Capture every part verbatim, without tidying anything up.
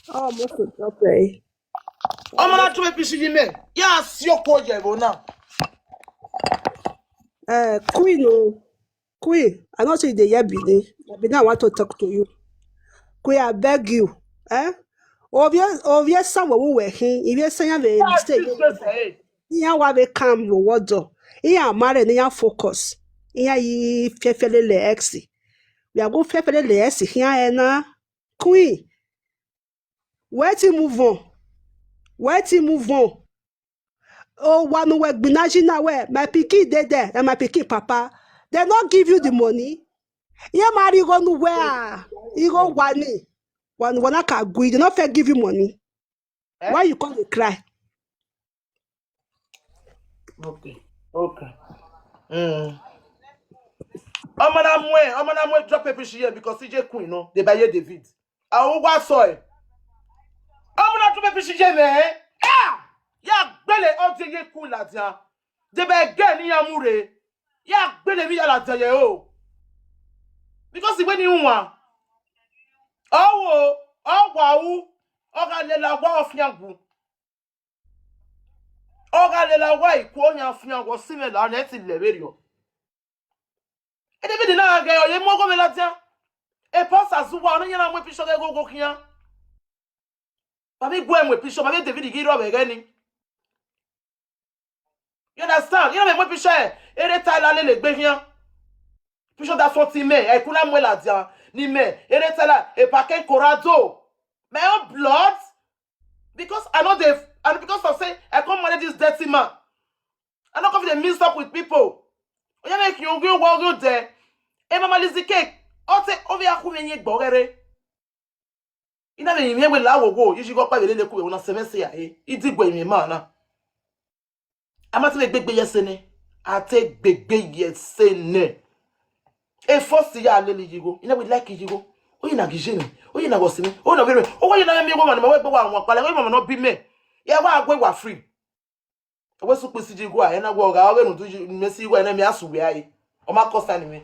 Oh, must drop ẹ. Ọmọ na tube pishi yi mẹ. Ya si okhuo ye ẹvbo na. Eh, Queen o. Queen, I know say you dey hear Benin. Na Benin, I want to talk to you. Queen, I beg you. Eh? Ovie, ovie sa wẹ wu wẹ khin. Ivie sa yan vbe mistake. Iran wa vbe calm vbe owọdọ. Iran ma rẹ ne iran focus. Iran yi fiẹfiẹ lele ex. We are go fiẹfiẹ lele ex khian ẹ na. Queen, wẹ ti move on. Wẹ ti move on. Owa ne uwẹ gbinna yi na wẹ, my pikin dey there, na my pikin papa. They no give you the money. Iye ma rhie igho ne uwẹ a, igho wa ni. Wa, wa na ka gui, they no fit give you money. Eh? Why you come dey cry? Okay, okay. Mm. Ọmọ na mu ẹ, ọmọ na mu ẹ drop a picture here because C J Queen no, they buy David. Àwọn wá sọ ẹ. Ọmọ na drop a picture here mẹ. Ah! Ya gbele ọdẹ ye ku ladian. They buy again ni ya mu re. Ya gbele mi ya ladian ye o. Because the way ni wan. Ọwọ, ọwa u, ọ gha lele wa ọfiangwu. Ọ gha lele wa iku ọyan fiangwu, ọ si mwẹ la, ọ nẹ ti lẹ vberriọ. E David na gha ghe ọ ye mu ọghọ mwẹ ladian. E pastor zuwa, ọ ne iran na mu picture ghe ghogho khian. Ba vbe gu ẹ mu picture, ba vbe David ghi rrọọ vbe ẹghẹ ni. You understand? Iran vbe mu picture ẹ, erha Tyler lele egbe khian. Picture da fọntin mẹ, ẹ i ku na mu ladian, ni mẹ, erha Tyler, a package Corrado. My own blood, because I know they, and because of say, I come marry this dirty man. I no come fit dey mix up with people. Oya make you go, go, go there. E mama Lizzy Cake, ọ te, ọ vbe a khu mwẹ yin egbe ọghẹrẹ. I na vbe yin mwẹ wẹ la wo wo, iye igho ọkpa vbe lele ku vbe na sẹ mwẹ sẹ ya he. I di gue mwẹ ma na. A ma te vbe gbegbe ye ẹse nẹ. A te gbegbe ye ẹse nẹ. E first ya lele iye igho. I na vbe like iye igho. Oye na ghi ye mwẹ. Oye na ghi si mwẹ. Oye na vbe rẹ. Oye na vbe miẹn igho ma ne ma wẹ gbe wa wan kpalẹ. Oye ma ma nọ bi mẹ. Ya wa gue wa free. Wẹ sukpẹ isi iye igho a, ẹ na wẹ ọ gha, ọ vbe rhunmwuda iye, mẹ si igho a, ẹ na mẹ a su wẹ a re. Ọ ma kọsa ne mwẹ.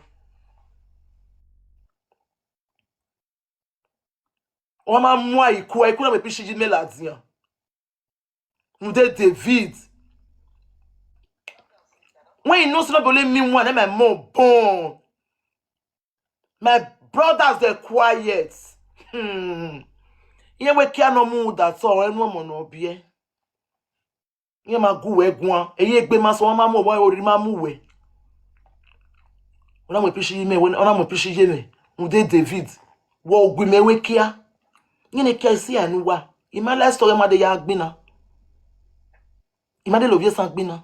Ọ ma mu a iku, a iku na vbe picture yi mẹ ladian. Rhunmwuda David. When you know say no be only me one, then my mom born. My brothers, they quiet. Hmm. Iye wẹ kia nọ mu da tọ, ẹnu ọmọ nọ biẹ. Iye ma gu wẹ guan, eye egbe ma sọ, ọ ma mu ọvbọ, oriri ma mu wẹ. Ọ na mu picture yi mẹ, ọ na mu picture yi mẹ, rhunmwuda David. Wẹ gu mẹ wẹ kia. Iye ne kia isi a ne uwa. I ma la story ma de ya gbinna. I ma de la ovbi esan gbinna.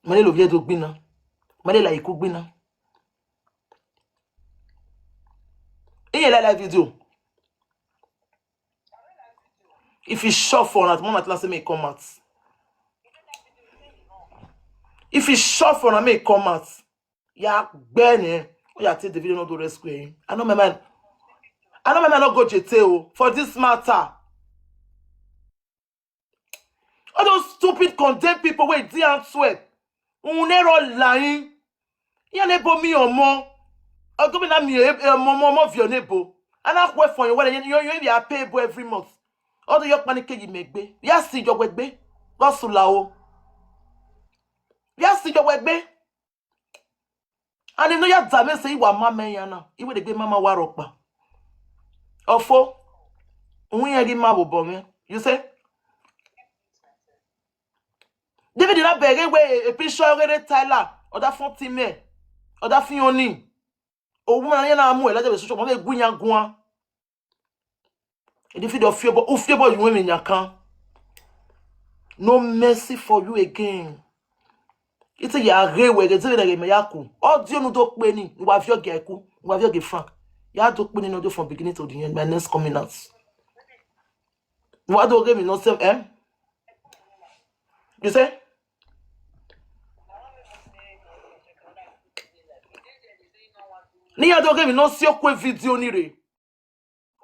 I ma de la ovbi ẹdo gbinna. I ma de la iku gbinna. Iye la la video. If e sure for una, tomorrow night, say make e come out. If e sure for una, make e come out. Ya gbe nẹ. Oya take the video, no do rescue him. I know my man. I know my man no go jete o for this matter. All those stupid condemn people wey dey Antwerp. Unu ne rọ la yin. Iran ne bo mi ọmọ. Ọgọ mi na mi e-, e-, ọmọ, ọmọ, ọmọ viọ ne bo. A na khuẹ fọn yọ wẹrẹ, yọ, yọ, yọ, ya pay ebo every month. Ọ do yọ kpanikẹ yi mẹ gbe. Ya si yọ wẹ gbe. Gọ sula o. Ya si yọ wẹ gbe. And no ya da mẹ sẹ, I wa ma mẹ yan na. I wẹ de gbe mama wa rhọkpa. Ọfo. Uwin yan ghi ma vbe obọ mwẹ. You say? David na bẹghe wẹ e picture ọghe erha Tyler, ọ da fọn team mẹ, ọ da fian ọnii. Owu na ya na mu ẹre ladian vbe social media, ọ vbe gu iran guan. David, ọ fiobọ, u fiobọ ye uwẹ emwi yan kan. No mercy for you again. I te ya ghe wẹ ghe zẹvbe na ghe mẹ ya ku. Ọ di onu do kpe ni, ne uwa viọ gie ku, ne uwa viọ gie Frank. Ya do kpe ni, no do from beginning to the end, my next coming out. Wa do ghe mi no se, eh? You say? Ne iran do ghe mi no si okue video ni rre.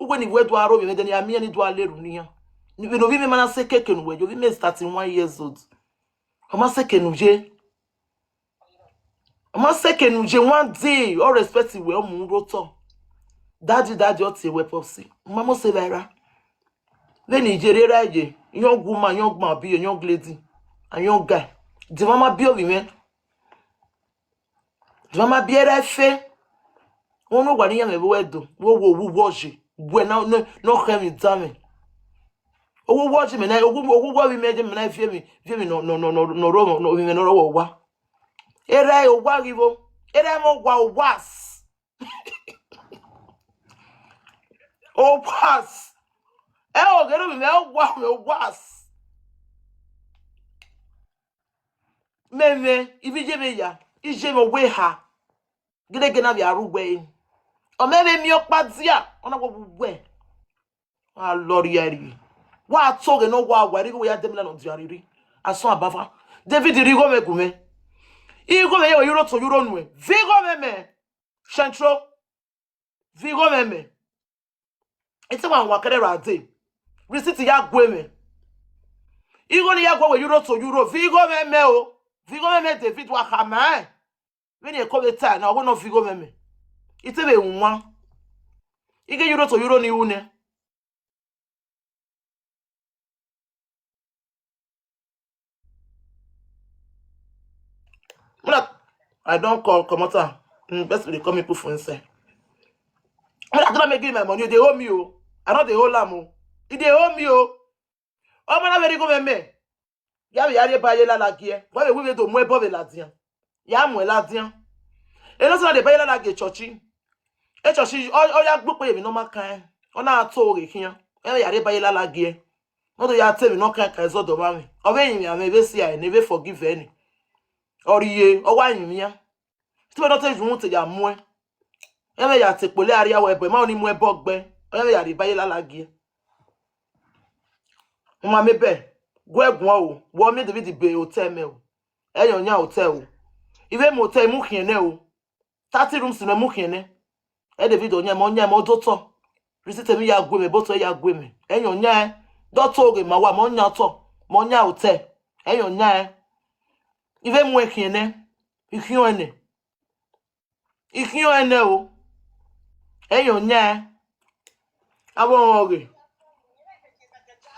Uwẹ ne I wẹ do aro vbe mwẹ, then I miẹn ne I do a leru ne iran. Vbene ovbi mwẹ ma na sẹ keke ne uwẹ, ovbi mwẹ is thirty-one years old. Ọ ma sẹ keke ne u ye. Ọ ma sẹ keke ne u ye, one day, ọ respect wẹ, ọ mu ru otọ. Daddy, daddy, ọ tie wẹ Popsy. U ma must say vbe ra. Vbene I ye rre ra ye, young woman, young man, be a young lady, a young guy. Divama biẹ ovbi mwẹ. Divama biẹ ra ẹfe. Unu wa ne iran mwẹ vbe uwẹ do, wo wo wo wo je, wẹ na, ne, ne ọ khẹ emwi dan mwẹ. Owo wo je mẹ na, owo, owo wo vbe mẹ je mẹ na viẹ emwi, viẹ emwi nọ, nọ, nọ, nọ, nọ ro, nọ, nọ, nọ ro owa. Erha owa ghi vbo, erha mwẹ owa, owas. Owas. Ẹ o, ghe ne ovbi mwẹ owa, owas. Mẹ mwẹ, ivbi iye mwẹ ya, iye mwẹ owa eha. Gẹdẹgẹ na vbe aro uwẹ ẹre. Ọ mẹ vbe miẹn ọkpa dia, ọ na wẹ uwẹ. A lọ rhie rhie. Wa toghe ne ọ wa wa, rhie igho ya dẹ mẹ la nọ dia rhirhi. Asọn abava. David rhie igho mwẹ gu mwẹ. Igho mwẹ ye wẹ ye uro to ye uro nuẹn. Viọ igho mwẹ mẹ. Central. Viọ igho mwẹ mẹ. Ete wa wa kẹrẹ ra de. Receipt ya gue mwẹ. Igho ne ya gue wẹ ye uro to ye uro. Viọ igho mwẹ mẹ o. Viọ igho mwẹ mẹ David wa khama ẹn. Vbene eko vbe ta na, ọ wẹ ne ọ viọ igho mwẹ mẹ. I te vbe wan. I ghe ye uro to ye uro ne I ru nẹ. Muna, I don call comot am. Mm, person dey call me put for inside. Muna, I don make give my money. You dey owe me o. I no dey owe am o. You dey owe me o. Ọmọ na vbe rhie igho mwẹ mẹ. Ya vbe ya rhie ba ye lala gie. Wẹ vbe wi vbe do mu ẹbọ vbe ladian. Ya mu ẹn ladian. Eno sẹ na de ba ye lala gie church. E church, ọ, ọ ya gbe ukpo ye emwi ne ọ ma kan. Ọ na to ghe khian. Ẹ vbe ya rhie ba ye lala gie. Ne ọ do ya te emwi ne ọ kan kan ẹzọ dọmwa mwẹ. Ọ vbe rinmwian mwẹ, vbe sia ẹre, ne vbe forgive ẹre. Ọ rhie, ọ wa rinmwian. Te wẹ ne ọ te ju uhunmwu te ya muẹn. Ẹ vbe ya te kpolo arria wẹ ẹbọ, ma ọni mu ẹbọ gbe. Ọ ya vbe ya rhie ba ye lala gie. Uma mebẹ, gu ẹre guan o, wẹ ọ miẹn David be hotel mẹ o. Ẹ yan ọyan hotel o. I vbe mu hotel, I mu khian nẹ o. Thirty rooms ne I mu khian nẹ. Ẹ David ọyan mẹ, ọyan mẹ, ọ do otọ. Receipt emwi ya gue mwẹ, boto ya gue mwẹ. Ẹ yan ọyan ẹn, dọ to ghe ma wa, mẹ ọyan otọ, mẹ ọyan hotel. Ẹ yan ọyan ẹn. I vbe mu ẹn khian nẹ, I khian ọẹn nẹ. I khian ọẹn nẹ o. Ẹ yan ọyan ẹn. Avbe ọnrẹn ọghe.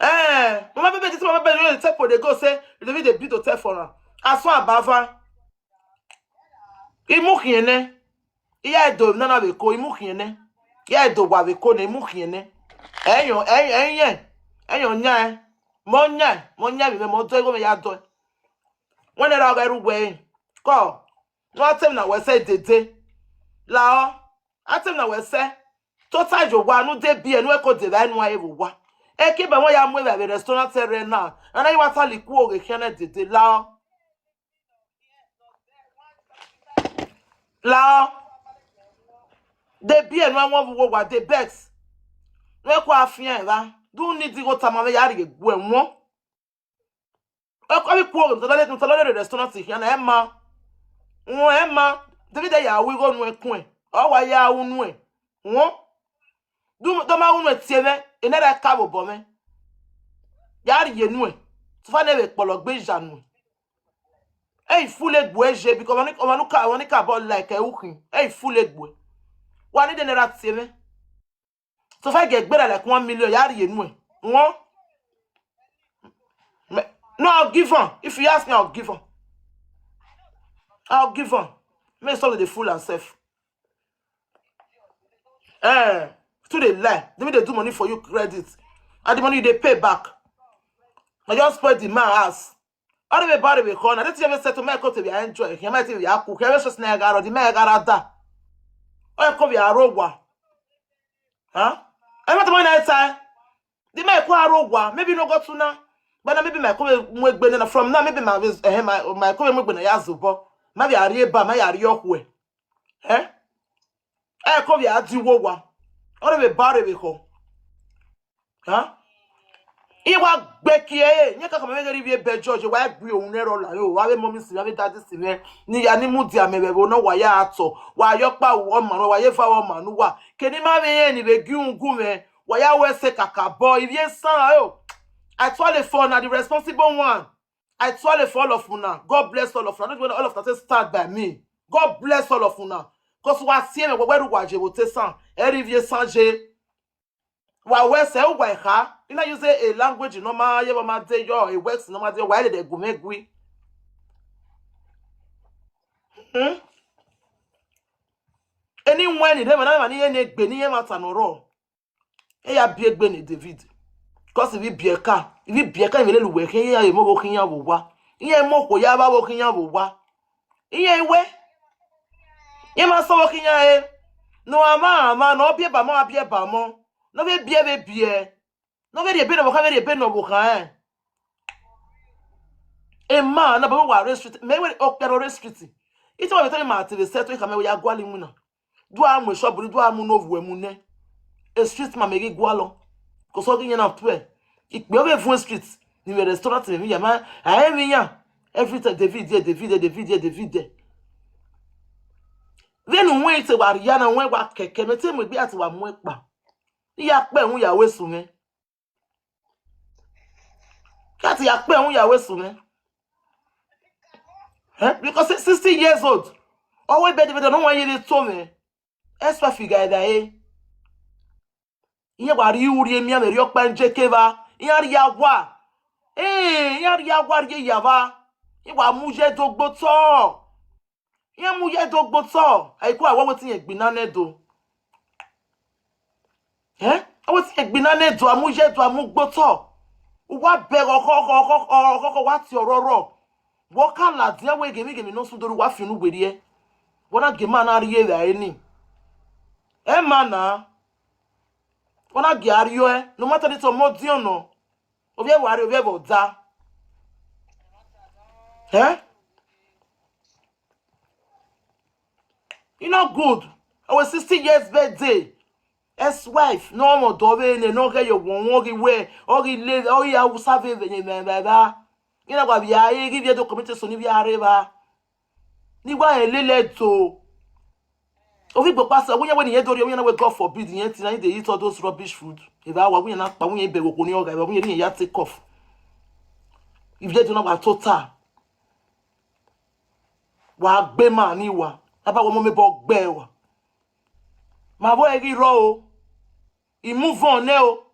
Eh, mama bebe, this mama bebe, you take for the go say, David dey build hotel for am. Asọn abava. I mu khian nẹ. I ya do nana vbe eko, I mu khian nẹ. I ya do wa vbe eko nẹ, I mu khian nẹ. Ẹ yan, ẹ, ẹ yan, ẹ yan ọyan ẹn. Mẹ ọyan ẹn, mẹ ọyan ẹn vbe mẹ, mẹ ọ do igho mwẹ ya dọ. Wẹ nẹ ra ọghe ru wẹ ẹre. Kọ, ne a te emwi na wẹ sẹ dede. Lahọ, a te emwi na wẹ sẹ. Tota ye owa, ne u de biẹ, ne u ẹko de vba enu a ye vbe owa. Eke ba ẹmwẹ ya mu evba vbe restaurant ẹre na, a na ye wa ta likuo ghe khian nẹ dede. Lahọ. Lahọ. De biẹ ne u a wọn vbe uwu owa, de bet. Ne u ẹko a fian evba. Do u need igho tama mwẹ ya rhie gu ẹmwẹ. Ọ kọ vbe ikuo ghe, mutala lele restaurant khian na, ẹ ma. Wọn ẹ ma, David ya ru igho nuẹn kuẹn, ọ wa ya ru nuẹn. Wọn. Du, do ma ru nuẹn tie mwẹ, enẹ ra ka vbe obọ mwẹ. Ya rhie nuẹn. Sofa ne vbe kpọlọ gbe iya nuẹn. Ẹ i fule gbuẹ ye, because ọmwa ni, ọmwa ni ka, ọmwa ni ka bọ like ẹ ukhin. Ẹ i fule gbuẹ. Wa ni de enẹ ra tie mwẹ. Sofa gie gberra like one million, ya rhie nuẹn. Wọn. Me, no, I'll give am. If you ask me, I'll give am. I'll give am. Make stop dey fool herself. Eh, too dey lie. They make they do money for you credit. And the money you dey pay back. Na just spoil the man house. Ọ rhe vbe ba rhe vbe khọ na, de te iran vbe settle, ma ẹko te vbe a enjoy, khian ma te vbe a ku, khian vbe sẹtin na gha rọ, de ma gha ra da. Ọ ẹko vbe a rre owa. Huh? Ẹ ma tama na tae. De ma ẹko a rre owa, maybe no go to na. But now maybe ma ẹko vbe mu egbe nena, from now maybe ma vbe, eh, ma, ma ẹko vbe mu egbe na ya zobọ. Ma vbe a rrie eba, ma ya rrie ọkhuẹ. Eh? Ẹko vbe a di uwu owa. Ọ rhe vbe ba rhe vbe khọ. Huh? I wa gbe kie, iran ka khama mwẹ ghe rhie ivbi ebe George, wa gbe ohun nẹ rọ la yo, wa vbe mummy si mwẹ, wa vbe daddy si mwẹ, ne I ya ni mudia mẹ vbe ẹvbo nọ, wa ya tọ, wa ye ọkpa ru ọma nuẹn, wa ye eva ru ọma ne uwa. Kene ima vbe rẹn ni vbe gie uhunmwu gu mwẹ, wa ya ru ẹse kakabọ, ivbi esan ra yo. I try for una, the responsible one. I try for all of una. God bless all of una. I don't want all of una to stand by me. God bless all of una. 'Cause wa si mwẹ, wẹ wẹ ru wa ye vbe otọ esan, ẹ rhie ivbi esan ye. Wa wẹ sẹ uwa ekha, I na use a language ne ọ ma ye vbe ọ ma de yọ, a words ne ọ ma de yọ, wa lele gu mwẹ gui. Hmm? Eni wẹn ni rre emwa na, emwa ni ye ne egbe ne iran ẹmwata ne ọ rrọọ. E ya biẹ egbe ne David. Because ivbi biẹ ka, ivbi biẹ ka, ivbi lele uwẹ khian, iran ye mu ọvbokhan iran vbe owa. Iran mu okhuo ya vbe ọvbokhan iran vbe owa. Iran i wẹ, iran ma sẹ ọvbokhan iran re. Ne ọ ma, ma, ne ọ biẹ ba mọ, a biẹ ba mọ. Ne ọ vbe biẹ vbe biẹ. Ne ọ vbe rhie ebe ne ọvbokhan, vbe rhie ebe ne ọvbokhan rẹn. Emwa na, baba wa rre street, mẹ wẹ okpia rre street. Ite wa vbe te ma te vbe sẹ, to ikha mẹ wẹ ya gualọ iwinna. Do a mu shop, do a mu ne ovbuẹ mu nẹ. E street ma mẹ ghi gualọ. Kọsọ ghi yan na tuẹ. Ikpe ọ vbe vuọn street, ni vbe restaurant mẹ vbe ya ma, a rẹn vbe iyan. Every time, David ye, David ye, David ye, David ye. Vbene uwẹ te wa rhia na, uwẹ wa kẹkẹ, mẹ te mu egbe a te wa mu ẹkpa. I ya kpẹ ẹhun ya wẹ sunu mwẹ. Ka te ya kpẹ ẹhun ya wẹ sunu mwẹ. Eh? Because sixty years old. Ọ wẹ bẹdẹbẹdẹ ne ọ wan ye vbe to mwẹ. Ex-wife gha ẹdẹ ẹre. Iran wa rhie urhi emianmwẹ rhie ọkpa je ke evba. Iran rhie awa. Eh, iran rhie awa rhie ya evba. Iran wa mu ye do gbe otọ. Iran mu ye do gbe otọ. Ai ku a wẹ wetin iran gbinna nẹ do. Eh? A wetin iran gbinna nẹ do, a mu ye do, a mu gbe otọ. Uwa bẹghe ọkhọ, ọkhọ, ọkhọ, ọkhọ, ọkhọ, wa tie ọrọrọ. Wẹ ọ ka ladian wẹ ghemwi ghemwi ne ọ sunu do rre, uwa fi unu werriẹ. Wẹ na gie ma na rhie evbare ni. Ẹ ma na. Wẹ na gie a rriọ ẹ, no matter the time, ọmọ diọn nọ. Ovbi ẹvbo a rre, ovbi ẹvbo ọ da. Eh? E no good. Our sixty years birthday. Ex-wife, ne ọ mwẹ ọdọ vbe nẹ, ne ọ ghẹ ye ọwọnmwẹ, ọ ghi wẹ, ọ ghi le, ọ ghi Hausa vbe vbe ne mẹ vbe evba. Iran wa vbe a re, ghi vbe do community so ni vbe a rre evba. Ni wa rẹn lele do. Ovbi igbo kpa sẹ, wẹ iran wẹ ne irẹn do rrie, wẹ iran na wẹ God forbid, irẹn tina, irẹn dey eat all those rubbish food. Evba wa, wẹ iran na kpa, wẹ iran bẹghe okhuo ni ọghe, wẹ iran ya take off. Ivie do na wa tota. Wa gbe ma ni wa, aba wẹ ọmọ mẹ bọ gbe wa. Ma vbe ẹre ghi rrọọ o. I mu vọn nẹ o.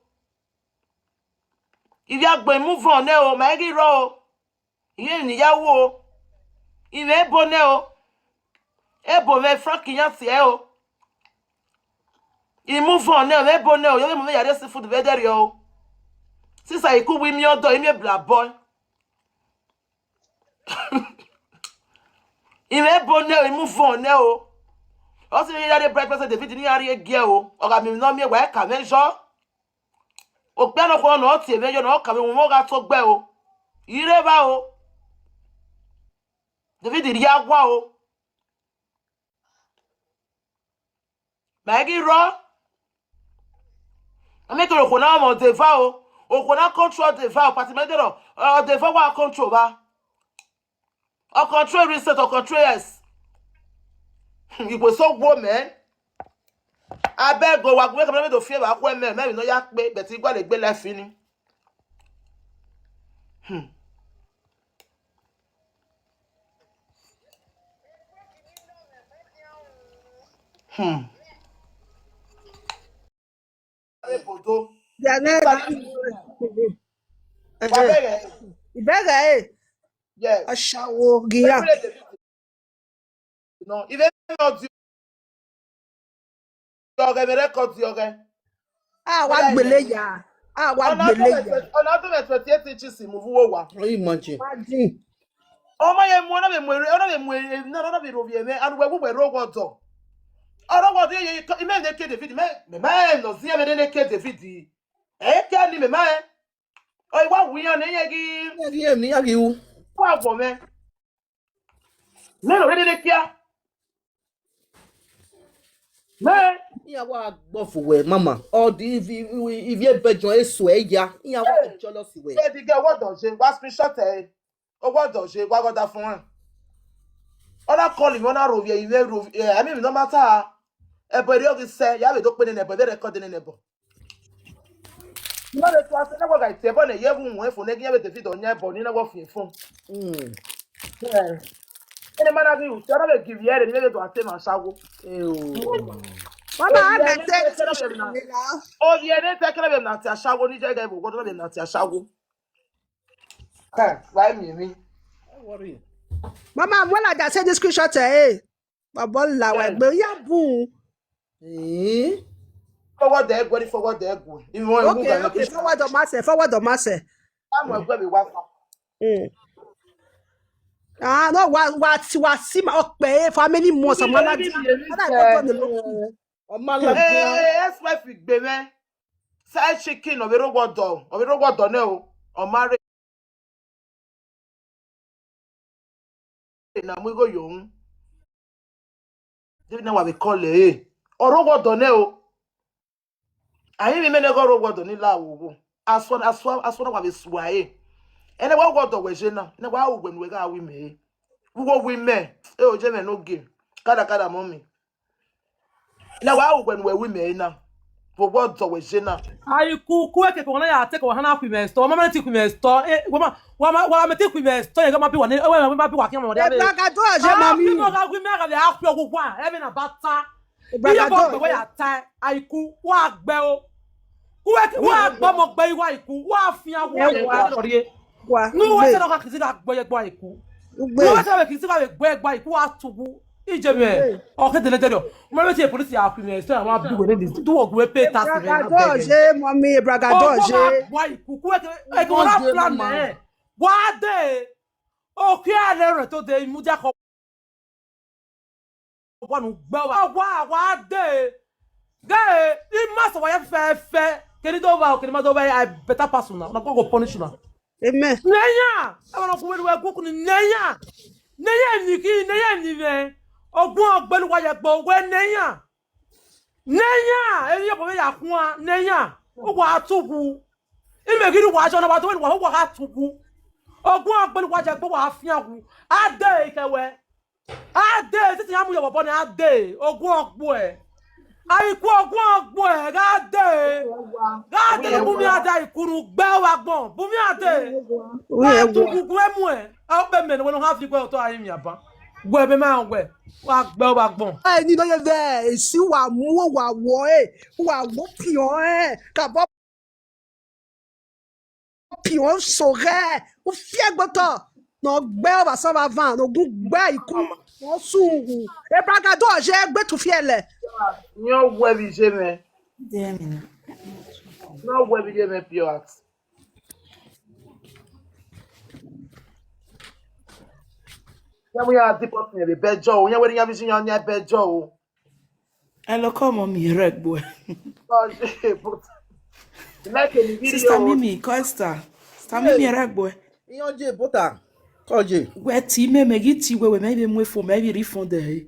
Ivbi agbọn, I mu vọn nẹ o, ma i ghi rrọọ o. Irẹn emwi ne I ya ru o. I mwẹ ebo nẹ o. Ebo mwẹ Frank iyan tie o. I mu vọn nẹ o, I mwẹ ebo nẹ o, yọ vbe mu mwẹ ya rrie seafood vbe ẹdẹrriọ o. Sisa, I ku wẹ I miẹn ọdọ, I miẹn blabọ. I mwẹ ebo nẹ o, I mu vọn nẹ o. Ọ sẹ vbe ya rrie bright person David ne iran rrie giẹ o. Ọ gha miẹn emwi ne ọ miẹn, wa ka mwẹ yọ. Okpia nọkhua ne ọ tie mwẹ yọ, ne ọ ka mwẹ, wẹ ọ gha to gbe o. I rre evba o. David rhie awa o. Ma i ghi rrọọ. A miẹn kere okhuo na mwẹ ọdeva o. Okhuo na control ọdeva o. Pati mẹ dẹrọ, ọdeva wa control vba. Ọ control reset, ọ control yes. Ikhuo eso wo mẹ. Abeg o, wa gu mwẹ ke mẹ do fi evba khuẹ mẹ, mẹ emwi ne ọ ya kpe, but I gualọ egbe life ni. Hmm. Hmm. Ebodo. Dia ne Sani. Wa bẹghe. Ibẹghe e. Yes. Ashawo gia. Every day. No, even not the ọghẹ, me record the ọghẹ. A wa gbele ya. A wa gbele ya. Ọna do me twenty-eight inches mu vbe uwa. Can you imagine? Imagine. Ọ ma ye mu, ọ na vbe mu ere, ọ na vbe mu ere, na, ọ na vbe rovie mwẹ, and wẹ wu wẹ rre ọghe ọdọ. Ọ rre ọghe ọdọ, ye, ye, imẹ ne ke David, mẹ, mẹ, mẹ nọ ziẹ mwẹ ne ke David. Ẹ ke ni mẹ, mẹ. Ọ i wa wu iran ne iran ghi. Iran ghi, iran ghi wu. Wa vọ mwẹ. Mẹ rọ rre ne kia. Mẹ. Iran wa gbọfu wẹ, mama. Ọ di ivi, ivi, ivi ebẹjọ eso ẹ ya. Iran wa jealous wẹ. Hey, the girl, what does she? Wa screenshot ẹ. O wa dọ je, wa gọda fun ẹn. Ọ na call me, ọ na rovie, I vbe rovie, eh, I mean, no matter. Ẹbọ erriọ ghi sẹ, ya vbe do kpe nene ẹbọ, vbe record nene ẹbọ. I ma vbe tua sẹ, ne wa gha tie ẹbọ ne ye vbe uwẹ fo, ne ghi ya vbe David ọ yan ẹbọ, ni na wa fian fo. Mm. Eh. Ene ma na ghi ru, ọ na vbe give ye ẹre, ni vbe do a te ma sawo. Eh, oh. Mama, I can say this question now. Ovie ne te kere vbe na ti ashawo ni je ga vbe ogodo vbe na ti ashawo. Eh, wa mi mi. Mama, when I say this screenshot, eh, baba la wa gbe ya bun. Eh? Forward the egg, forward the egg. Even when Okay, okay, forward on myself, forward on myself. I'm a baby WhatsApp. Mm. Ah, no, wa wa ti wa si ma okpe for how many months? I'm not. Ọma la Eh, ex-wife igbe mwẹ. Side chicken, ọ vbe rre owa ọdọ, ọ vbe rre owa ọdọ nẹ o. Ọ ma rre na mu igho yo un. Debi na wa vbe call ẹre. Ọ rre owa ọdọ nẹ o. A i vbe mẹ ne ẹghẹ ọ rre owa ọdọ ni la wo wo. Asua, asua, asua na wa vbe sua ẹre. Ẹnẹ wa owa ọdọ wẹ je na, ẹnẹ wa ru wẹ ne uwẹ gha ru imẹ ẹre. Vbe uwu imẹ, e o je mwẹ ne ogie. Kada kada mọ mi. Ẹnẹ wa ru wẹ ne uwẹ ru imẹ ẹre na. Vbe owa ọdọ wẹ je na. Aiku, ku ekeke wana ya te ke wa hana khu imẹ store. Mama ti khu imẹ store. Eh, wa ma, wa ma, wa ma ti khu imẹ store. Ye ga ma bi wa ne, eh, wa ma bi wa kian mama dia be. Ebragado je Ah, mami. Bi mo ga gui me ga le a khu ogu wa. E me na ba ta. Iye Ebragado. Bo gbe ya ta. Aiku, wa gbe o. Ku e, wa gbe mo gbe iwa Aiku. Wa fian wa Ewa. Lọ rie. Wa. Nu wa Ugbe. Se no ka kisi ga gbe ye gbe Aiku. Ugbe. Nu wa se ga kisi ga gbe gbe Aiku wa tugu. Ije me. Ugbe. O ke dele dele. Mo be ti police ya ku me so wa bi we ni du wo gbe pay tax me. Ebragado je, mami, Ebragado je. Wa Aiku ku e ke, e ke wa plan me. Wa de. O ke ale re to de mu dia ko. Wa nu gbe wa, wa, wa de. Ge, I ma sẹ wa ya fẹfẹ. Keni do wa, keni ma do wa, I better pass una. Una go, go punish una. Amen. Nẹyan, ẹ ma nọ gu wẹ, wẹ gu kuni nẹyan. Nẹyan ni ki, nẹyan ni vẹ. Ogun ọgbẹni wa ya gbe wẹ nẹyan. Nẹyan, eni ọbọ vbe ya khuan, nẹyan. Uwa tugu. Imẹ ghi wa jọ na wa do wa, uwa gha tugu. Ogun ọgbẹni wa ya gbe wa fian wu. A de ikẹ wẹ. A de, titi ya mu ye obọ ne a de, ogun ọgbuẹ. Aiku ogun ọgbuẹ, gha de. Gha de, bu mi a de Aiku nu gbe wa gbọn, bu mi a de. Wa tugu gu emu ẹ. A be mẹ ne wẹ no ha fi gbe otọ a yi mi aban. Wẹ be ma wẹ, wa gbe wa gbọn. Eni no ye vẹ, esi wa mu, wa wọ e, wa wọ piọn ẹ, ka bọ piọn so ghẹ, u fi ẹgbotọ, ne ọ gbe ọvbasẹ ọvba van, ne ọ gun gbe Aiku, ne ọ sun hu. Ebragado ọ ye egbe tufiẹlẹ. Yan wẹ vbe iye mwẹ. Yan wẹ vbe iye mwẹ pure heart. Yan wẹ ya deport mwẹ vbe bẹjọ o, yan wẹ ne iran vbe iye iran bẹjọ o. Hello, come on, mi rẹ gbo ẹ. But, but, like a video. Sister Mimi, call star. Sister Mimi, rẹ gbo ẹ. Iyan je bota. Kọ je. Wẹ ti mẹ, mẹ ghi ti wẹ, wẹ mẹ vbe mu efo, mẹ vbe rhie phone dẹ he.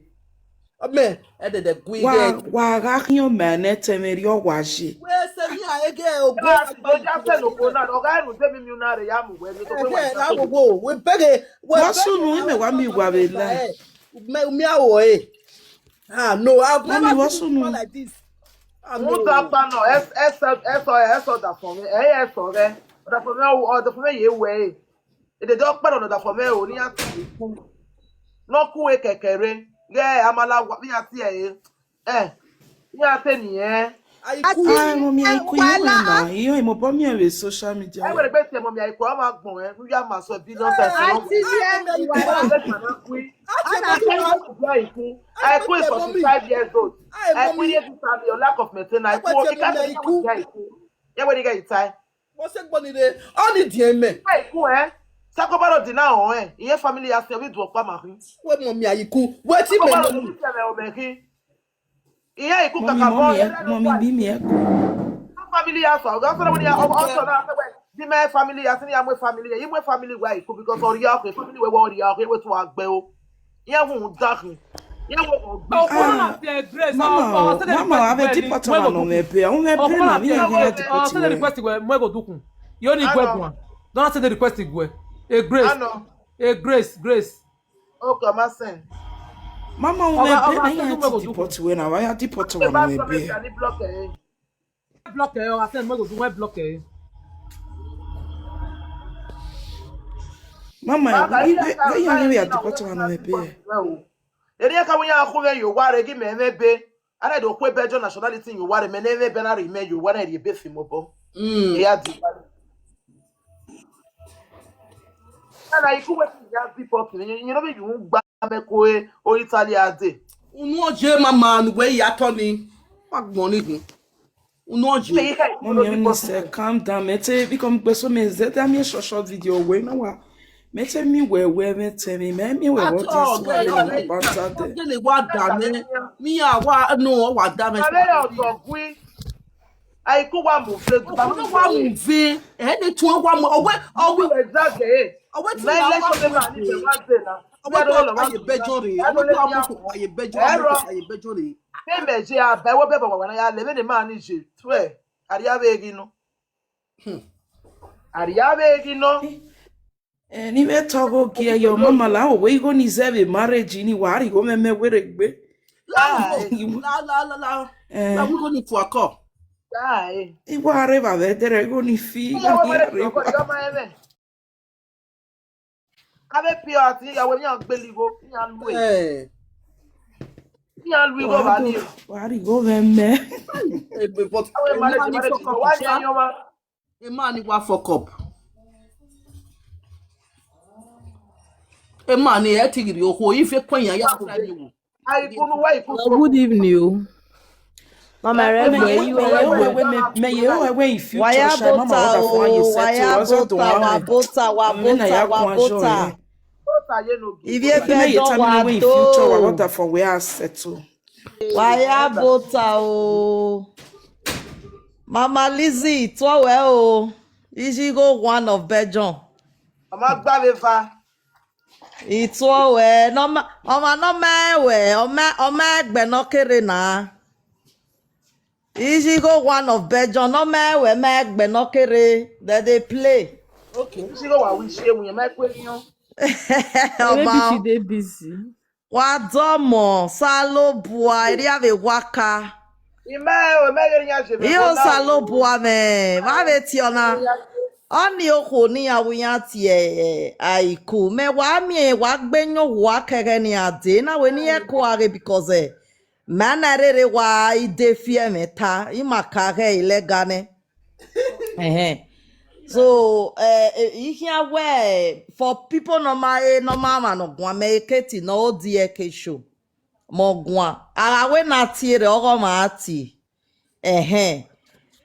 Mẹ, ẹdẹdẹ gui Wa, gẹ. Wa gha khian mẹ nẹ tẹmwẹ rhie ọ wa je. Wẹ sẹ mi a ege ogo. Guys, don't just say no go now. Oga enu de mi mi una re ya mu wẹ ni to pe Ẹhẹ, wa. Na wo wo, we beg e, we Wa beg sunu e, ime wa mi wa vbe la. Mẹ, mi a wo e. Ah, no, I've Mami, never wa seen sunu. One like this. Ah, no. Rhunmwuda ọkpa nọ, ẹ, ẹ sọ, ẹ sọ, ẹ sọ ọdafọn mwẹ, ẹ, ẹ sọ ghẹ. Ọdafọn mwẹ, ọdafọn mwẹ ye wẹ e. Edede ọkpa nọ ne ọdafọn mwẹ o, ne iran tie Aiku. Ne ọ ku e kẹkẹ rre. Ghẹ amala wa, ne iran tie ẹre. Ẹ, ne iran te ni ẹn. Aiku. Ai, mummy, Aiku, you win na. Iyo, imo bo mi vbe social media. Ẹ wẹrẹ gbe tie mummy Aiku, ọ ma gbọn ẹ, ne u ya ma sọ billion times. Ai, ti ni ẹ, Aiku. Aiku is forty-five years old. Aiku ye this time, your lack of maintenance. Aiku, you can't Aiku. Ye wẹrẹ ghe ita. Wọ́n ṣe gbọ́ ni re, ọ ni diẹn mẹ. Aiku, ẹ? Sakobaro di na họn ẹ, iye family ya sin, ọ vbe du ọkpa ma khin. Wẹ mummy Aiku, wẹ ti mẹ Sakobaro mummy. Di sẹ mẹ o mẹ khin. Iye Aiku Mummy, kaka mummy, bọ, ẹ, mummy, bi mi ẹ. Family ya sọ, ọgá sọ̀rọ̀ wẹni, ọgá sọ̀rọ̀ na, di mẹ family ya sin, ya mu family ya, imu family wẹ Aiku, because ọ ria ọkhe, family wẹ wẹ ọ ria ọkhe, wẹ tu agbe o. Iye wu da khin. Iye wu ọgbẹ. Ah, Mama, Mama, a vbe deport ọmwa nọ mwẹ ebe, ọ mwẹ ebe na, mi ya ghi ya deport send the wẹ. Request wẹ, mu ego dukun. Yo ni gwe guan. Don't send the request wẹ. A Grace. Ano. A Grace, Grace. Okay, ma send. Mama, ọ mwẹ ebe na, ya deport wẹ na, wa ya deport ọmwa nọ mwẹ ebe. Block ẹ. Block ẹ, ọ send mu ego dukun, block ẹ. Mama, we, we, we ya ghi ya deport ọmwa nọ mwẹ ebe. Eri eka wẹ ya khu vbe yo wa re gi mẹ mwẹ ebe. Ana do kue Belgium nationality ye owa re, mẹ ne mwẹ bẹn na rhie mẹ ye owa na rhie ebe fi mobọ. Mm. Ya di. Ana iku we ya zip up ni, you know, you gba mẹ ko e o Italy a de. Unu oje mama nu we ya tọ ni. Ma gbọn ni gun. Unu oje. Mommy Eunice, calm down. Mẹ te, because mi gbe so mẹ zẹ da mi short short video we na wa. Mẹ te mi wẹ wẹ mẹ te mi, mẹ mi wẹ what this one na bata de. Dele wa da mẹ. Mi a wa no wa da mẹ. Ave ọtọ gui. Ai ku wa mu ve. Ọkọ wa mu ve. Ẹ ne tun wa mu. Ọwẹ, ọwẹ. Exactly. Ọwẹ ti mẹ na wa mu ve. Ọwẹ ti wa mu ve. Ọwẹ ti wa mu ve. Ọwẹ ti wa mu ve. Ẹrọ. Aye bẹjọ rre. Ẹrọ. Mẹ mẹ je a ba ẹwọ bẹbọ wa na ya lẹ vbene ma ni je. Tuẹ. Arria vbe ghi nọ. Hmm. Arria vbe ghi nọ. Eh, ni vbe tọ gho gie yo mama la, o we igho ni zẹ vbe marriage ni wa righo mẹ mẹ were gbe. La, la, la, la. Eh. La, we go ni fuako. Ai. Iwa re va vbe dere igho ni fi, igho ni re va. Avbe P R ti ya wẹ iran gbele igho, iran lu e. Eh. Iran lu igho vba ni. Wa righo vbe mẹ. Eh, but Avbe marriage, marriage, wa ni ayọn ma. Emani wa fuck up. Emani ẹ ti ghi rhie okhuo, ife kue yan ya fry ni wo. Ai kunu wa iku. Well, good evening o. Mama rẹ mẹ ye ho ẹwe, mẹ ye ho ẹwe in future. Wa ya bota o, wa ya bota, wa bota, wa bota, wa bota. Ivie Belgium wa do. Wa ya bota o. Mama Lizzy, tuẹ wẹ o. Iye igho one of Belgium. Ọ ma gba vbe eva. Ituẹ wẹ, ne ọ ma, ọmwa ne ọ ma rẹn wẹ, ọ ma, ọ ma rẹn ẹgbẹ ne ọ kere na. Iye igho one of Belgium, ne ọ ma rẹn wẹ, ma rẹn ẹgbẹ ne ọ kere, they dey play. Okay, iye igho wa wi iye ewinyan, ma ku eriọn. Ọba, maybe she dey busy. Wa dọmọ, Osanobua, erriọ vbe wa ka. Imẹ o, imẹ ghe ne iran je vbe. Iyo, Osanobua mwẹ, vbe a vbe tie ọna. Ọnii okhuo ne iran wẹ iran tie, eh, Aiku. Mẹ wa miẹn, wa gbe yan owa kẹghẹ ne iran dee, na wẹ ne iran ko a ghe because, eh, mẹ na rere wa i de fi ẹmwẹ ta, ima ka ghẹ ilẹga nẹ. Ẹhẹn. So, eh, eh, I khian wẹ, for people ne ọ ma re, ne ọ ma mwa ne ọ guan, mẹ Eketi ne ọ di ẹke show. Mẹ ọ guan. A gha wẹ ne a tie rre, ọghe ọmwa a tie. Ẹhẹn.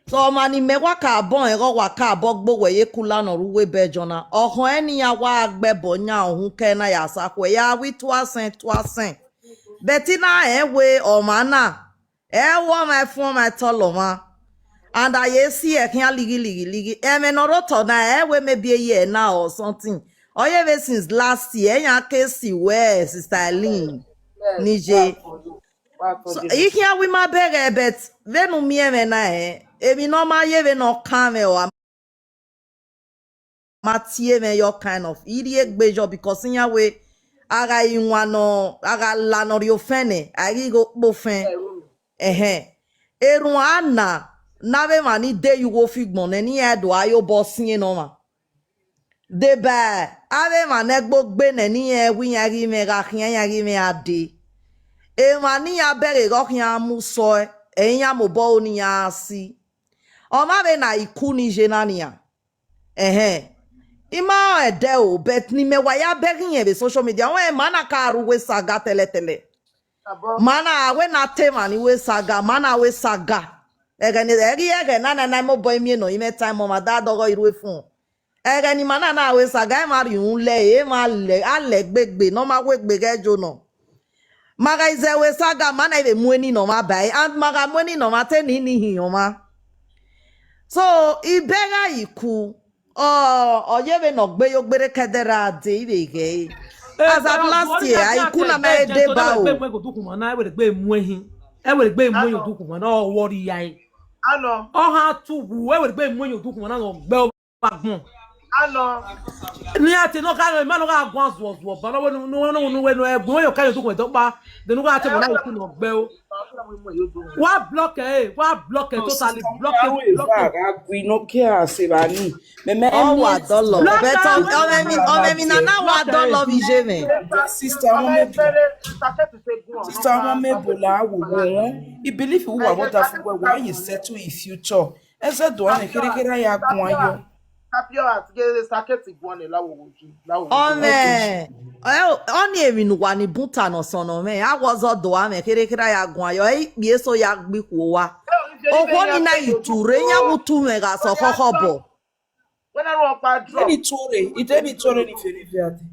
So, ọmwa ne imẹ wa ka bọ rẹn, ọghe wa ka bọ gbe owẹ ye kula ne ọ rre uwu Belgium na. Ọkhọn ẹre ne iran wa gbe ẹbọ yan uhunmwu kẹ na ya sa khuẹ, ya wẹ tuasẹn, tuasẹn. But I na rẹn wẹ ọmwa na, ẹ wẹ ọmwa ẹfun, ọmwa ẹtọlọ ọmwa. And a ye si ẹ khian lighi, lighi, lighi. Ẹmwẹ ne ọ rre otọ na, ẹ wẹ maybe a year now or something. Ọ ye vbe since last year, iran ke si wẹ Sister Eileen ni ye. So, I khian wẹ ima bẹghe, but vbene u miẹn mwẹ na, eh, emwi ne ọ ma ye vbene ọ kan mwẹ ọ ma tie mwẹ yọ kind of. I rhie egbe yọ because iran wẹ a gha rinwan nọ, a gha la ne ọ rhie ofẹn nẹ, a i ghi gho kpe ofẹn. Ẹhẹn. Erhuan na, ne avbe emwa ni de ye uwu ofigbọn nẹ, ne iran do a ye obọ siẹn ne ọmwa. Deba avbe emwa ne ẹgbogbe nẹ ne iran wẹ iran ghi mwẹ gha khian, iran ghi mwẹ a dee. Emwa ne iran bẹghe ghe ọ khian mu sọe, ẹ i iran mobọ ro ne iran si. Ọmwa vbene Aiku ni ye na nian. Ẹhẹn. I ma rẹn ẹdẹ o, but ne imẹ wa ya bẹghe irẹn vbe social media, wẹ ma na ka rre uwu saga tẹlẹtẹlẹ. Ma na wẹ na te emwa ni uwu saga, ma na uwu saga. Ẹghẹ ne, ẹghi ẹghẹ na na na mobọ imiẹn nọ, imẹ ta ẹmọ ma da dọghọ iru efun. Ẹghẹ ne ima na na uwu saga, emwa rhie uhunmwu lẹ, emwa lẹ, a lẹ egbe gbe, ne ọ ma wẹ egbe ghẹ yo nọ. Ma gha zẹ uwu saga, ma na i vbe mu eni ne ọmwa ba ẹre, and ma gha mu eni ne ọmwa te eni ni hin ọmwa. So, ibẹghe Aiku, ọ, ọ ye vbene ọ gbe yo gberra kẹdẹ ra dee, I vbe ghẹ ẹre. As at last year, Aiku na ma he deba o. Ẹ wẹ egbe mu ehin, ẹ wẹ egbe mu ehin odukhunmwu na, ọ wọrri ya ẹre. Anọ. Ọ han tu wu, ẹ wẹ egbe mu ehin odukhunmwu na, ọ gbe agbọn. Anọ. Ne iran te ne ọ gha rẹn, ima ne ọ gha guan zuọzuọ ba ne ọ wẹ ne, ne, ne, ne, ne ẹgbẹn ọyọ ka yo du wẹ dọkpa, de ne u gha te mọ na ikun ne ọ gbe o. Wa block ẹ, wa block ẹ totally, block ẹ, block ẹ. Gha gui ne ọ ke a se vba ni. Mẹ mẹ Ọ wa dọlọ. Block ẹ, block ẹ. Ọmọ mi, ọmọ mi nana wa dọlọ vbe iye mwẹ. Sister, ọmọ mi. Sister, ọmọ mi, ebola wo wo. I believe who wa what that for where you settle in future. Ẹzẹ do ọnẹ kherhe kherhe a ya guan yọ. Tapiọra ghe saketi guan ne lawo woju, lawo woju. Ọmwẹ, ẹ, ọni emwi ne uwa ni bun ta ne ọ sọnnọ mwẹ, a wẹ ọzọ do amwẹ kherhe kherhe a ya guan yọ, ẹ i kpie eso ya gbe ikhuo owa. Okhuo ni na i tu rre, iran vbe utu mwẹ gha sẹ ọkhọkhọ bọ. Wẹ na ru ọkpa drop. Ideni tuorre, ideni tuorre ni feri via de.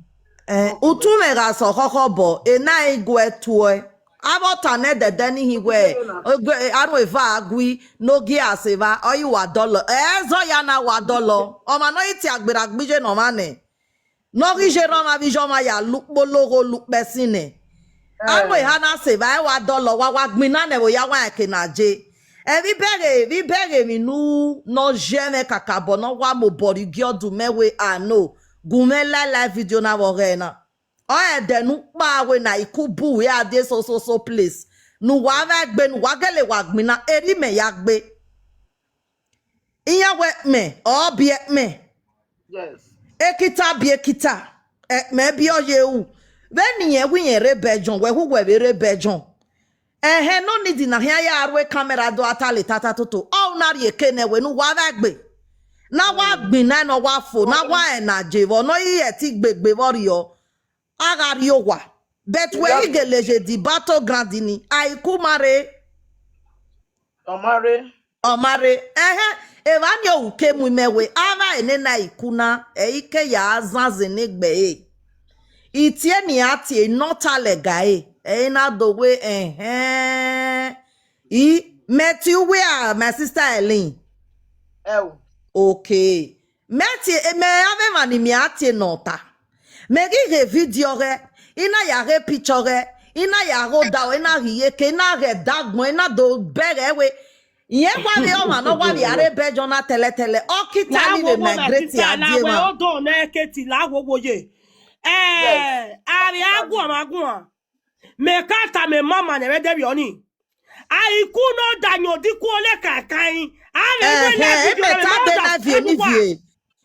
Eh, utu mwẹ gha sẹ ọkhọkhọ bọ, ena i guẹ tuẹ. Avbe ọta nẹ dẹdẹ ni hin wẹ, anu eva a gui, ne ogie a se evba, ọ i wa dọlọ. Ẹ zọ ya na wa dọlọ. Ọmwa ne ọ i tie agbera gbe iye ne ọmwa nẹ. Ne ọ ghi ye rre ọmwa vbe iye ọmwa ya lu ukpologho lu ukpẹsin nẹ. Anu eha na se evba, ẹ wa dọlọ, wa wa gbinna nẹ vbe oya wa ẹke na je. Ẹ vbe ibẹghe, vbe ibẹghe emwi ne u, ne ọ ye mwẹ kakabọ ne ọ wa mobọ rhie igiọdu mẹ wẹ a no, gu mwẹ la live video na vbe ọghẹ na. Ọ ẹdẹ ne u kpa wẹ ne a i ku bu wẹ a die so so so place. Ne uwa vbe gbe, ne uwa gele wa gbinna, erha imẹ ya gbe. Iran wẹ ẹkpẹn, ọ biẹ ẹkpẹn. Yes. Ekita biẹ ekita, ẹkpẹn biẹ ọ ye ru. Vbene irẹn wẹ irẹn rre Belgium, wẹ hu wẹ vbe rre Belgium. Ẹhẹn, no need na khian ya rue camera do a ta le tata toto. Ọ na rhie eke nẹ wẹ ne uwa vbe gbe. Na wa gbinna ne ọ wa fo, na wa rẹn na je vbọ, ne ọ i ẹtin gbegbe vbọ rriọ. A gha rrie owa. But wẹ i gele ye the battleground ni, a i ku ma rre. Ọ ma rre. Ọ ma rre. Ẹhẹn, evba ni ohu ke mu imẹ wẹ, avbe enena i ku na, ẹ i ke ya zanzin ne egbe ẹre. I tie ne a tie, I nọ ta lẹga ẹre, ẹ i na do wẹ, ẹhẹn. I, mẹ tie uwẹ a, my sister Helen. Ẹ o. Okay. Mẹ tie, mẹ avbe emwa ni mẹ a tie ne ọ ta. Mẹ ghi ghe video ọghẹ, I na ya ghe picture ọghẹ, I na ya ghe odaro, I na ghi ye eke, I na ghe ẹdagbọn, I na do bẹghe wẹ, irẹn wa vbe ọmwa ne ọ wa vbe a rre Belgium na tẹlẹtẹlẹ, ọ ki ta ni vbe migrate a die emwa. Odo nẹ keti la wowo ye. Ẹ, a vbe a guan ma guan. Mẹ ka tama mama ne ẹmwẹ dẹvbe ọnii. A i ku ne ọ da yan odikun ole kakan. A vbe wẹ Ẹhẹn, live video ẹmwẹ na ta de na vie ni vie.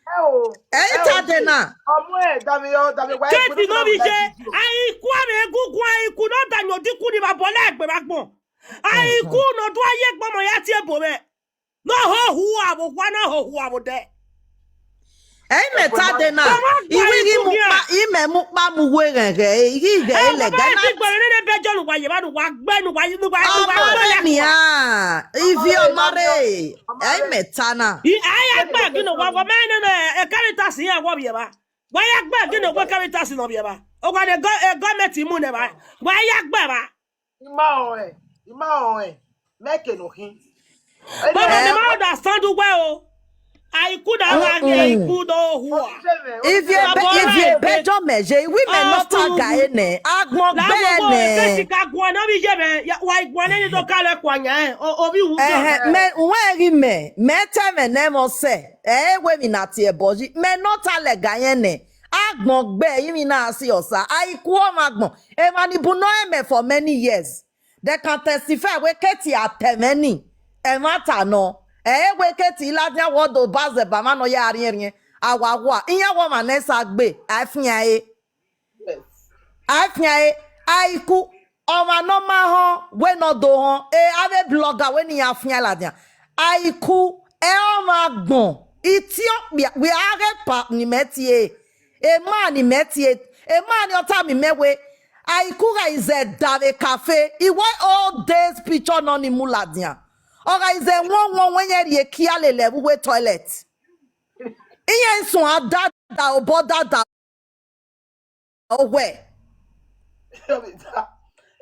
Ẹ o, Ẹ i ẹ o, ta de na. Ọmọ ẹ, dame yọ, dame wa. Keti no vbe iye, a i ku amwẹ egungun, a i ku ne ọ da yan odikun ni vbe abọ lẹ egbe vbe agbọn. A i ku ne ọ do a ye egbe ọmọ ya tie ebo mwẹ. Ne ọ ho hu avbe owa, ne ọ ho hu avbe odẹ. Ẹ i mẹ ta de na, I wẹ ghi mu kpa, I mẹ mu kpa mu uwu eghẹnghẹ, I ghi ghẹ lẹga na. Ẹ, uwa ma ti gbẹre nene Belgium ne uwa ye evba, ne uwa gbe, ne uwa, ne uwa, ne uwa gbe lẹ. Ọmọ rre nian, ivi ọmọ rre, ẹ i mẹ ta na. I, a ya gbe ghi ne uwa, uwa ma nene, e Caritas iran wọ vbe evba. Wa ya gbe ghi ne uwa Caritas ne ọ vbe evba. Owa ne gọ-, e gọọmenti mu ne evba. Wa ya gbe evba. I ma rẹn, I ma rẹn, mẹ ke nọ khin. Baba, mẹ ma understand uwẹ o. A i ku da gha ghe, a i ku do hua. Ivie Belgium mẹ ye, iwi mẹ nọ ta ga e nẹ, agbọn gbe nẹ. Kesi ka guan na vbe iye mẹ, wa i guan nẹ ni do ka lẹ kua yan, o, ovbi wu. Ẹhẹn, mẹ, uwẹ ghi mẹ, mẹ ta ẹmwẹ nẹ mwẹ ọsẹ, ẹ i wẹ emwi na tie ẹbọ yi, mẹ nọ ta lẹga yẹn nẹ, agbọn gbe, emwi na si ọsa, a i ku ọmwa agbọn, emwa ni bu nọ ẹmwẹ for many years. They can testify wẹ Keti a ta ẹmwẹ ni, ẹmwata nọ. Ẹ i wẹ Keti ladian wẹ ọ do ba zẹ ba mwa ne ọ ya rhiẹnrhiẹn, a wa hua, iran wẹ ọmwa ne sa gbe, a i fian ẹre. A i fian ẹre, a i ku, ọmwa ne ọ ma họn, wẹ ne ọ do họn, e avbe blogger wẹ ne iran fian ladian. A i ku, ẹ ọmwa agbọn, itiọkpia, wẹ a ghe pa ni mẹ tie, emwa ni mẹ tie, emwa ni ọ tama imẹ wẹ, a i ku gha i zẹ da vbe cafe, I wẹ old days picture nọ ni mu ladian. Ọ gha i zẹ wọn wọn wẹ yẹn rhie kia lele ẹvbo uwu toilet. Iran i suẹn a da da obọ da da owẹ.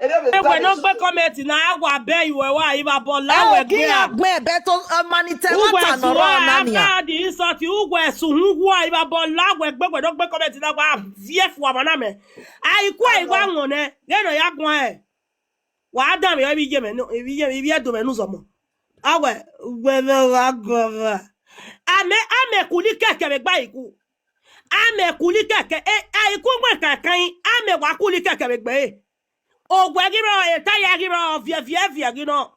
Ewẹ ne ọ gbe comment na, a wa bẹ iwẹ wa, I vbe abọ la wẹ gbe a. Iran gbẹn ẹbẹ to, ọmwa ni te ẹmwata nọ rọ na nia. Uwẹ su, a di insult, uwẹ su, uwẹ, I vbe abọ la wẹ gbe, wẹ ne ọ gbe comment na, wa viẹ fua mwa na mẹ. A i ku a i wa wọn nẹ, ghẹ ne ọ ya guan ẹ. Wa danmwehọ ivbi iye mwẹ ne, ivbi iye, ivbi ẹdo mwẹ ne uzọmọ. A wẹ, wẹ vbe gha guan vba. Amẹ, amẹ ku ni kẹkẹ vbe gba iku. Amẹ kuli kẹkẹ, e, Aiku wẹ kankan, amẹ wa kuli kẹkẹ vbe egbe ẹre. Owẹ ghi rrọọ, eta ya ghi rrọọ, viẹ viẹ viẹ ghi nọ.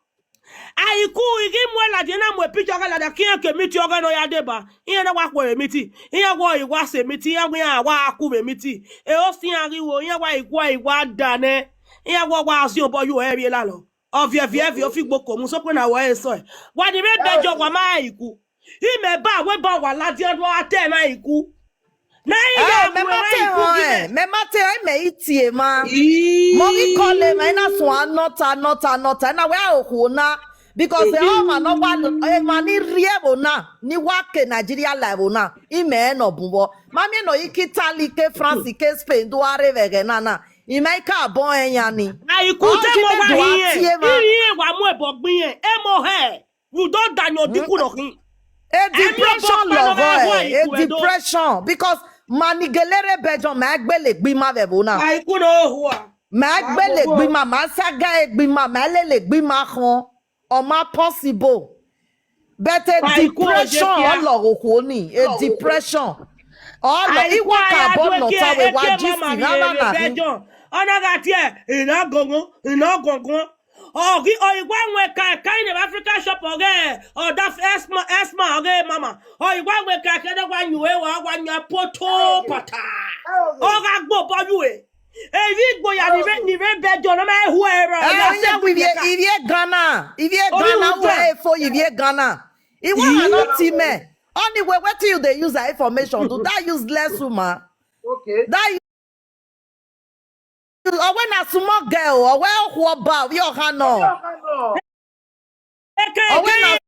Aiku, I ghi mu ladian na mu picture ọghe ladian, ke iran ke meeting ọghe ne ọ ya deba. Iran na wa khuẹ vbe meeting. Iran wa, I wa sẹ meeting, iran wa, iran wa ku vbe meeting. E o si iran ghi wo, iran wa, I wa, I wa da nẹ. Iran wa, wa si obọ ye uẹ vbe lalọ. Ọ viẹ viẹ viẹ, ọ fi gbo ko mu, sokpan na wẹ eso ẹe. Wa ni vbe bẹjọ, wa ma Aiku. Imẹ ba wẹ ba wa ladian do a te ma Aiku. Na i Ah, ya mẹ ma wẹ te Aiku họn ghi ẹ, mẹ. Mẹ ma te họn, mẹ i tie ma. Ii. Mọ ghi kọle ma, I na suẹn nọta, nọta, nọta, I na wẹ a okhuo na. Because eh, ọmwa ne ọ wa, emwa ni rri ẹvbo na, ni wa ke Nigeria la ẹvbo na, imẹ ẹre nọ bun vbọ. Ma miẹn ne ọ i ke Italy, ke France, ke Spain, do a rre vbe ẹghẹ na na. Imẹ i ka bọ ẹn yan ni. Aiku Ọ te ji mọ mẹ wa do a hiẹn, tie ma. Iri iẹn wa mu ẹbọ gbe iẹn, emo hẹ, vbe udo da yan odikun nọ khin. E Ẹmwẹ ọbọ depression kpa ne ọ lọghọ gha ru ẹ, e Aiku ẹdo. Depression, because ma ni gele rre bẹjọ, ma gbele egbe ima vbe ẹvbo na. Aiku ne ọ hua. Ma gbele egbe ima, ma saga egbe ima, ma lele egbe ima khọn. Ọ ma possible. But a Aiku depression, ojekia. Ọ lọghọ okhuo ni, a depression. Ọ lọ, Aiku iwa ka aya bọ du nọ eke, ta wẹ wa eke gist mama gha vbe na na khin. Bẹjọ. Ọ na gha tie, I na gongo, I na gongo. Ọ ghi, ọ i wa wẹ ka, ka in Africa shop ọghe, ọ da Esma, Esma ọghe mama. Ọ i wa wẹ ka, ke ne wa yu e wa, wa nya poto pata. Ọ gha gbe obọ yu e. Evbi igboya ni vbe, ni vbe bẹjọ ne ọ ma hu ẹre. Eh, ọ ya sẹ ivie, ivie Ghana, ivie Ghana, wẹ efo ivie Ghana. I wa na nọ ti mẹ. Anyway, wetin you dey use her information do? That useless woman. Okay. That u-, ọ wẹ na small girl, ọ wẹ okhuo ọba, ovbi ọha nọ. Ọ wẹ na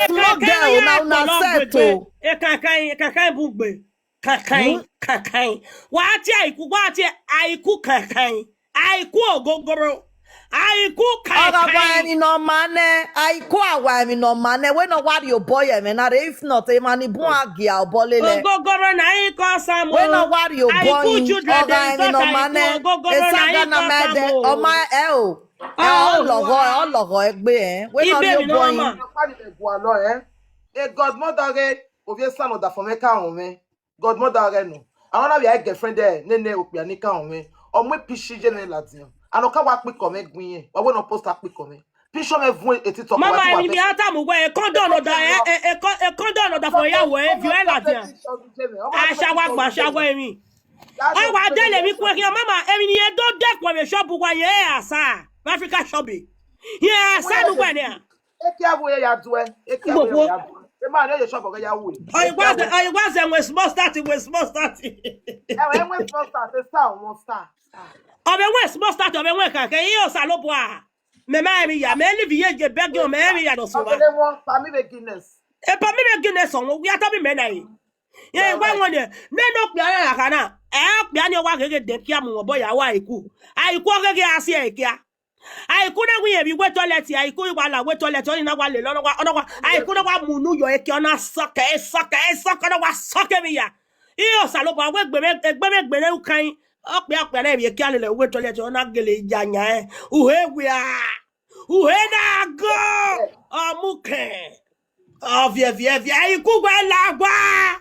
small girl, na una set o. Ekankan, ekankan bugbe. Kankan, kankan. Wa tie Aiku, wa tie Aiku kankan. Aiku ogogoro. Aiku kankan. Ọ gha wa emwi ne ọ ma nẹ, Aiku a wa emwi ne ọ ma nẹ, wẹ ne ọ wa rhie obọ ye ẹmwẹ na rre, if not, emwa ni bun a gia obọ lele. Ogogoro na i kọ Samu. Wẹ ne ọ wa rhie obọ yin, ọ gha emwi ne ọ ma nẹ, esaga na ma ẹdẹ, ọ ma ẹ o. Ẹ, ọ lọghọ, ọ lọghọ egbe, ẹ. Wẹ ne ọ rhie obọ yin. Ọkpa ni mẹ gualọ, ẹ. E godmother ghe, ovbi esa ne ọdafẹn mwẹ ka rọnmwẹ. Godmother ghẹ nọ. Amwa na vbe a girlfriend ẹre nene okpia ni ka rọnmwẹ. Ọ mu picture ye ne ladian. Anọ ka wa kpikọ mwẹ gbe irẹn. Wa wẹ ne ọ post a kpikọ mwẹ. Picture mwẹ vun e TikTok wa. Mama, ti wa emwi ni best. A ta mu wẹ, e condom nọ da, e, e, e con-, e condom nọ da fọ ya wẹ, e viọ ladian. Ashawa gba ashawa emwi. Ọ wa dele emwi kue khian, mama, emwi ni e do dekun vbe shop wa ye asa. Africa shop. Ye asa nu wẹ nia. Eke avbe ya duẹ, eke avbe ya duẹ. Ema ne ye shop ọghe ya wu. Oyi wa zẹ, oyi wa zẹ, wẹ small start, wẹ small start. Ẹ wẹ, wẹ small start, ẹ sa, wẹ start. Ọ vbe wẹ small start, ọ vbe wẹ kha khe, iyo Osanobua. Mẹ ma emwi ya, mẹ live ye je beg you, mẹ emwi ya nọ so wa. Ọ vbe wọ, pa mi vbe Guinness. E pa mi vbe Guinness, ọ wọ, wi ata mi mẹ na yi. Ye wa wọ nẹ, nene okpia na kha na. Ẹ okpia ni wa gheghe de kia mu obọ ya wa Aiku. Aiku gheghe a si ẹre kia. Aiku na wi emwi wẹ toilet, Aiku wa la wẹ toilet, ọni na wa lele, ọna wa, ọna wa, Aiku na wa mu unu yọ eke, ọna sọkẹ, sọkẹ, sọkẹ, ọna wa sọkẹ emwi ya. Iyo Osanobua, wẹ egbe mwẹ, egbe mwẹ, egbe mwẹ ukan, okpia, okpia na emwi eke a lele wẹ toilet, ọna gele ya yan ẹn. Uhe wia, uhe na go, ọ mu kẹn. Ọ viẹ, viẹ, viẹ, Aiku wẹ la gua.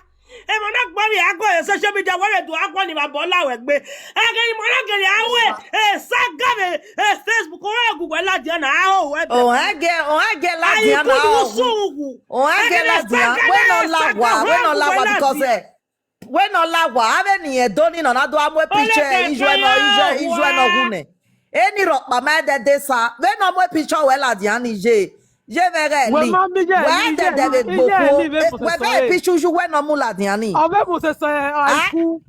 Emọ na gbọ vbe a gọ social media, wẹ vbe do a gua ni vbe abọ la wẹ gbe. Ẹghẹ emọ na gele a wẹ, e saga vbe, e Facebook, ọ gu wẹ ladian na, a ho wẹ bẹ. Ọ gẹ, ọ gẹ ladian na, Aiku ni ọ wu. Usu wu. Ọ gẹ ladian, wẹ nọ la gua, wẹ nọ la gua because, eh, wẹ nọ la gua, avbe ni ẹdo ni nọ na do a mu picture, ijuẹ nọ, ijuẹ, ijuẹ nọ wu nẹ. Eni rhọkpa ma ẹdẹdẹ sa, vbene ọ mu picture wẹ ladian ni ye, ye mwẹ ghẹ ni, wẹ dẹdẹ vbe gbokhuo, wẹ vẹ picture uyu wẹ ne ọ mu ladian ni. Ọ vbe mu sẹsẹ Aiku.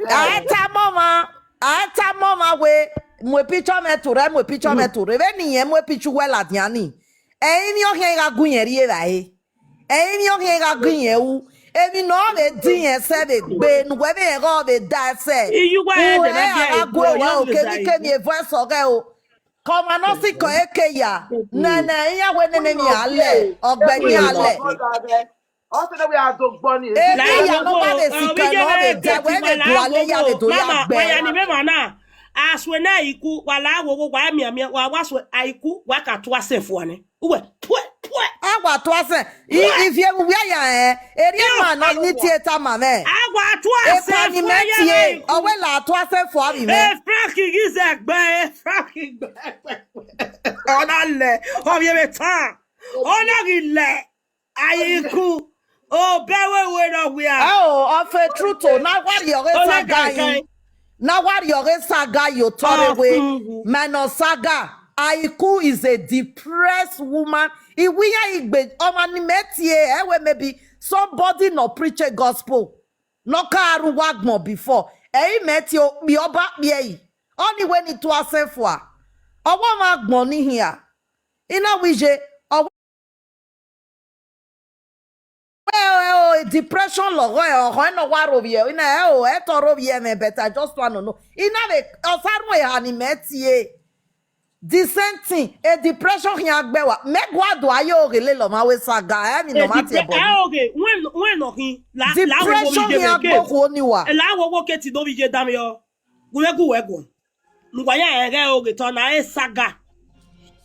A i tama ọmwa, a i tama ọmwa wẹ, mu picture mwẹ to rre, mu picture mwẹ to rre, vbene irẹn mu picture wẹ ladian ni, ẹrinmwi ọ khian gha gu irẹn rrie evbare. Ẹrinmwi ọ khian gha gu irẹn ru, emwi ne ọ vbe di irẹn sẹ vbe egbe, ne uwẹ vbe rẹn ghe ọ vbe da ẹsẹ. Uwẹ a gha gu uwẹ o, kemwi kemwi e voice ọghẹ o. Kọmwa ne ọ sikẹ eke ya, nene iran wẹ nene ni a lẹ, ọgbẹni a lẹ. Ọ sẹ ne wẹ a do gbọ ni. Emwi ya ne ọ ma vbe sikẹ ne ọ vbe da, wẹ vbe gualọ ya vbe do ya gbẹ. Asue na Aiku, wa la wo wo, wa mianmian, wa wa sue Aiku, wa ka tua sẹ fua nẹ. Uwẹ, tuẹ. A wa tuasẹ, ivie vbe uwia ya rẹn, erriọ ma na ni tie tama mwẹ. A wa tuasẹ. Epa ni mẹ tie, ọ wẹ la tuasẹ fua vbe mwẹ. Frank ghi zẹ gbe, Frank gbe. Ọ na lẹ, ọ vbe tan. Ọ na ghi lẹ. Ayiku, obẹ wẹ wẹ nọ wia. Oh, of a truth, oh, na wa rhie ọghe saga yi. Na wa rhie ọghe saga yi otọ rre we. Minus saga, Ayiku is a depressed woman. Iwu iran igbe, ọmwa ni mẹ tie, ẹ wẹ maybe somebody nọ preach a gospel. Nọ ka ru wa gbọn before. Ẹ i mẹ tie okpia ọba kpia yi. Ọni wẹ ni tuasẹ fua. Ọ wẹ ọmwa gbọn ni hia. I na wẹ iye, ọ wẹ, depression lọghọ, ọhọ nọ wa rovbiẹ, I na, ẹ o, ẹ tọ rovbiẹ mwẹ, but I just want to know. I na vbe, ọ sa rhun eha ni mẹ tie. The same thing, a depression khian gbe wa. Mẹ gua do aye oghe lele ọmwa wẹ saga, ẹ emwi ne ọ ma tie ẹbọ. Ẹ oghe, wẹ nọ khin, la, la wo wo Depression vbe ye khian vbe ke. Gbe okhuo ni wa. La wo wo ke ti do vbe ye da mwẹ yọ. Gu mwẹ gu wẹ guan. Ne uwa ya rẹn ghẹ oghe tọ na re saga.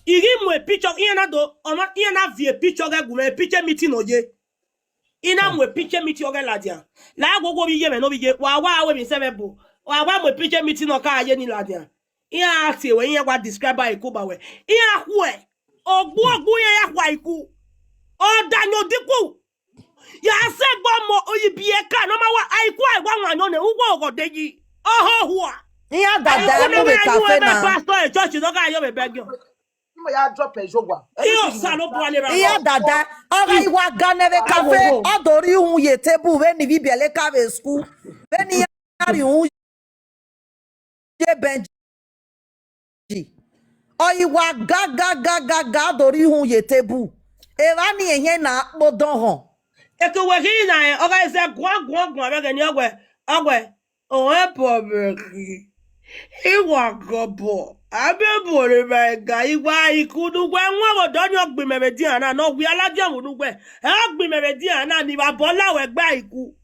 I ghi mu picture, iran na do, ọmwa, iran na viọ picture ọghẹ gu mwẹ, picture meeting nọ ye. I na mu picture meeting ọghẹ ladian. La wo wo vbe iye mwẹ ne ọ vbe ye, wa wa ru emwi sẹ mwẹ bo. Wa wa mu picture meeting nọ ka ye ni ladian. Iran a tie wẹ, iran wa describe Ayiku ba wẹ. Iran khuẹ, ogbu ogbu iran ya khuẹ Ayiku. Ọ da yan odikun. Ya sẹ egbe ọmọ oyibiẹ ka ne ọ ma wa, Ayiku a wa wan nọ nẹ, uwu ọghọ de yi. Ọhọ hua. Iran dada Ayiku mu ne vbe ọmwa kafe ru na. Pastor e church nọ gha yọ vbe bẹgiọ. Imo ya drop e jogwa. Iyo Osanobua ne ra. Iran dada, ọ gha i wa ga nẹ vbe kafe, ọ do rhie uhunmwu ye table vbene ivbi biẹlẹ ka vbe school. Vbene iran rhie uhunmwu ye bench. Ọ i wa ga ga ga ga ga, ọ do rhie uhunmwu ye table. Evba ni ehiẹn na kpodọ họn. Eke uwẹ khin na rẹn, ọ gha zẹ guan guan guan vbe ẹghẹ ni, ọ wẹ, ọ wẹ, ọ wẹ bọ mwẹ khin. I wa gọbọ, a miẹn obọ ne ima ga, I wa Ayiku ne uwẹ wọn vbe odọ ni, ọ gbe imẹ vbe edian na, ne ọ wia ladian vbe ne uwẹ, ẹ ọ gbe imẹ vbe edian na, ne I vbe abọ la wẹ gbe Ayiku.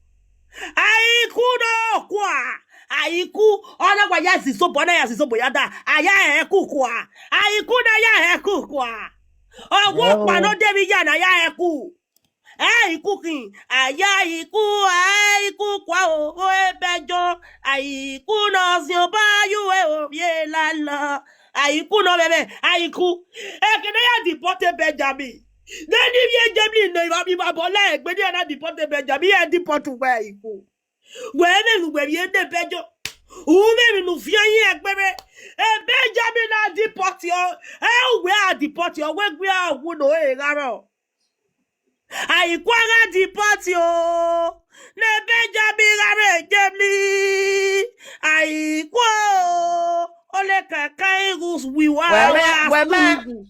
Ayiku ne okua, Ayiku, ọ na wa ya zẹ isobo, ọ na ya zẹ isobo ya da, a ya hẹ kukua. Ayiku ne a ya hẹ kukua. Ọ wẹ ọkpa ne ọ de vbe iya ne a ya hẹ ku. Ẹ Ayiku khin, a ya Ayiku, Ayiku kua o, o Ebẹjọ, Ayiku ne ọ ziẹn obọ ye uwẹ ovbi elalọ. Ayiku ne ọ vbe mwẹ, Ayiku. Eke ne a ya deport Benjamin. De ne ivbi Germany nọ, I vbe abọ la egbe ne iran na deport Benjamin, iran deport uwẹ Ayiku. Wẹ vbe ne uwẹ vbe de Benjamin. U vbe emwi ne u fian yi ẹgbẹe. E Benjamin na deport ọ, ẹ uwẹ a deport ọ, wẹ gu a wu ne ore gha rrọọ. Ayiku a gha deport o, ne Benjamin gha rre Germany. Ayiku o, ole kankan ighus wi wa. Wẹ mẹ, wẹ mẹ,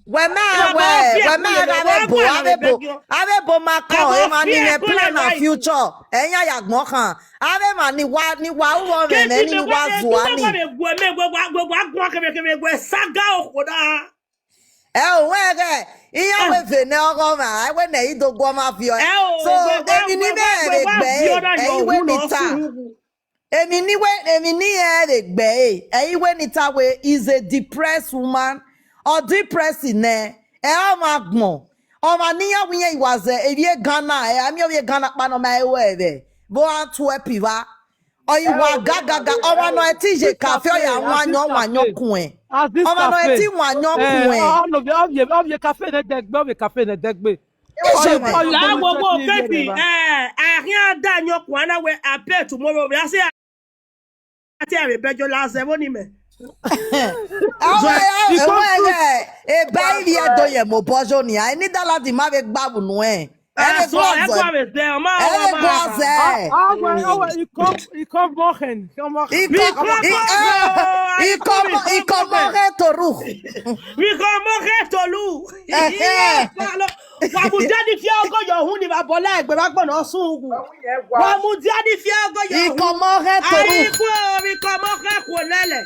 wẹ mẹ, wẹ, wẹ mẹ gha vbe bo, a vbe bo, a vbe bo ma kọ, emwa ni mwẹ plan na future. Ẹ yan ya gbọn khan. Avbe emwa ni wa, ni wa ru ọmwẹ mwẹ, ni wa zua ni. Wẹ wa guan kẹmwẹ kẹmwẹ, wẹ saga okhuo na. Ẹ o, wẹ ghẹ, iran wẹ vene ọghọ mwa, ẹ wẹ ne ẹ i do guọmwa viọ. So, emwi ni mwẹ vbe gbe ẹre, ẹ i wẹ ni ta. Emwi ni wẹ, emwi ni rẹn vbe gbe ẹre, ẹ i wẹ ni ta wẹ is a depressed woman, ọ depressed nẹ, ẹ ọmwa agbọn. Ọmwa ne iran wẹ iran wa zẹ, evbi Ghana, ẹ, a miẹn ovbi Ghana kpa ne ọ ma ru ẹvbo Antwerp evba. Ọ i wa gagaga, ọmwa ne ọ ti ye kafe, ọ ya wan yọn, wan yọn kuẹn. Ọmwa ne ọ ti wan yọn kuẹn. Ọ vbe kafe ne dẹgbe, ọ vbe kafe ne dẹgbe. Iye mẹ. La wo wo baby, eh, a khian da yọn kuan na wẹ, I bet tomorrow, we say, a te avbe bẹjọ la zẹ vbọ ni mẹ. Ẹwẹ, ẹwẹ, ẹwẹ, eba ivbi Ẹdo ye mobọ yo nia, eni daladi ma vbe gba vbe unu ẹn. Ẹ vbe gua zẹ. Ẹ vbe gua zẹ. Ikọ, ikọ mọghẹ, ikọ mọghẹ. Ikọ, ikọ mọghẹ toru. Ikọ mọghẹ toru. Wa mudia ni fi ọgọ yọ hu ni vbe abọ la egbe vbe agbọn ne ọ sunu. Wa mudia ni fi ọgọ yọ hu. Ikọ mọghẹ toru. Ayiku, vbe ikọ mọghẹ khuo lẹlẹ.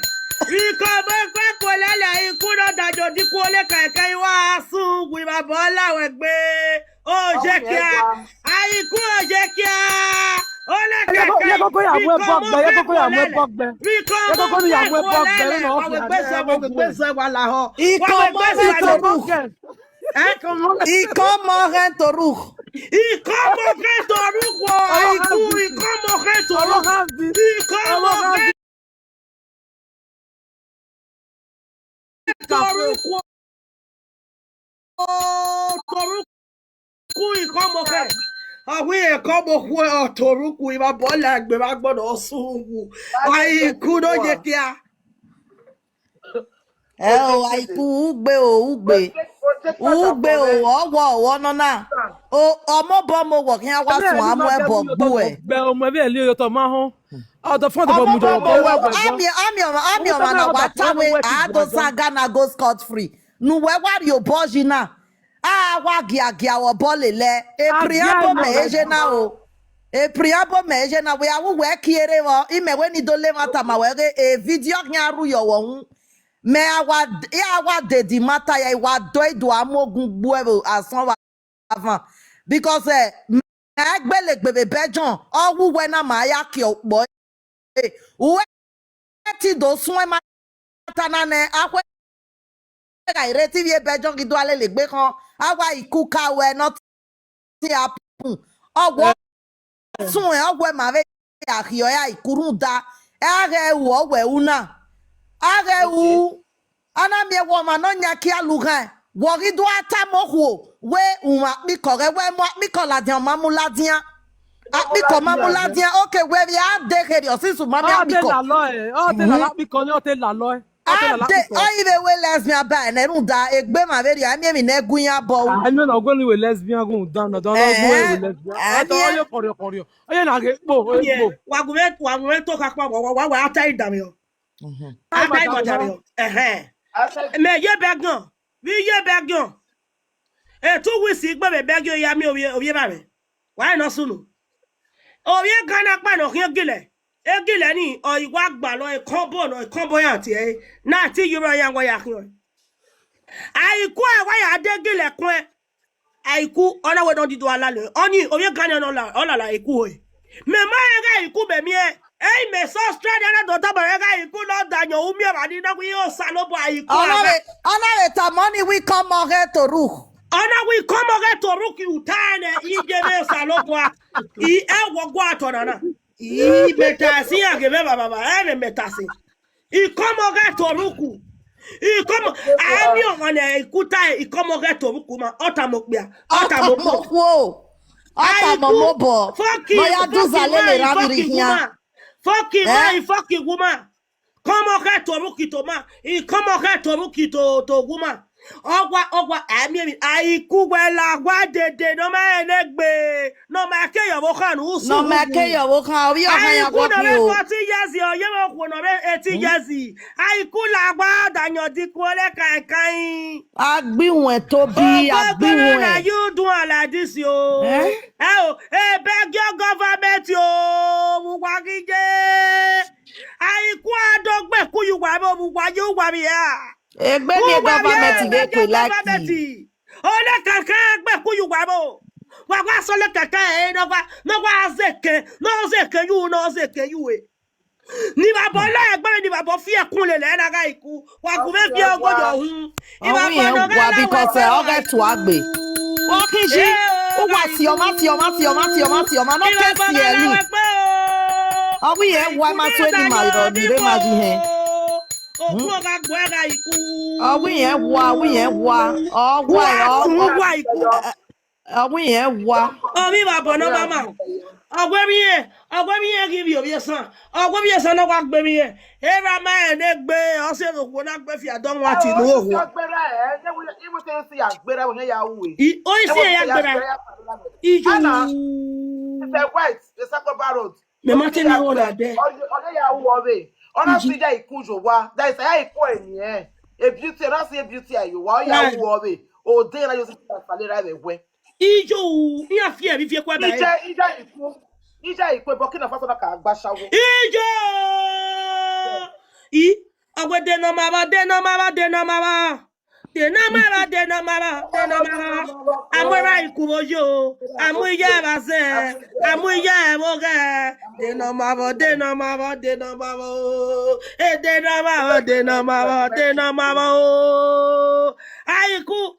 Vbe ikọ mọghẹ khuo lẹlẹ, Ayiku ne ọ da ye odikun ole kẹkẹ, I wa sunu vbe abọ la wẹ egbe. Ojekia. Ayiku Ojekia. Ole kẹkẹ. Ye koko ya mu ẹbọ gbe, ye koko ya mu ẹbọ gbe. Vbe ikọ mọghẹ khuo lẹlẹ, wa wẹ egbe zẹ, wa wẹ egbe zẹ, wa lahọ. Ikọ mọghẹ toru. Ikọmọ ọghẹn Toruk. Ikọmọ ọghẹn Toruk o. Aiku, ikọmọ ọghẹn Toruk. Ikọmọ ọghẹn Toruk o. Toruk ikọmọ ọghẹn. Ọ wẹ ikọmọ ọghẹn Toruk, I ma bọ la egbe vbe agbọn ne ọ sunu. Aiku ne ọ ye kia. Ẹ o, Aiku, ugbe o, ugbe. Ugbe o, ọwọ, ọwọ nọ na. O, ọmọ obọ ọmọ owọ khian wa suẹn a mu ẹbọ gbe uẹ. Gbe ọmọ ẹvbo ẹli otọ ma họn. Ọdọ fọn ọdọ mu jọ. Ọmọ obọ ọmọ owọ, ami, ami ọmọ, ami ọmọ na wa ta wẹ a do sa ga na go scot free. Ne uwẹ wa rhie obọ yi na. A wa giagia vbe obọ lelẹ. Eprian bo mẹ eje na o. Eprian bo mẹ eje na, wẹ a wu wẹ kie rre vbọ, imẹ wẹ ne I do le emwa tama wẹ ghe, e video khian rhu yọ vbe uhunmwu. Mẹ a wa, I a wa dedi mata ya, I wa dọ ido a mu ogun gbuẹ vbe asọn vbe avan. Because, eh, mẹ a gbele egbe vbe Belgium, ọ wu wẹ na ma ya kie okpọ. Eh, uwẹ ti do suẹn ma ta na nẹ, a khuẹ gha rre te ivbi Belgium ghi do a lele egbe khọn, a wa Aiku ka wẹ nothing happen. Ọ wọ suẹn, ọ wẹ ma vbe ya khiọ ẹre Aiku rhunmwuda, a ghẹ ru ọ wẹ ru na. A ghẹ ru, a na miẹn wẹ ọmwa ne ọ yan kia lughaẹn, wẹ ọ ghi do a tama okhuo wẹ u mwẹ akpikọ, ghẹ wẹ mu akpikọ ladian, ọ ma mu ladian. Akpikọ ma mu ladian, okay, wẹ vbe a de kherriọ since u ma miẹn akpikọ. Ọ te lalọ, ẹ, ọ te lalọ akpikọ ni, ọ te lalọ, ẹ. Ọ te lalọ akpikọ. Ọ i vbe wẹ lesbian ba ẹnẹ rhunmwuda egbe ma vberriọ, a miẹn emwi ne ẹ gu iran bọ ru. A miẹn na ọgọ ni wẹ lesbian gun dan na, dan na ọgọ wẹ lesbian. A miẹn ọyọ kọriọ kọriọ. Ọyẹ na ghe kpo, kpo. Wa gu mwẹ, wa gu mwẹ to khakpa, wa, wa, wa, wa ta idamwẹ. A ta idamwẹ. Ẹhẹn. Mẹ ye Belgium, vbe I ye Belgium. Two weeks I gbe vbe Belgium ya miẹn ovbi, ovbi evba mwẹ. Wa rẹn ne ọ sunu. Ovbi Ghana kpa ne ọ khian egilẹ. Egilẹ ni, ọ i wa gbalọ, ekọnbọ nọ, ekọnbọ iran tie ẹre. Na te iyore iran wa ya khian. Aiku a wa ya de egilẹ kuẹn. Aiku, ọ na wẹ ne ọ di do a lalọ. Ọni, ovbi Ghana nọ la, ọ lala Aiku hẹ. Mẹ ma rẹn ghe Aiku mẹ miẹn. Ẹ i mẹ sẹ Australia na do tama rẹn ghe Aiku ne ọ da yọn u miẹn evba ni na wẹ Osanobua Aiku. Ọ na vbe, ọ na vbe tama ọni wẹ ikọmọ ọghẹn Toruk. Ọ na wẹ ikọmọ ọghẹn Toruk u ta nẹ, I ye vbe Osanobua. I ẹ wọ gua tọ nana. I mẹ ta sin iran ghe mwẹ vbavba, ẹ vbe mẹ ta sin. Ikọmọ ọghẹn Toruk. Ikọmọ, a miẹn ọmwa ne Aiku ta, ikọmọ ọghẹn Toruk ma, ọ tama okpia, ọ tama okhuo. Ọ tama ọmọ obọ. Fucking, ma ya du fucking zalele man, ra vbe rre fucking khian. Woman. Fucking man, fucking woman. Ikọmọ ọghẹn Toruk to ma, ikọmọ ọghẹn Toruk to, to woman. Ọ wa, ọ wa, a miẹn emwi, Aiku wẹ la wa dede ne ọ ma rẹn egbe, ne ọ ma ke ye ọvbokhan ne u sunu. Ne ọ ma ke ye ọvbokhan, ovbi ọkhan ya Aiku ne ọ vbe forty years, ọ ye vbe okhuo ne ọ vbe eighty years. Aiku la wa da yọn dikuo le kaikai. A gbe iwẹn tobi, a gbe iwẹn. Ogbegbe na you do am like this o. Eh? Ẹ o, e Belgium government o, vbe uwa ghi ye. Aiku a do gbe ku ye uwa vbe, vbe uwa ye uwa vbe a. Egbe ni government vbe kue like. Ole kankan gbe ku ye uwa vbe. Wa wa sọ ole kankan ẹ ne wa, ne wa zeke, ne zeke yu, ne zeke yu e. Ni vbe abọ la egbe ni vbe abọ fi ẹkun lele ẹre na gha Aiku. Wa gu vbe viẹ ogo yọ hun. Ọwẹ irẹn wa because ọ ghẹ tua gbe. Ọ khin yi, u wa si ọmwa, si ọmwa, si ọmwa, si ọmwa, si ọmwa, ne ọ ke si ẹre ni. Ọwẹ irẹn wa ma sue ni ma rọ ni re ma yi hẹn. Okun ọgha gbe ẹre gha Aiku. Ọwẹ irẹn wa, ọwẹ irẹn wa. Ọ wa, ọ wa Aiku. Ọwẹ irẹn wa. Ọ vbe vbe abọ ne ọ ma ma. Ọ wẹ vbe irẹn, ọ wẹ vbe irẹn ghi vbe ovbi esan. Ọ wẹ vbe esan ne ọ wa gbe vbe irẹn. Erha ma rẹn ne egbe, ọ sẹ vbe okhuo na gbe fi adọ wan ti ne okhuo. Ọ gbera ẹ, ne wẹ, iwu te si ya gbera, wẹ ya ru e. I, o isi ya gbera. Iyu. Ana, the white, the Sakoba road. Mẹ ma te na wọ na dẹ. Ọ ya ru ọvbe. Ọ na si ya iku yo wa. That is ya iku eni ẹ. A beauty, ọ na si a beauty ayo wa. Ọ ya ru ọvbe. O de na yo si ta sale ra vbe wẹ. Iyo, iran fi ẹre fi ẹkua ba ẹre. Ije, ije iku. Ije iku, Burkina Faso na ka gba shawo. Iyo! I, awẹ de nọ ma vba, de nọ ma vba, de nọ ma vba. De nọ ma vba, de nọ ma vba, de nọ ma vba. A mu erha iku vbe oyo, a mu iye vbe azẹ, a mu iye vbe oghẹ. De nọ ma vba, de nọ ma vba, de nọ ma vba o. E de nọ ma vba, de nọ ma vba, de nọ ma vba o. Aiku,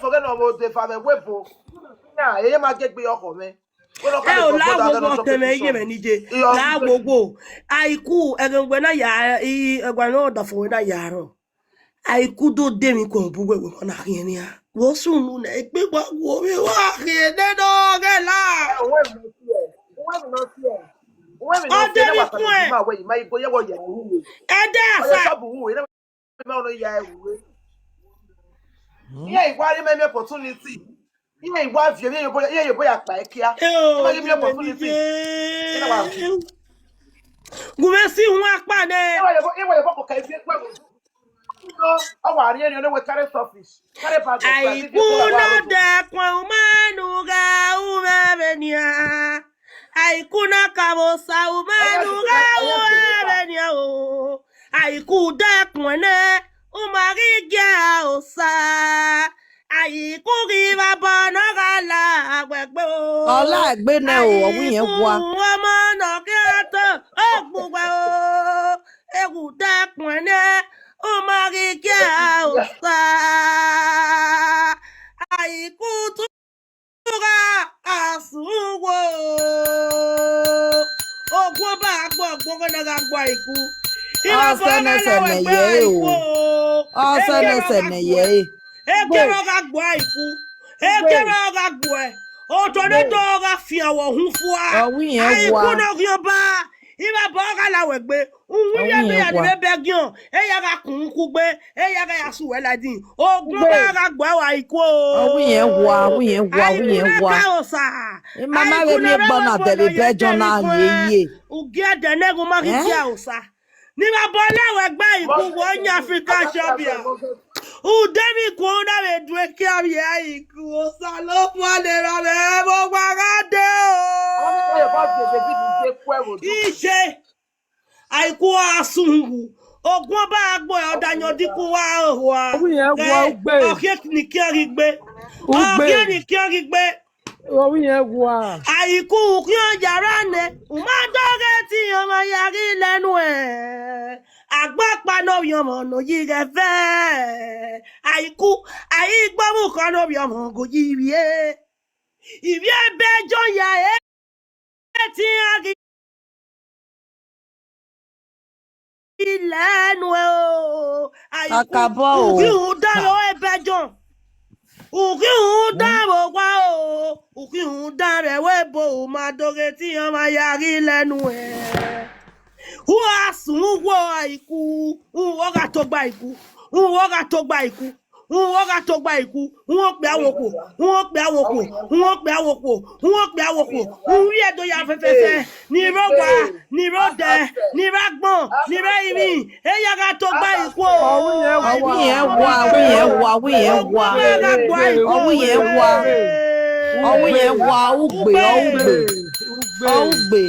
fo ghe ne ọ vbe odeva vbe ẹvbo ebo. Na, eye ma gie egbe ọkhọ mwẹ. Wẹ ne ọ ka Ẹ lele o, la gbọgbọdọ wo ghe ne ọ wo sọ ọtẹn mwẹ ye competition. Mwẹ ni je. Iyo, La wo wo. Aiku, ẹghẹ wẹ na ya, i, ẹguae ne ọdafẹn wẹ na ya rrọọ. Aiku do de emwi kuẹn bu wẹ wẹ na khian nian. Vbe ọ sunu nẹ, egbe wa wo vbe wa khian nẹ nọ ghẹ la. Uwẹ mi nọ si ẹ. Uwẹ mi nọ si ẹ. Uwẹ mi nọ si ẹ. Ọ de ne emwi wa sẹ kuẹn. Ma wẹ, ma igbo ye wọ ya ru. Ẹdẹ Ọ ya asa. Sọbu ru, ne ma nọ ya ru. Iye igua rhie mẹ opportunity. Iye igua viọ, iye yobo, iye yobo ya kpa ẹkia. Ẹ o, Ẹ ma ghi miẹn opportunity. Ẹ na wa viọ. Gu mwẹ si wọn akpa nẹ. Iye yobo, iye yobo kọkẹ iye egbe wo. Ọ wa rhie rhie ne we carry selfish. Carry bag of Aiku na dẹkun umanu gha ru mwẹ vbe nian. Aiku na ka vbe osa umanu gha ru mwẹ vbe nian o. Aiku dẹkun nẹ, u ma ghi gie Osa. Aiku ghi vbe abọ ne ọ gha la wẹ egbe o. Ọ la egbe nẹ o, ọ wi yẹn wa. Aiku ọmọ ne ọ khian to ogbugba o. Eghu dẹkun nẹ, u ma ghi gie Osa. Aiku tu gha asun wo. Ogun ọba gbe ọgbọn ghe ne gha gua Aiku. Iran Ọ sẹ nẹ sẹ nẹ ye e o. Ọ sẹ nẹ sẹ nẹ ye e. Egbe vbe ọ gha gua Aiku. Egbe vbe ọ gha gua. Otọ ne do gha fian vbe uhunmwu fua. Ọ wi yẹn wa. Aiku ne ọ ghian ọba. Iran ọba ọ gha la wẹ egbe. Uhunmwu ye egbe ya ni vbe bẹgiọn, eya gha kun kugbe, eya gha ya su wẹ ladin. Ogun ọba gha gba wa Aiku o. Ọ wi yẹn wa, ọ wi yẹn wa, ọ wi yẹn wa. Aiku na ka Osa. Mama vbe mi egbe na dẹ vbe bẹgiọn na ye ye. Ugiẹdẹ ne ẹghẹ u ma ghi gie Osa. Ne I vbe abọ la wẹ egbe Aiku wẹ ọ yan Africa champion. Udẹmwẹ Aiku na vbe due ke avbiẹ Aiku, Osanobua ne erha mwẹ vbe owa gha dee o. Iye, Aiku a sun wu, ogun ọba gbe ọda yan ọdikun wa ohua. Ọ khian ni kian ghi gbe. Ọ khian ni kian ghi gbe. Aiku khian yara nẹ, u ma dọghe te ọmwa ya ghi lẹ nuẹn. Agbakpa ne ovbi ọmọ ne ọ yi ghẹ vẹ, Aiku, a i gbe ọmwa ukhọ ne ovbi ọmọ go yi ivbi e. Ivbi ebe Jọn ya e, te iran ghi lẹ nuẹn o. Aiku, Kakabọ o. U ghi rhunmwuda vbe ebe Jọn. U ghi rhunmwuda vbe owa o. U ghi rhunmwuda vbe ẹvbo ebo, u ma do ghe te iran mwa ya ghi lẹ nuẹn. U gha sun uwu Aiku, u gha togbe Aiku, u gha togbe Aiku, u gha togbe Aiku, u okpia wo okhuo, u okpia wo okhuo, u okpia wo okhuo, u okpia wo okhuo, u vbiẹ do ya fẹfẹfẹ, ni rre owa, ni rre odẹ, ni rre agbọn, ni rre ivbi, eya gha togbe Aiku o. Ọ wẹ irẹn wa, ọ wẹ irẹn wa, ọ wẹ irẹn wa. Ọ wẹ irẹn wa. Ọ wẹ irẹn wa, ugbe, ọ ugbe, ọ ugbe.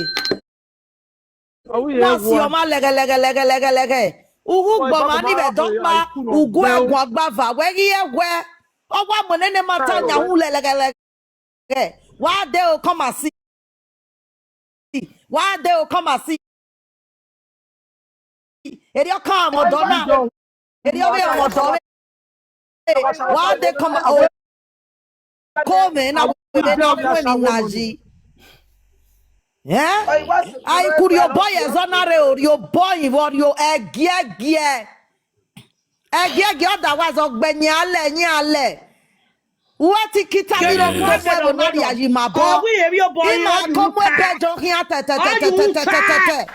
Ọ wẹ irẹn wa. Wa si ọmwa lẹghẹlẹghẹ lẹghẹlẹghẹ lẹghẹ. Ughu gbọmwa ni vbe ẹdẹ ọkpa, ugu ẹguọn gbava, wẹ ghi ẹwẹ. Ọ wa mu nene ma ta yan hu lẹghẹlẹghẹ. Wa de o come and see. Wa de o come and see. Erriọ ka ọmọ ọdọ na. Erriọ vbe ọmọ ọdọ vbe. Wa de come o. Ko mwẹ na wẹ ne ọ gu emwi na yi. Eh? Aiku rhie obọ ye ẹzọ na rre o, rhie obọ yi vbe ọ rhie ẹgiẹgiẹ. Ẹgiẹgiẹ, otherwise ọ gbe ẹyin alẹ, ẹyin alẹ. Uwẹ ti kita ghi rre ọmọ ẹvbo na rhie yi ma bọ. Ọ wẹ irẹn vbe obọ. Ima ko mu ebe Jọn khian tẹtẹtẹtẹtẹtẹ.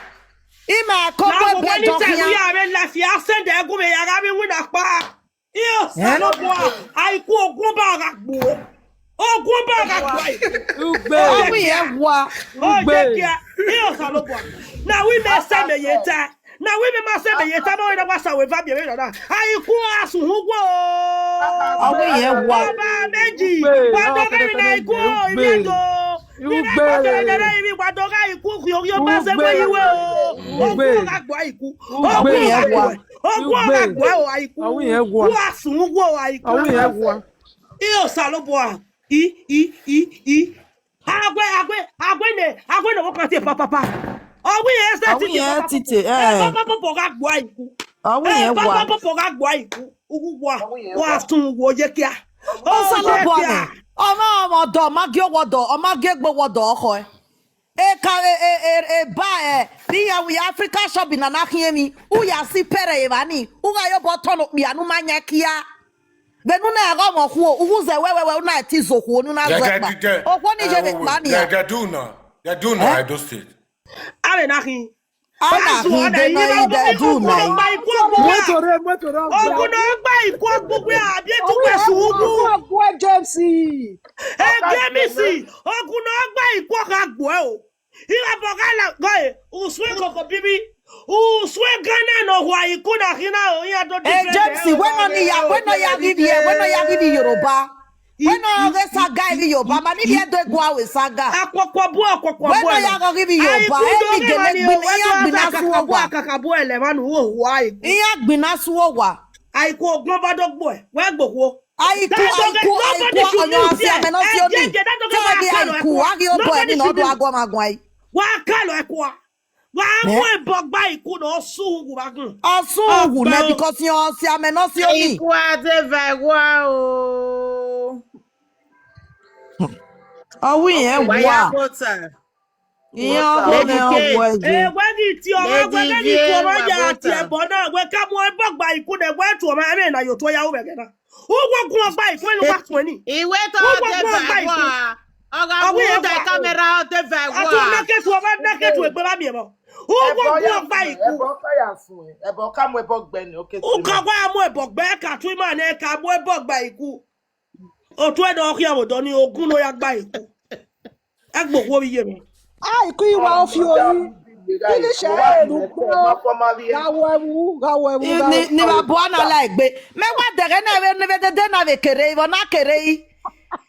Ima ko mu ebe Jọn khian. Ya vbe lafiya send ẹgu vbe ya gha vbe winna kpa. Iyo Osanobua, Aiku ogun ọba gha gbuo. Ogun ọba gha gbuo Aiku. Ugbe. Ọ wẹ irẹn wa. Ugbe. Oyekia, iyo Osanobua. Na wẹ imẹ sẹ mẹ ye ta. Na wẹ imẹ ma sẹ mẹ ye ta, ma wẹ na wa sa wẹ va biẹ vbe na. Aiku a sun hu wo. Ọ wẹ irẹn wa. Ọba meji. Ugbe. Wa do ghe na Aiku, ivie do. Ugbe. Ugbe. Ivie wa do ghe Aiku, yo yo ma sẹ wẹ yi wẹ o. Ugbe. Ogun gha gbuo Aiku. Ogun gha gbuo. Ogun gha gbuo Aiku. Ọ wẹ irẹn wa. Wa sun wo Aiku. Ọ wẹ irẹn wa. Iyo Osanobua. I, i, i, i. Agbẹ, agbẹ, agbẹ ne, agbẹ ne ọvbokhan tie papapa. Ọ wẹ irẹn sẹ titi papapa. Papapa gha gbuo Aiku. Ọ wẹ irẹn wa. Papapa gha gbuo Aiku. Uwu wa, wa sun wo ye kia. Osanobua nẹ, ọ ma ọmọ ọdọ, ọ ma gie owa ọdọ, ọ ma gie egbe owa ọdọ ọkhọe. Eka e, e, e, eba ẹ, ne iran vbe Africa shop na na khian emwi, u ya si pẹrẹ evba ni, u gha ye obọ tọn okpia ne u ma yan kia. Vbene u na gha ọmọ okhuo, u wu zẹ wẹ wẹ wẹ, u na ti zẹ okhuo ne u na zẹ kpa. Okhuo ni ye vbe kpa nia. They, they do now. They do now, Edo State. Avbe na khin. A na khin de na i de du na i. Moto re, moto re. Ogun ne ọ gba Aiku ogbugbe a, biẹ tu wẹ su ugu. Ogun James. E James, ogun ne ọ gba Aiku gha gbuẹ o. Ighẹ bọ gha la gọ e, usun koko bibi. Usun Ghana ne ọ hua Aiku na khin na o, iran do different. E James, wẹ nọ ni ya, wẹ nọ ya ghi vbiẹ, wẹ nọ ya ghi vbiẹ Yoruba. Wẹ nọ ghe saga ivbi Yoruba, ma ni vbiẹ do egua ru saga. Akpọkpọ buẹ, akpọkpọ buẹ. Wẹ nọ ya ghe ivbi Yoruba, e ni gele gbin, iran gbin na su owa. Akpọkpọ buẹ, ẹlẹ mwa nu wo hua Aiku. Iran gbin na su owa. Aiku ogun ọba do gbuẹ, wẹ gbokhuo. Aiku, Aiku, Aiku, ọyọn asi amẹ nọ si oni. Tẹmẹ ghi Aiku, a ghi obọ ẹni nọ do aguọmwaguan. Wa kalọ ẹkua. Wa mu ẹbọ gba Aiku ne ọ sunu wu vbe agbọn. Ọ sunu wu nẹ, because iran si amẹ nọ si oni. Aiku a te va ẹwa o. Ọ wẹ irẹn wa. Iran ọghe mwẹ ọ wẹ ye. Ewẹ ghi tie ọmwa, ewẹ ghi tie ọmwa ya tie ẹbọ na, wẹ ka mu ẹbọ gba Aiku nẹ, wẹ tu ọmwa ẹmwẹ na ye otọ ya ru vbe ẹghẹ na. Uwu ogun ọgba Aiku, enu wa suẹn ni. Iwe tọ ọ te va ẹwa. Ọ gha wu da kamera, ọ te va ẹwa. Atu na ke tu ọmwa, na ke tu egbe vba miẹn vbọ. Uwu ogun ọgba Aiku. Ẹbọ ka ya suẹn, ẹbọ ka mu ẹbọ gbe ni, oke. U ka wa mu ẹbọ gbe, ka tu ima nẹ, ka mu ẹbọ gba Aiku. Otu ẹdẹ ọ khian vbe odọ ni, ogun ne ọ ya gba Aiku. Ẹgbokhuo vbe iye mwẹ. Aiku iwa ofi ori. Finish ẹ ru kpo. Gha wẹ vbu, gha wẹ vbu. Ni, ni vbe abua na la egbe. Mẹ wa dẹghẹ na vbe, ne vbe dede na vbe kere, vbe ọ na kere yi.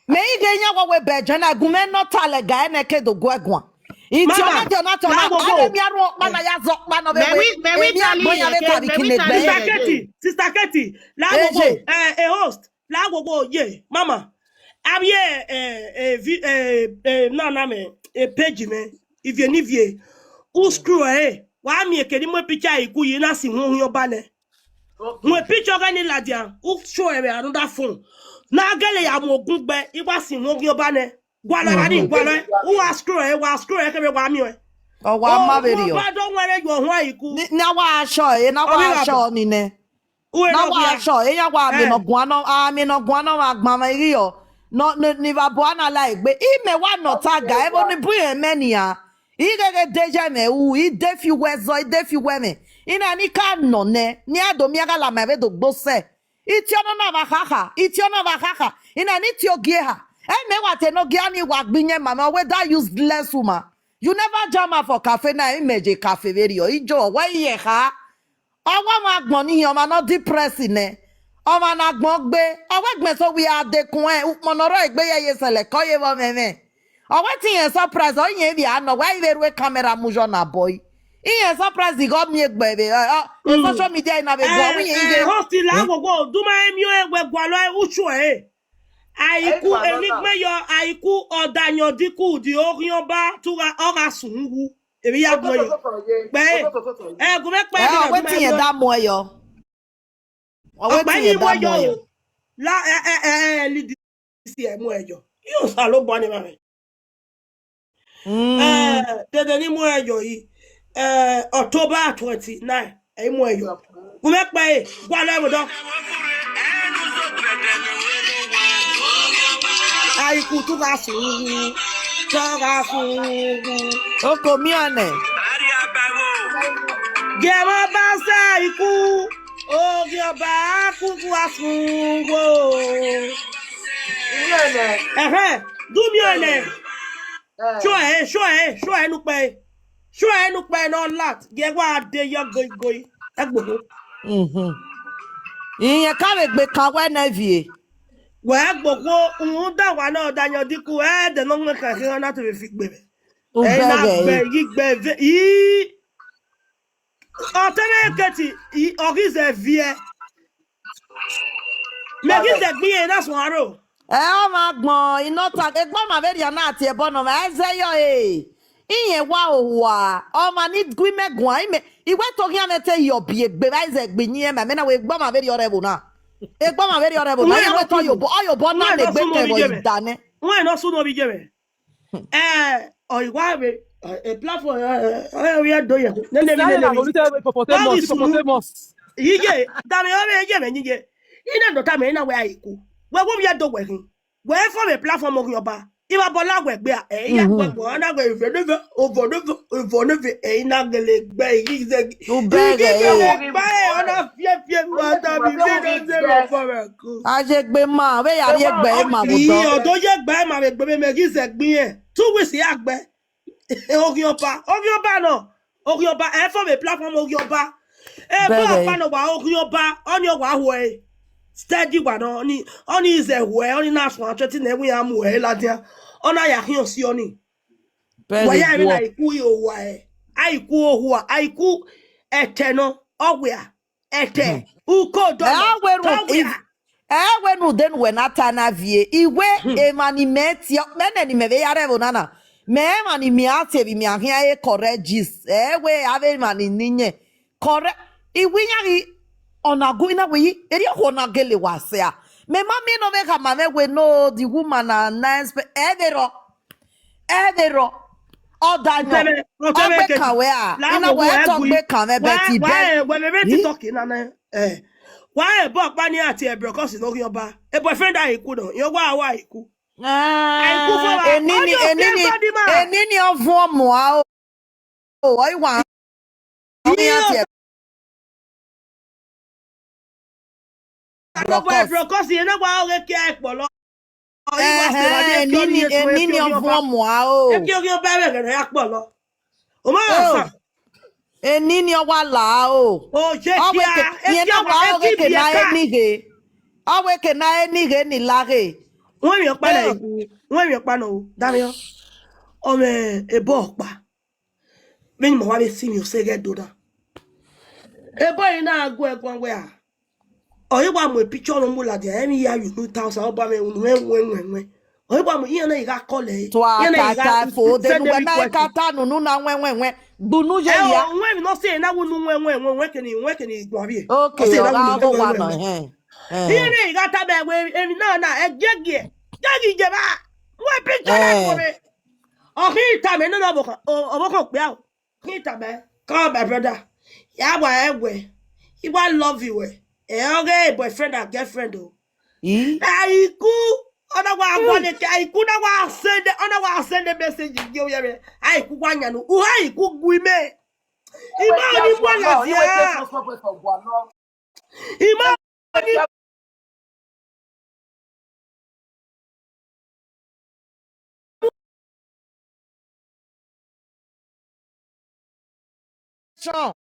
Mẹ i ghe yan wẹ wẹ bẹjọ na, gun mẹ nọ ta lẹga ẹnẹ ke do guẹ guan. Itiọna, tiọna, tiọna, ave mi arhuọn ọkpa na ya zẹ ọkpa nọ vbe. Mẹ wi, mẹ wi tali ye, mẹ wi tali ye. Sister Katie, Sister Katie, la gogo, eh, a host, la gogo, ye, mama. Avie, eh, eh, vi-, eh, eh, na, na mẹ, eh, page mẹ, ivie ni vie. U scroll, eh, Wa miẹn eke ne I mu picture Aiku yi na si uhunmwu oghian ọba nẹ. Mu picture ọghẹe ni ladian, u show ẹre vbe another phone. Na gele ya mu ogun gbe, I wa si uhunmwu oghian ọba nẹ. Gualọ evba ni, gualọ ẹre, u wa scroll ẹre, wa scroll ẹre kevbe wa miẹn ọẹn. Ọ wa ma vberriọ. Ọba do wẹn rre yọ uhunmwu Aiku. Ni, ne a wa shọ ẹre, ne a wa shọ ni nẹ. Uwẹ ne ọ wa shọ, iran wa amẹ ne ọ guan nọ, amẹ ne ọ guan nọ vbe agbanmwẹ ighiọ, nọ, ne, ne evba bua na la egbe. Imẹ wa nọ ta ga, ẹvbo ni bu irẹn mẹ nian. I gheghe de ye mwẹ ru, I de fi uwẹ zọ, I de fi uwẹ mwẹ. I na ni ka nọ nẹ, ne iran do miẹn gha la ma vbe do gbe osẹ. I tie ọna na vbe akhakha, I tie ọna vbe akhakha, I na ni tie ogie ha. Ẹ mẹ wa te ne ogie ni wa gbe iyẹn ma mwẹ, ọ wẹ that useless woman. You never jam am for cafe na, imẹ ye cafe vberriọ, I jo, ọ wẹ I ye kha. Ọ wa mwẹ agbọn ni hin ọmwa ne ọ depress nẹ, ọmwa ne agbọn gbe, ọ wẹ gbẹn so wẹ a dekun ẹn, ukpọn ne ọ rrọọ egbe yẹye sẹlẹ ke ọ ye vbe ọmwẹmwẹ. Ọ wẹ te irẹn surprise, ọ irẹn vbe a nọ, ọ wẹ a i vbe rhie camera mu yọ na bọe. Irẹn surprise ghe ọ miẹn egbe vbe, ọ, ọ, social media na vbe guan, ọ wẹ irẹn i vbe. Host la wowo, du ma miẹn ẹre wẹ gualọ ẹre, u sure ẹre. Aiku, enigbe yọ, Aiku, ọdayọn diku di oghian ọba, te u gha, ọ gha sun uwu. Emwi ya gbẹn yọ. Kpẹ, ẹ, gu mwẹ kpẹ. Ẹ, ọ wẹ te irẹn da muẹn yọ. Ọ wẹ te irẹn da muẹn yọ. La, ẹ, ẹ, ẹ, ẹ, lead this year muẹn yọ. Ẹ, Osanobua ne emwa mwẹ. Ẹ, dede ne I muẹn yọ yi. Ẹ, October twenty-nine, ẹ i muẹn yọ. Gu mwẹ kpẹ ẹre, gualọ ẹre vbe odọ. Aiku, te u gha sun uwu, te ọ gha sun uwu. Oko miẹn nẹ. Gie mwẹ ọba sẹ Aiku, oghian ọba kuku a sun uwu. Ẹhẹn, du miẹn nẹ. Sure ẹre, sure ẹre, sure ẹre ne ukpẹ ẹre. Sure ẹre ne ukpẹ ẹre ne ọ lat, gie wa de yọ goigoi. Ẹgbokho. Irẹn ka vbe gbe ka wẹ nẹ viẹ. Wẹ ẹgbokho, rhunmwuda wa na ọdayọn diku, ẹdẹ ne ọ wẹn kha kherhan na te vbe fi gbe mwẹ. Ẹ na gbẹ yi gbẹ ve, ii. Ọ te mwẹ keti, ọ ghi zẹ viẹ. Mẹ ghi zẹ gbe irẹn na suẹn aro. Ẹ, ọmwa agbọn, I nọ ta, egbe ọmwa vberriọ na tie ẹbọ nọ, mwa ẹzẹ yọ e. Irẹn wa owa, ọmwa ni gu imẹ guan, imẹ, I wẹ te oghian mwẹ te yọ biẹ egbe vbe Aiku gbe iyẹn ma, mẹ na wẹ egbe ọmwa vberriọ rre ẹvbo na. Egbe ọmwa vberriọ rre ẹvbo na, iran wẹ te ọ ye obọ, ọ ye obọ na ne egbe kẹ vbe da nẹ. Wẹ ne ọ sunu ovbi iye mwẹ. Ẹ, ọ i wa vbe, ẹ, platform, ẹ, ẹ, ọ i do yẹ. Nene, nene, nene. Hippopotamus, hippopotamus. Iye, da mwẹ ọ vbe ye mwẹ iye. I na do tama ẹre na wẹ Aiku. Wẹ wo vbe do wẹ khin. Wẹ fo vbe platform oghian ọba. I vbe bọla wẹ gbe a, ẹ, I ya wẹ gbọ, a na wẹ ivẹ neve, ovọ neve, ovọ neve, ẹ, I na gele gbe, I ghi zẹ gbe. Ugbe ghe. Gbe, ọ na fiẹ fiẹ, wa da mi, mi na zẹ vbe ọkpọ mwẹ ku. A ye egbe ma, vbe ya rhie egbe ma vbe odọ. Ọ do ye egbe ma vbe egbe mwẹ, mẹ ghi zẹ gbe irẹn. Two weeks ya gbe. Oghian ọba, oghian ọba nọ, oghian ọba, ẹ fo vbe platform oghian ọba. Ebo ọkpa nọ wa oghian ọba, ọni ọ wa hu ẹre. Steady wa nọ, ọni, ọni zẹ hu ẹre, ọni na suẹn twenty na, ẹwẹ iran mu ẹre ladian. Ọ na ya khian si ọni. Wa ya ẹmwẹ na Aiku i owa ẹ, Aiku ohua, Aiku ẹtẹ nọ, ọ wia. Ẹtẹ, uko dọlọ, ẹ wẹ ru, ẹ wẹ ne ude ne uwẹ na ta na viẹ, I wẹ emwa ni mẹ tie, mẹ nẹ ne imẹ vbe ya rre ẹvbo na na, mẹ emwa ni mia tie vbe imia khian re correct gist, ẹ wẹ avbe emwa ni ni yẹn correct, I wẹ iran ghi, ọ na gu ina wẹ yi, erriọ okhuo na gele wa sẹ a, mẹ ma miẹn ne ọ vbe khama mwẹ wẹ no, the woman na nice, ẹ vbe rrọọ. Ẹ vbe rrọọ, ọ da yọ. Ọ gbe kan wẹ a, I na wẹ te ọ gbe kan mwẹ, but I beg. Wẹ vbe TikTok na nẹ. Wa ebo ọkpa ni a tie Brokos ne oghian ọba. E boyfriend Aiku nọ, yọ wa wa Aiku. Aiku fo wa. Enini, enini, enini ọ vuọn mua o. O, ọ i wa. Ọ i ya tie. Brokos. Brokos, yẹn na wa ọghe kia ẹkpọlọ. Ẹhẹn, enini, enini ọ vuọn mua o. Eke oghian ọba ẹmwẹ ghẹ ne ọ ya kpọlọ. O ma sa. Enini ọ wa la o. O je kia, eke, yẹn na wa ọghe ke na enighe. Ọ wẹ ke na enighe ni laghe. Wẹ mi ọkpa na, wẹ mi ọkpa na o. Damiọ. Ọ mwẹ ebo ọkpa. Vbene ima wa vbe si emwi ọse ghẹ do na. Ebo ẹre na gu ẹre guan wẹ a. Ọ i wa mu picture ne ọ mu ladian, emwi ya yu unu tha Osanobua mwẹ, unu mwẹ wẹn wẹn wẹn. Ọ i wa mu iran na i gha call ẹre. Tua iran na i gha ta ta fo, de send nu wẹ na friend request. Ka ta nunu na wẹn wẹn wẹn. Gbunu ye ya. Ẹo, wẹ emwi ne ọ si ẹre na wu ne uwẹ, wẹ, wẹ, wẹ kene, wẹ kene igua vbiẹ. Okay, ọ si ẹre na wu ne uwẹ, wẹ, wẹ, wẹ. Iye ne I gha tama ẹre wẹ emwi na na, ẹgiẹgiẹ, giẹgiẹ jẹ vba. Wẹ picture na kọ vbe. Ọ khin tama ẹre nene ọvbokhan, ọ, ọvbokhan okpia o. Khin tama ẹre, come my brother. Ya wa ẹwẹ. I wa love you wẹ. Ẹ ọghe boyfriend and girlfriend o. Aiku, ọ na wa gualọ ke Aiku na wa send, ọ na wa send message ye ovbi ẹmwẹ. Aiku wa yan nu. U ha Aiku gu imẹ. Ima ni gualọ dia. Ima ni Sure.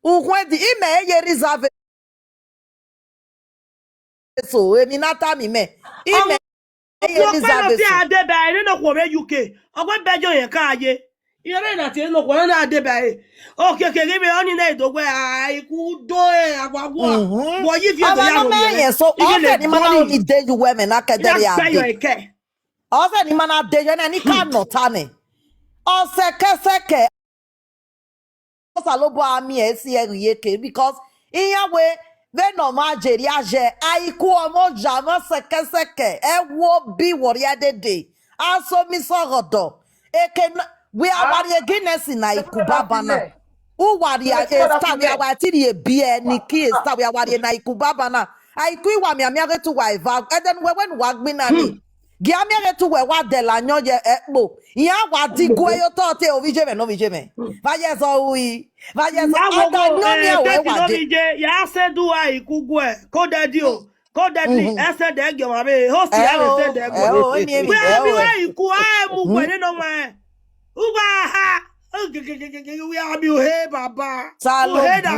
Ukhunmwu ẹdẹ, imẹ ye reserve. So, emwi na tama imẹ. Imẹ ye reserve. Ọkpẹlọsi a deba ẹre, nene okhuo vbe U K. Ọ wẹ Belgium yẹn ka ye. Iran na tie nene okhuo na deba ẹre. Okiekie ghi vbe ọni na do wẹ, Aiku do ẹ, awa wa. Wọ yi viẹ do ya ro yẹn. So, ọ sẹ ne ima na ni de ye uwẹ mẹ na kẹdẹrriọ a de. Ọ sẹ ne ima na de ye nẹ, ne I ka nọ ọta nẹ. Ọ sẹkẹsẹkẹ. Osanobua miẹn esi ẹre rhie ke, because iran wẹ vbene ọ ma jeria yẹ, Aiku ọmọ oya mwẹ sẹkẹsẹkẹ, ẹ wo bi wọ rhie dede, a so mi sẹ ọghọdọ, eke na, wẹ a wa rhie Guinness ne Aiku baba na, u wa rhie Esther, wẹ a wa ti rhie biẹ ni ke Esther, wẹ a wa rhie ne Aiku baba na, Aiku I wa mianmian ghe te uwa eva, ẹdẹ ne uwẹ wẹ ne uwa gbinna ni. Gie a miẹn ghe te uwẹ wa dẹla ayọn ye ẹkpo, iran wa di gue ye otọ te ovbi iye mwẹ ne ovbi iye mwẹ. Vbe a ye zẹ ru i, vbe a ye zẹ, a da ayọn ni a wẹ wa de. Ya sẹ du Aiku guẹ, ko dẹdi o, ko dẹdi, ẹsẹ dẹ gie ọmwa vbe, ho si a vbe sẹ dẹ guẹ. Wẹ a miẹn Aiku, a mu guẹ nene ọmwa. Uwa ha, wẹ a miẹn uhe baba. Uhe da,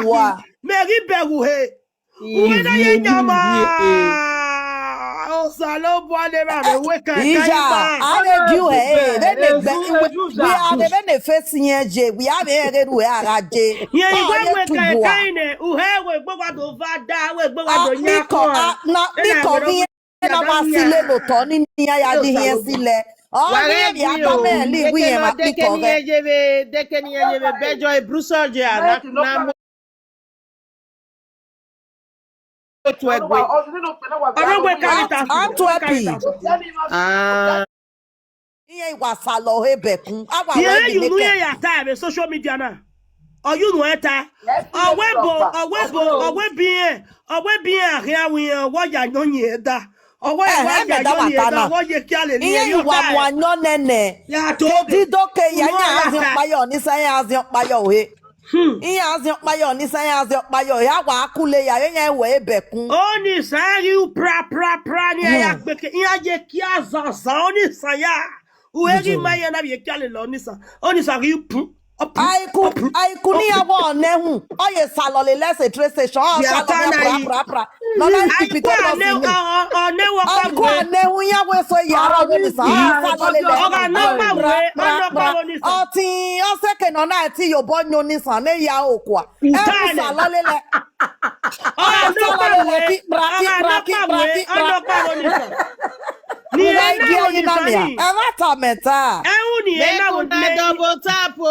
mẹ ghi bẹghe uhe. Uwẹ na ye nyama. Osanobua ne erha mwẹ wẹ ka ka ima. Ija, a vbe gie uhe, vbene egbe, wẹ a vbe vbene face yẹn ye, wẹ a vbe rẹn ghe ru ẹ a gha ye. Yẹn iwẹ wẹ ka ka ine, uhe wẹ egbe wa do va da, wẹ egbe wa do yan kọ. Na, biko ghi na wa sile lotọ ni, ni iran ya di hiẹn silẹ. Ọ ghi vbe a da mẹ ẹre, wẹ iran ma kpikọ ghẹ. Deke ne iran ye vbe, deke ne iran ye vbe Belgium, Brussels ye a na, na mu otu ẹgbe. Ọ rhọgbe character. Antwerp. Ah. Iran wa salọ he bẹkun. A wa wẹ ni unu neke iran ya ta vbe social media na. Ọ ye unu ẹn ta. Ọ wẹ bo, ọ wẹ bo, ọ wẹ bi irẹn, ọ wẹ bi irẹn a khian ru irẹn, ọ wẹ ya yọn yin ẹn da. Ọ wẹ, ẹhẹn, wa ya yọn yin ẹn da, ọ wẹ ye kia lele irẹn. Iran wa mu ayọn nẹnẹ. Ya to ke dido ke ya, iran a ziọn ọkpa ye ọnisa, iran a ziọn ọkpa ye uhe. Iran a ziọn ọkpa ye ọnisa, iran a ziọn ọkpa ye uhe, a wa kule ya, iran wẹ he bẹkun. Ọnisa ghi u pra, pra, pra, ne iran ya gbe ke, iran ye kia zazan, ọnisa ya. Uhe ghi ma iran na vbe ye kia lele ọnisa. Ọnisa ghi u pru. Aiku, Aiku ne iran wa ọnẹ hu, ọ ye salọ lele ẹse train station, ọ salọ lele pra, pra, pra. Nọ na Aiku pipite bọsi ni. Ọ, ọ, ọnẹ wọ kpa Aiku vwe. Anẹ hu iran wẹ so ya rọ wẹ ni sa, ọ salọ lele. Ọ gha nọ kpa vwe, ọ nọ kpa vwe ni sa. Ọtin, ọ sẹ ke nọ na ti ye obọ yan ni sa, ne ya okua. Ẹ u salọ lele. Ọ gha nọ kpa vwe, ọ gha nọ kpa vwe, ọ nọ kpa vwe ni sa. Ni ẹ na ro ni sa ni. Ẹ vbe ta mẹ ta. Ẹ u ni ẹ na ro ni. Double tap o,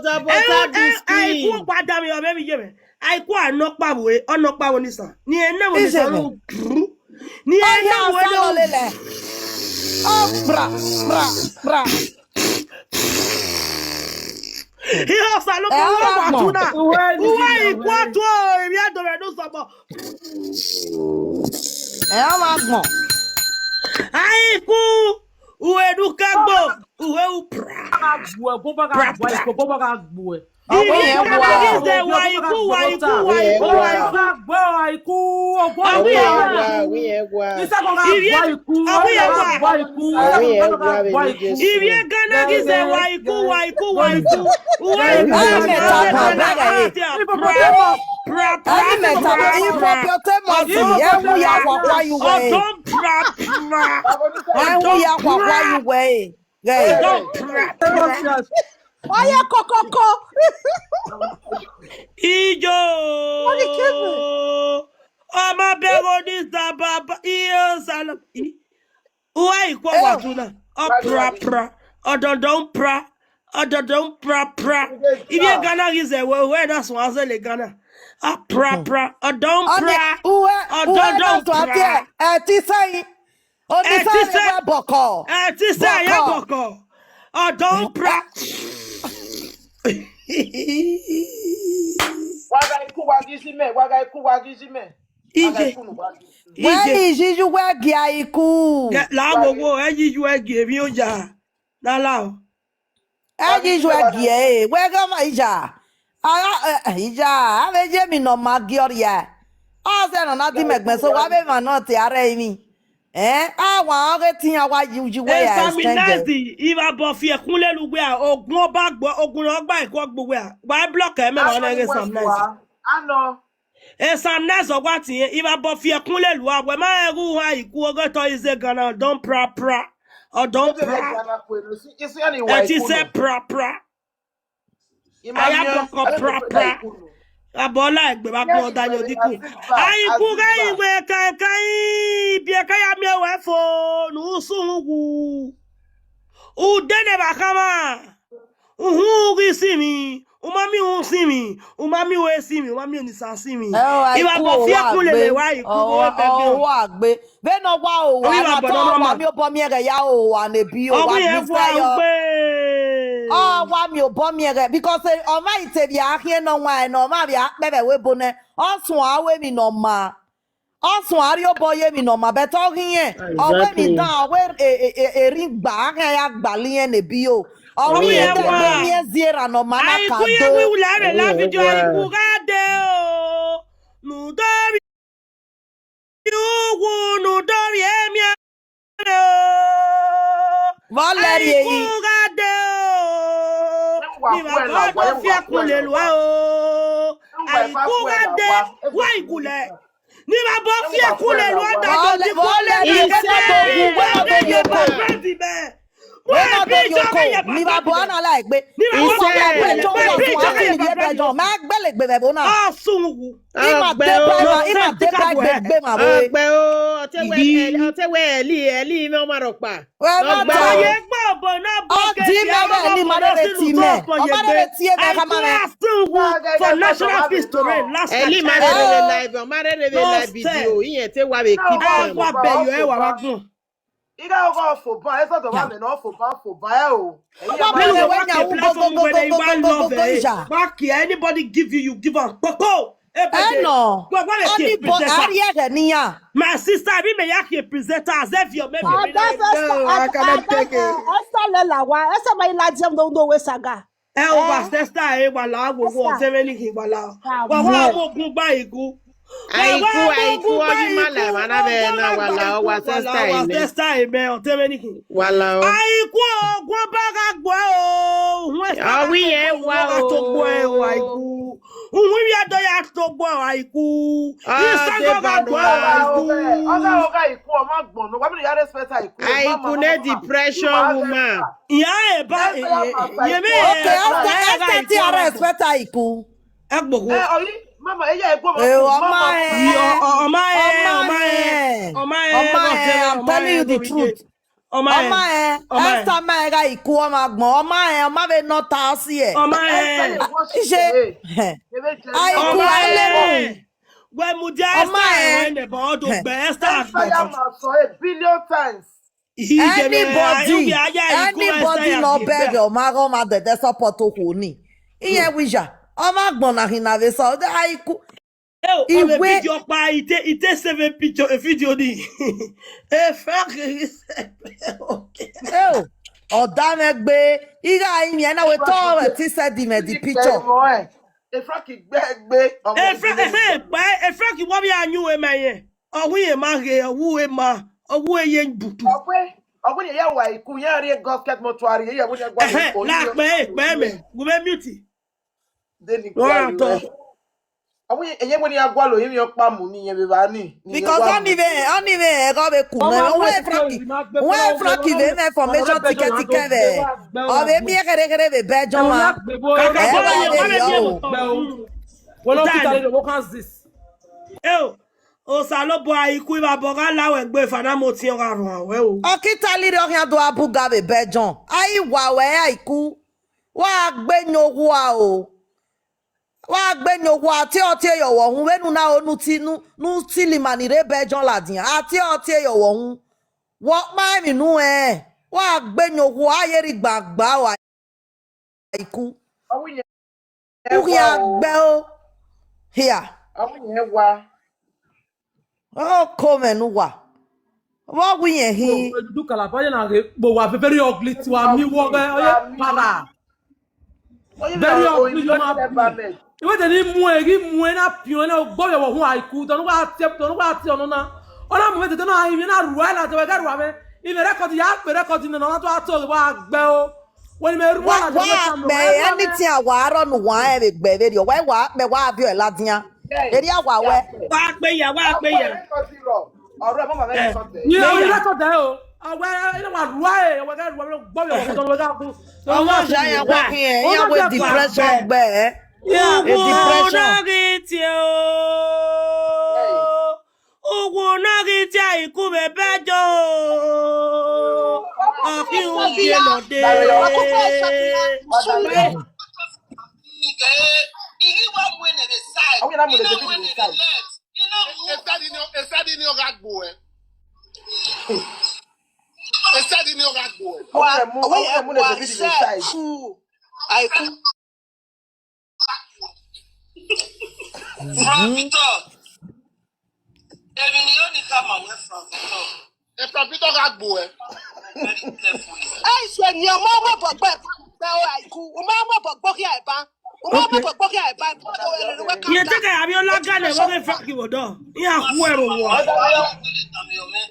double tap the screen. Ẹ, ẹ, Aiku gba da mi, ọ vbe vbe ye mẹ. Aiku a nọ kpa vwe, ọ nọ kpa vwe ni sa. Ni ẹ na ro ni sa ru. Ni ẹ na ro ni sa. Ọ bra, bra, bra. Ihe Osanobua wa tu na. Uwa Aiku a tu o, emwi a do vbe ne u sọbọ. Ẹ ọ ma gbọn. Aiku, uhe ne u kẹ gbo, uhe u pra. Pra, pra. Ọ wẹ yẹn wa. Iye gana ghi zẹ wa Aiku, wa Aiku, wa Aiku, wa Aiku. Ọ wẹ yẹn wa. Ivie, ọ wẹ yẹn wa. Ivie gana ghi zẹ wa Aiku, wa Aiku, wa Aiku. Uwa Aiku. Ẹ mẹ ta bọ, brother, eh. Pra, pra, pra, pra, pra. Ẹ mẹ ta bọ, hippopotamus, ẹ wu ya khuakhua ye uwẹ, eh. Ọdọ pra, pra. Ẹ wu ya khuakhua ye uwẹ, eh. Ghẹ. Ọdọ pra, pra. Wa ya kokoko. Ijo. What the kid? Ọmọ bẹghe ni sa baba. Iye Osanobua. Uwa Aiku wa tu na. Ọ pra pra. Ọdọndọn pra, ọdọndọn pra pra. Ivie Ghana ghi zẹ wẹ, wẹ na suẹn zẹlẹ Ghana. A pra pra, ọdọn pra, ọdọndọn pra. Ẹtisẹ, ẹtisẹ ya bọkọ. Ọdọn pra. Wa gha iku wa ghi zi mẹ, wa gha iku wa ghi zi mẹ. Ije. Wẹ ije, iju wẹ gie iku. La wo wo, ẹ yi yu ẹ gie emwi oya. Na la o. Ẹ yi yu ẹ gie e, wẹ ghe ọmọ iya. Ara, eh, iya, avbe ye emwi ne ọ ma gie ọ rhia. Ọ zẹ ne ọ na di mẹ ẹgbẹn so, wa vbe emwa nọ te a rre emwi. Eh, a wa ọghe te iran wa yi uyi wẹ ya extend. Examine, ivbabọ fi ẹkun lele uwẹ a, ogun ọba gbọ, ogun ne ọ gba ẹkun ọgbe uwẹ a. Wa block ẹmwẹ wa nẹ ghe Sam Nice. Anọ. Sam Nice ọ wa tie, ivbabọ fi ẹkun lele uwa, wẹ ma rẹn ghe uhan iku ọghe tọ ize Ghana, ọdọn pra pra, ọdọn pra. Ẹtisẹ pra pra. Aya bọkọ pra pra. Abọ la egbe vbe agbọn ọda yan odikun. Aiku gha iwẹ kankan, ibiẹka ya miẹn wẹ fo ne u sunu wu. Ude ne vbe akhama. Uhunmwu ghi sinmwi, u ma miẹn uhunmwu sinmwi, u ma miẹn ue sinmwi, u ma miẹn Nisa sinmwi. Ivbabọ fi ẹkun lele wa iku vbe bẹgẹ. Ọ wa gbe. Vbene ọ wa hoho, a na ta, ọ wa miẹn obọ miẹn ghẹ ya hoho, a na ebi hoho, a gbe fire. Ọ wa miẹn obọ miẹn ghẹ, because, eh, ọ ma i te vbe a khian nọ wan ẹnẹ, ọ ma vbe a kpẹ vbe ẹvbo ebo nẹ, ọ suẹn aro emwi ne ọ ma. Ọ suẹn arriobọ ye emwi ne ọ ma, but ọ ghi rẹn, ọ wẹ emwi dan, ọ wẹ e, e, e, erin gba, a khian ya gbalọ irẹn ne ebi hoho. Ọ wẹ irẹn dan, ọ miẹn zie erha ne ọ ma na ka do. Aiku ye wi wu la vbe la video, Aiku gha de o. Ne u do vbiẹ uwu, ne u do vbiẹ emianmwẹ o. Vbọ lẹrriẹ yi? Aiku gha de o. Ne ivbabọ fi ẹkun lele uwa o. Aiku gha de, wa ikulẹ. Ne ivbabọ fi ẹkun lele uwa da do di ku lele. Wẹ na do yoko. Wẹ na do yoko. Ne ivbabọ a na la egbe. Ivbabọ fi ẹkun lele uwa da do di ku lele. Ma gbele egbe vbe ẹvbo na. Ọ sunu wu. Ima deba, ima deba egbe gbe ma vbe. Ọgbe o, ọ te wẹ, ọ te wẹ Eli, Eli mwẹ ọmwa rhọkpa. Wẹ ma ta. Ọ ye gbe obọ na bọ. Ọ di mẹ vbe Eli ma rere tie mẹ. Ọ ma rere tie mẹ khama mẹ. Aiku ask you for national feast to reign last time. Eli ma rere vbe live, ọ ma rere vbe live video, irẹn te wa vbe keep them. Ẹ wa bẹ yọ, ẹ wa wa gbọn. Igha ọghe ọfoban, ẹ zọdọ wa mẹ ne ọfoban, ọfoban ẹ o. Ọba mẹ wẹ nya wu go go go go go go go go. Wa kie, anybody give you, you give am kpokpo. Ẹ nọ. Anybody, a rhie ẹghẹ ne iran. My sister, I mean, me ya kie presenter as if your maybe. That's Esther. No, I cannot take it. Esther Lelawa, Esther ma ila jẹm no no we saga. Ẹ o, wa Esther, ẹ wa la wo wo ọtẹn vbe ni khin wa la. Wa wa mo gun gba igu. Aiku, Aiku, ọghe ima la emwa na vbe na wa la, ọ wa Esther ene. Esther eme ọtẹn vbe ni khin. Wa la o. Aiku, ogun ọba gha gbuẹ o. Ọ wi yẹn wa o. Gha to gbuẹ o, Aiku. Uhun ivbi Ẹdo ya to gbuẹ o, Aiku. Ọ de ba nọ. Ọgha, ọgha Aiku, ọ ma gbọn nọ. Wa mi ya respect Aiku. Aiku ne depression woman. Iran eba, ye me. Okay, Esther, Esther ti a respect Aiku. Ẹgbogho. Eh, oyi, mama, eya egbo ma. Eh, ọma ẹ. Ọma ẹ, ọma ẹ. Ọma ẹ, I'm telling you the truth. Ọma ẹ, Esther ma ẹ gha Aiku ọmwa gbọn. Ọma ẹ, ọma vbe nọ ta ọ si ẹ. Ọma ẹ. Ise. Aiku alemu. Wẹ mudia Esther ẹ, wẹ nẹbọ ọdọ gbẹ Esther agbọn. Esther ya ma sọ a billion times. Anybody, anybody ne ọ bẹghe ọma ghe ọma dẹdẹ support okhuo ni. Iran wizard, ọmwa agbọn na khin na vbe sọ, Aiku. Iwe video ọkpa, ite, ite seven picture, a video ni. E Frank, okay. Eo, ọ da mwẹ gbe, igha imiẹn na wẹ tọ ẹtin sẹ di mwẹ di picture. Efraki gbẹgbe. Efraki, ehe, kpẹ, Efraki wọ vbe a yin uwe ma yẹn. Ọ wu iye ma ghe, ọ wu uwe ma, ọ wu uwe ye butu. Ọ wẹ, ọ wẹ ya wa iku, ya rrie God's mortuary, ya wẹ ya gua. Ehe, la kpẹ, kpẹ mẹ, gu mẹ mute. Deni gua. Ọ wẹ, ẹyẹ wẹ ni a gualọ, yẹn ọkpa mu ni yẹn vbe vba ni. Because ọni vbe, ọni vbe ẹghọ vbe ku mẹ, wẹ Efraki, wẹ Efraki vbe mẹ information tikẹ tikẹ vbe. Ọ vbe miẹn kherhe kherhe vbe bẹjọ ma. Kaka ẹ wa vbe yọ o. Wọ́n lọ kí tàlẹ́ lọ́wọ́ kan zis. Eo, Osanobua, Aiku, ivbabọ gha la wẹ gbe, fana mo tiọn gha rhuan wẹ o. Ọ ke Italy rre, ọ khian do gha buga vbe Belgium. A i wa wẹ Aiku. Wa gbe yan owa o. Wa gbe yan owa, tie ọtẹn ye ọvbokhan vbene u na ro ne u ti, ne u, ne u tile ima ni rre Belgium ladian. A tie ọtẹn ye ọvbokhan. Wẹ ọkpa emwi ne u rẹn, wa gbe yan owa, a ye rhie igbagba ua. Aiku. Ọ wẹ iyẹn. U khian wa o. Gbe o. Hia. Ọ wẹ iyẹn wa. Ọ ko mwẹ ne uwa. Vbe ọ wẹ iyẹn khin? Edu Calabar ye na ghe kpo wa very ugly to ami wọ ghẹ, ọ ye para. Very ugly, you ma be. Iwẹ de ni mu ẹ, ghi mu ẹ na piọn na, ogbọ yọ wọ hu Aiku, dọnu wa tie, dọnu wa tie ọnu na. Ọ na mu vbe dede na, ivbi na rua na, dọwẹ gẹ rua mwẹ. Ivbi record ya kpe record na, na to ato wa gbe o. Wẹ ni mẹ rua na, wa kpẹ anything a wa rọ ne uwa rẹn vbe gbe vberriọ, wa wa kpẹ, wa viọ ladian. Erriọ wa wẹ. Wa kpẹ ya, wa kpẹ ya. Ọrẹ mama vẹ record. Ni o record o. Awẹ ina wa rua e, awẹ gẹ rua, gbọ yọ, gbọ yọ, gbọ yọ. Ọmọ ọja yan wa khin, yan wẹ depression gbẹ. Uwu na ghi tie o. Uwu na ghi tie Aiku vbe Belgium o. Ọ khin ugie nọ dee. Esadi ni ọ gha gbo ẹ. Esadi ni ọ gha gbo ẹ. Wa, wa, wa, Aiku. Frank Victor. Èmi ni yóò ní ká máa wẹ Frank Victor. Ẹ Frank Victor gha gbo ẹ. Very carefully. Ẹ ṣe ni ọmọ ọmọ bọgbọ ẹ bá o Aiku. Ọmọ ọmọ bọgbọ kí ẹ bá. Ọmọ ọmọ bọgbọ kí ẹ bá. Iye tẹkẹ àbí ọlágàlẹ wọ́n fẹ́ Frank wọ̀dọ̀. Ìyá kú ẹ̀rọ wọ̀.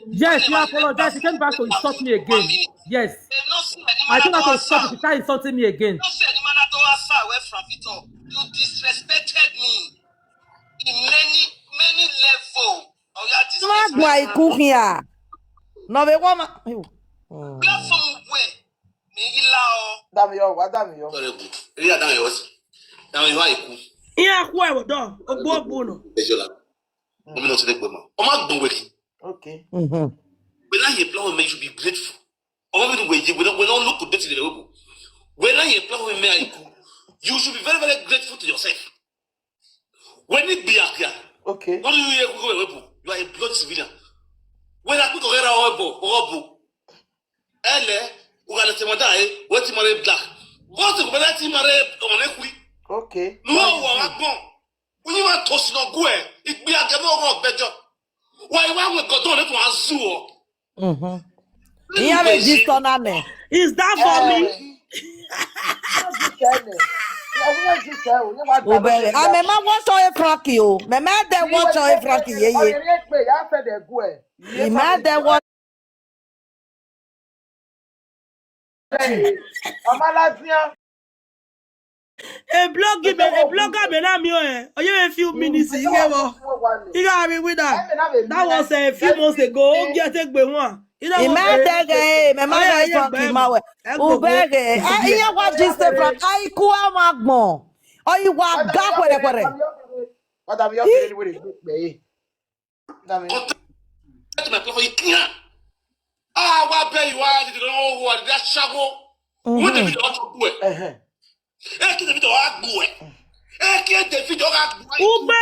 Yes, you apologize. You came back to insult me again. Yes. I came back to insult you. You can't insult me again. You disrespected me in many, many level. Ọ ya disrespect. Gba ikun khian. Nọ vbe wọ ma. Platform wẹ, me ghi la ọ. Dami yọ, wa dami yọ. Sorry, good. Eri a dami yọ, what's, dami yọ, Aiku. Iran khu ẹvbo dọ, ogbo ogbo nọ. Ejola. Ọmọ náà ti dé pé mọ́. Ọmọ àgbọ̀n wẹ̀rẹ̀. Okay. When I hear platform, you should be grateful. Ọmọ mi ni wẹ̀ yé, when I, when I look good, they will go. When I hear platform, me, Aiku, you should be very, very grateful to yourself. When it be a, okay. What do you hear? You are a bloody civilian. When I put together all bo, all bo. Ele, ugale te mada e, we ti mare black. What if we ti mare on a quick? Okay. No, wa gbon. When you want to snog we, it be a gemo of bejo. Why, why we go down to Azuo? Mm-hmm. Iran vbe register na nẹ. Is that for me? Obere, a mẹ ma watch ọre Frankie o. Mẹ ma dẹ watch ọre Frankie yeye. I ma dẹ watch. Ọmalazian. A blog me, a blogger me na mi o eh. Oye me few minutes, you get what? You got me with that. That was a few months ago. Get take by one. You know what? Imagine, eh, me ma guys from Kimawe. Ubere. Ah, iye wa just Frank. Aiku ama gbọn. Oyi wa ga kwere kwere. What have you been with it? Contact my platform, you can't. Ah, wa bẹ iwa didi no wo wa didi ashawo. Wo David o to gbe. Eh, ki David o gha gbe. Eh, ki David o gha gbe. Ugbe!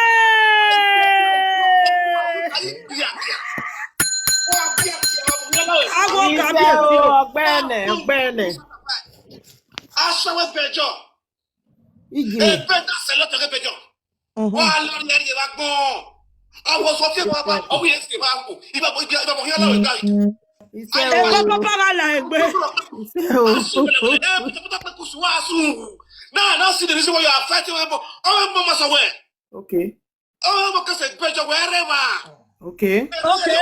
Ayi, ya, ya. Wa bi ya, ya, wa bi ya, wa bi ya. Awo kabiyesi o. Ọgbẹnẹ, ọgbẹnẹ. Ashawo bejo. Ebe da sẹ lọtọ ke bejo. Wa lọ ni ẹni wa gbọn. Àwọn sọ fún wa bá ọwọ́ yẹn sì wá kù. Ìbá bọ̀, ìbá bọ̀, yálà wẹ̀ gbà yìí. Ẹ kọ́kọ́ bá wa là ẹgbẹ́. Ẹ pẹtẹpẹtẹ kù sùn wá sùn. Now, now see the reason why you are fighting with ọmọ ọmọ sọ wẹ̀. Okay. Ọmọ ọmọ kẹsẹ̀ gbẹjọ wẹ̀ rẹ̀ wá. Okay. Okay.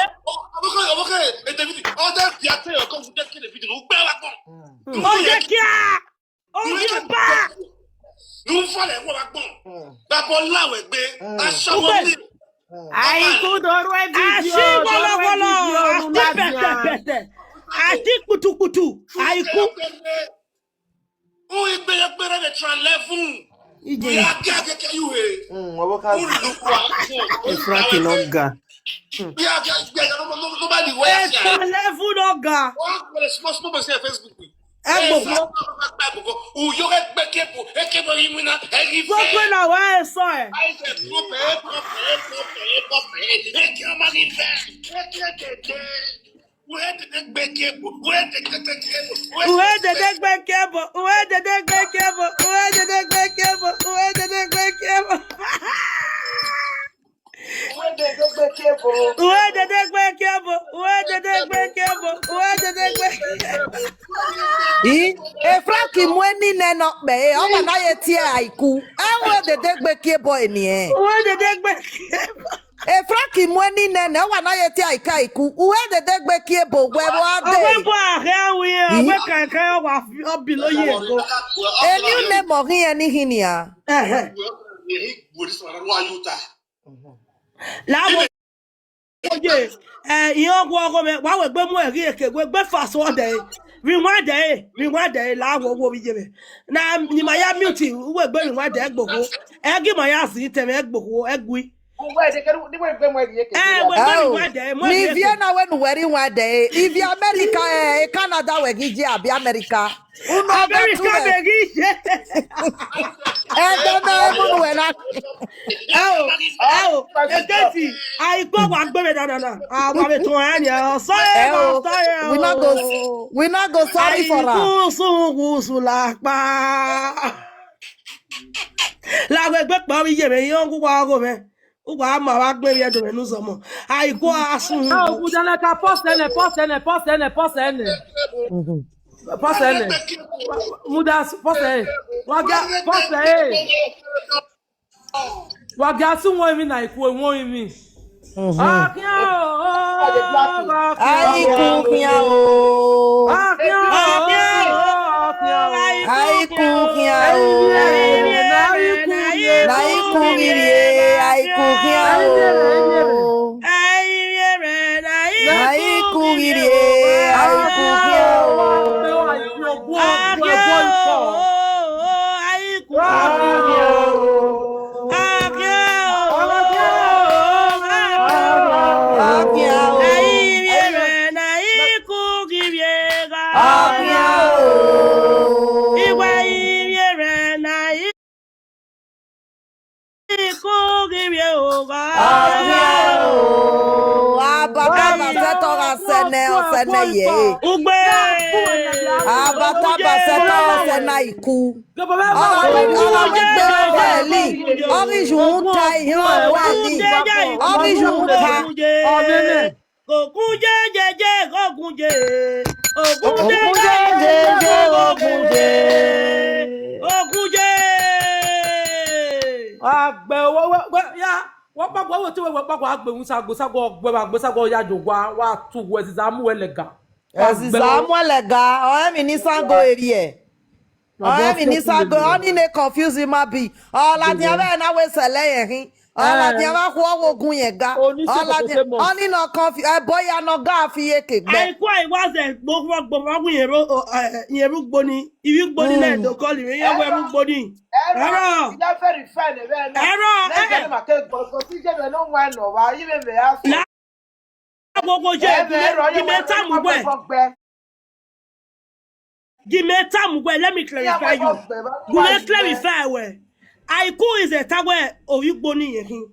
Ọmọ kẹ, ọmọ kẹ, ẹ David, ọdẹ fi àtẹ̀yọ̀ kọ́ fún David, David ló gbẹ wá gbọ́n. Ó yẹ kíá. Orí ọba. Ló ń falẹ̀ wọ́n wá gbọ́n. Bàbá ọláwẹ̀ gbé. Aṣọ wọn ní. Aiku dọrọ ẹ fídíò, dọrọ ẹ fídíò, àti pẹ̀tẹ̀pẹ̀tẹ̀, àti kùtùkùtù, Aiku. Ó ń gbé ẹgbẹ́ rẹ̀ lè tra lẹ́fún. Ìyá kí akẹ́kẹ́ yóò he. Ó lù wá. Frank no ga. Yeah, yeah, yeah, no, no, no, nobody wear. Eka level no ga. One small, small, small, Facebook. Ẹgbẹgbẹ. Uyo ẹgbẹgbẹ kebo, ekebo yi wina, ẹgi fẹ. Gbogbo na wa eso ẹ. Ai se prope, prope, prope, prope. Eke ọma ni fẹ. Eke dede. Uhe dede gbe kebo, uhe dede gbe kebo, uhe dede gbe kebo, uhe dede gbe kebo, uhe dede gbe kebo, uhe dede gbe kebo. Uwe dede gbe kiebo, uwe dede gbe kiebo, uwe dede gbe kiebo. I, e Frank mu eni nẹ ne ọ kpẹ, e, ọ wa na ye tie Aiku. Ẹ uwe dede gbe kiebo eni ẹ. Uwe dede gbe kiebo. E Frank mu eni nẹ nẹ, ọ wa na ye tie Aiku Aiku. Uwe dede gbe kiebo, wẹ vbe a dee. Ọghe bu ahia wi, ọghe kankan ọ wa fi, ọ bilo ye ego. Eni une mọ ghi ẹni hin nian. Ẹhẹ. La wo oye, eh, iran ọgua ọghọ mwẹ, wa wegbe mu ẹre ghi eke, wegbe fast wọ dẹ, vbe iwẹn dẹ, vbe iwẹn dẹ, la wo wo vbe iye mwẹ. Na, ni ma ya mute, wegbe vbe iwẹn dẹ, ẹgbogho. Ẹgi ma ya zi tẹmwẹ, ẹgbogho, ẹgui. Uwe de kẹrẹ, ni wegbe mu ẹre ghi eke. Eh, wegbe vbe iwẹn dẹ, mu ẹre ghi eke. Ni ivie na wẹ ne uwẹ rre iwẹn dẹ, ivie America, eh, Canada wẹ ghi je abi America. Unu ọgọ America tuẹ. Be ghi ye. Ẹgbẹ mẹ emu nu wẹ na. Ẹo, ẹo, ekesi, Aiku wa gbe vbe dandan na. A wa vbe tọn ẹn nia. Sorry, Ẹo, sorry, we no go, we no go sorry for am. Aiku sun wu su la kpa. La wegbe kpa vbe iye mwẹ, iran gu wa ọgho mwẹ. Uwa ma vbe gbe vbe ẹdẹ mwẹ ne uzọmọ. Aiku a sun. Ah, Ogundaneka, pause ẹnẹ, pause ẹnẹ, pause ẹnẹ, pause ẹnẹ. Pause ẹnẹ. Muda, pause ẹnẹ. Wa gia, pause ẹnẹ. Wa gia sun wọn emwi na, Aiku wọn emwi. Ọkhian o, Aiku khian o. Ọkhian o, ọkhian o. Aiku khian o. Aiku khian o. Aiku ghi rrie, Aiku khian o. Aiku ghi rrie o. Aiku ghi rrie gha. Aiku ghi rrie o. Ikun ghi vbe ogha. Ọghian o, abatama sẹtọ gha sẹ nẹ, ọ sẹ nẹ ye. Ugbe. Abatama sẹtọ gha sẹ nẹ Aiku. Ọ gha wẹ, ọ gha wẹ gbe ọghe ẹli. Ọ ghi yu uhunmwu ta ihiọn ọghe ẹli. Ọ ghi yu uhunmwu ta. Ogun ye, ye, ye, ogun ye. Ogun ye, ye, ye, ogun ye. Ogun ye. Agbe, wẹ, wẹ, wẹ, ya, wẹ kpagua, wẹ te wẹ, wẹ kpagua, agbe, wẹ sago, sago, ọgbe, agbe, sago, ya jo, wa, wa tu, wẹ ziza mu wẹ lẹga. Wa ziza mu wẹ lẹga, ọ emwi ne sago erriẹ. Ọ emwi ne sago, ọ ni ne confuse ma bi. Ọ ladian vbe na wẹ sẹlẹ yẹn khin. Ọ ladian vbe akhuọ ọghe ogun yẹn ga. Ọ ladian, ọ ni nọ confuse, ẹbọ ya nọ ga fi ye ke gbẹ. Aiku ai wa zẹ gbogbo gbogbo wu yẹn ro, o, eh, yẹn ru gboni, ivi gboni na do call me, yẹn wẹ ru gboni. Error. Error, eh, eh. Na gbogbo ye, gi mẹ, gi mẹ tamu wẹ. Gi mẹ tamu wẹ, let me clarify you. Gu mẹ clarify wẹ. Aiku is a ta wẹ ovbi ugboni yẹn khin.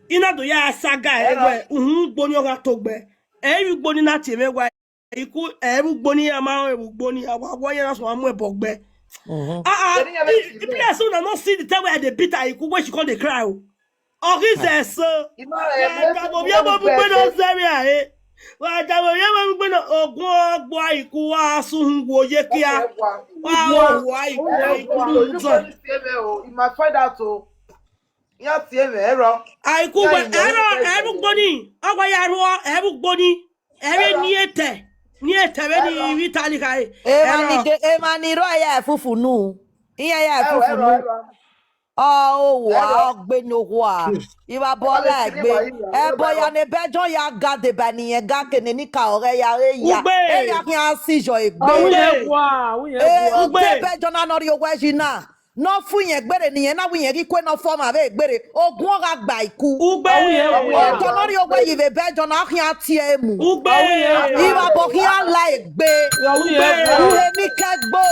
I na do ya saga wẹ, uhunmwu ugboni ọ gha to gbẹ. Ẹ i vbe ugboni na tie mwẹ wẹ. Aiku, ẹ i vbe ugboni, a ma rẹn vbe ugboni, a wa wọ yẹn na sẹ wa mu ẹbọ gbẹ. Ah, ah, i, i bless una no see the time where I dey beat Aiku, when she come dey cry o. Ọ ghi zẹ eso. Wa dama ovbi ọmọ mu gbe nọ zẹvbe a re. Wa dama ovbi ọmọ mu gbe nọ, ogun ọgbo Aiku wa sunu wo ye kia. Wa wo wo Aiku, Aiku lu zọ. He might find out o. Ya tie mwẹ, ẹrọ. Aiku wẹ, ẹrọ, ẹrọ ugboni, ọ wa ya rhuọ, ẹrọ ugboni. Ẹre ni etẹ, ni etẹ vbe ni vbe Italy khare. Emwa ni de, emwa ni rrọọ ya efufu nu. Iran ya efufu nu. Ọ, owa, ọ gbe ne owa. Ivba bọ la egbe. Ẹbọ ya ne Belgium ya ga deba ne irẹn ga kene ni ka ọghẹ ya re ya. Ugbe. Eya khian si yọ egbe. Awuyẹn wa, awuyẹn wa. Ugbe. Belgium na nọ rrie owẹ yi na. Ne ọ fu iyẹn gbere ne irẹn na wẹ irẹn ghi kue ne ọ fọ ọmwa vbe egbere, ogun ọ gha gba iku. Ugbe. Ọtọ ne ọ rhie owẹ ye vbe Belgium na khian tie emu. Ugbe. Ivbabọ khian la egbe. Ugbe. Uhe ni kẹgbo.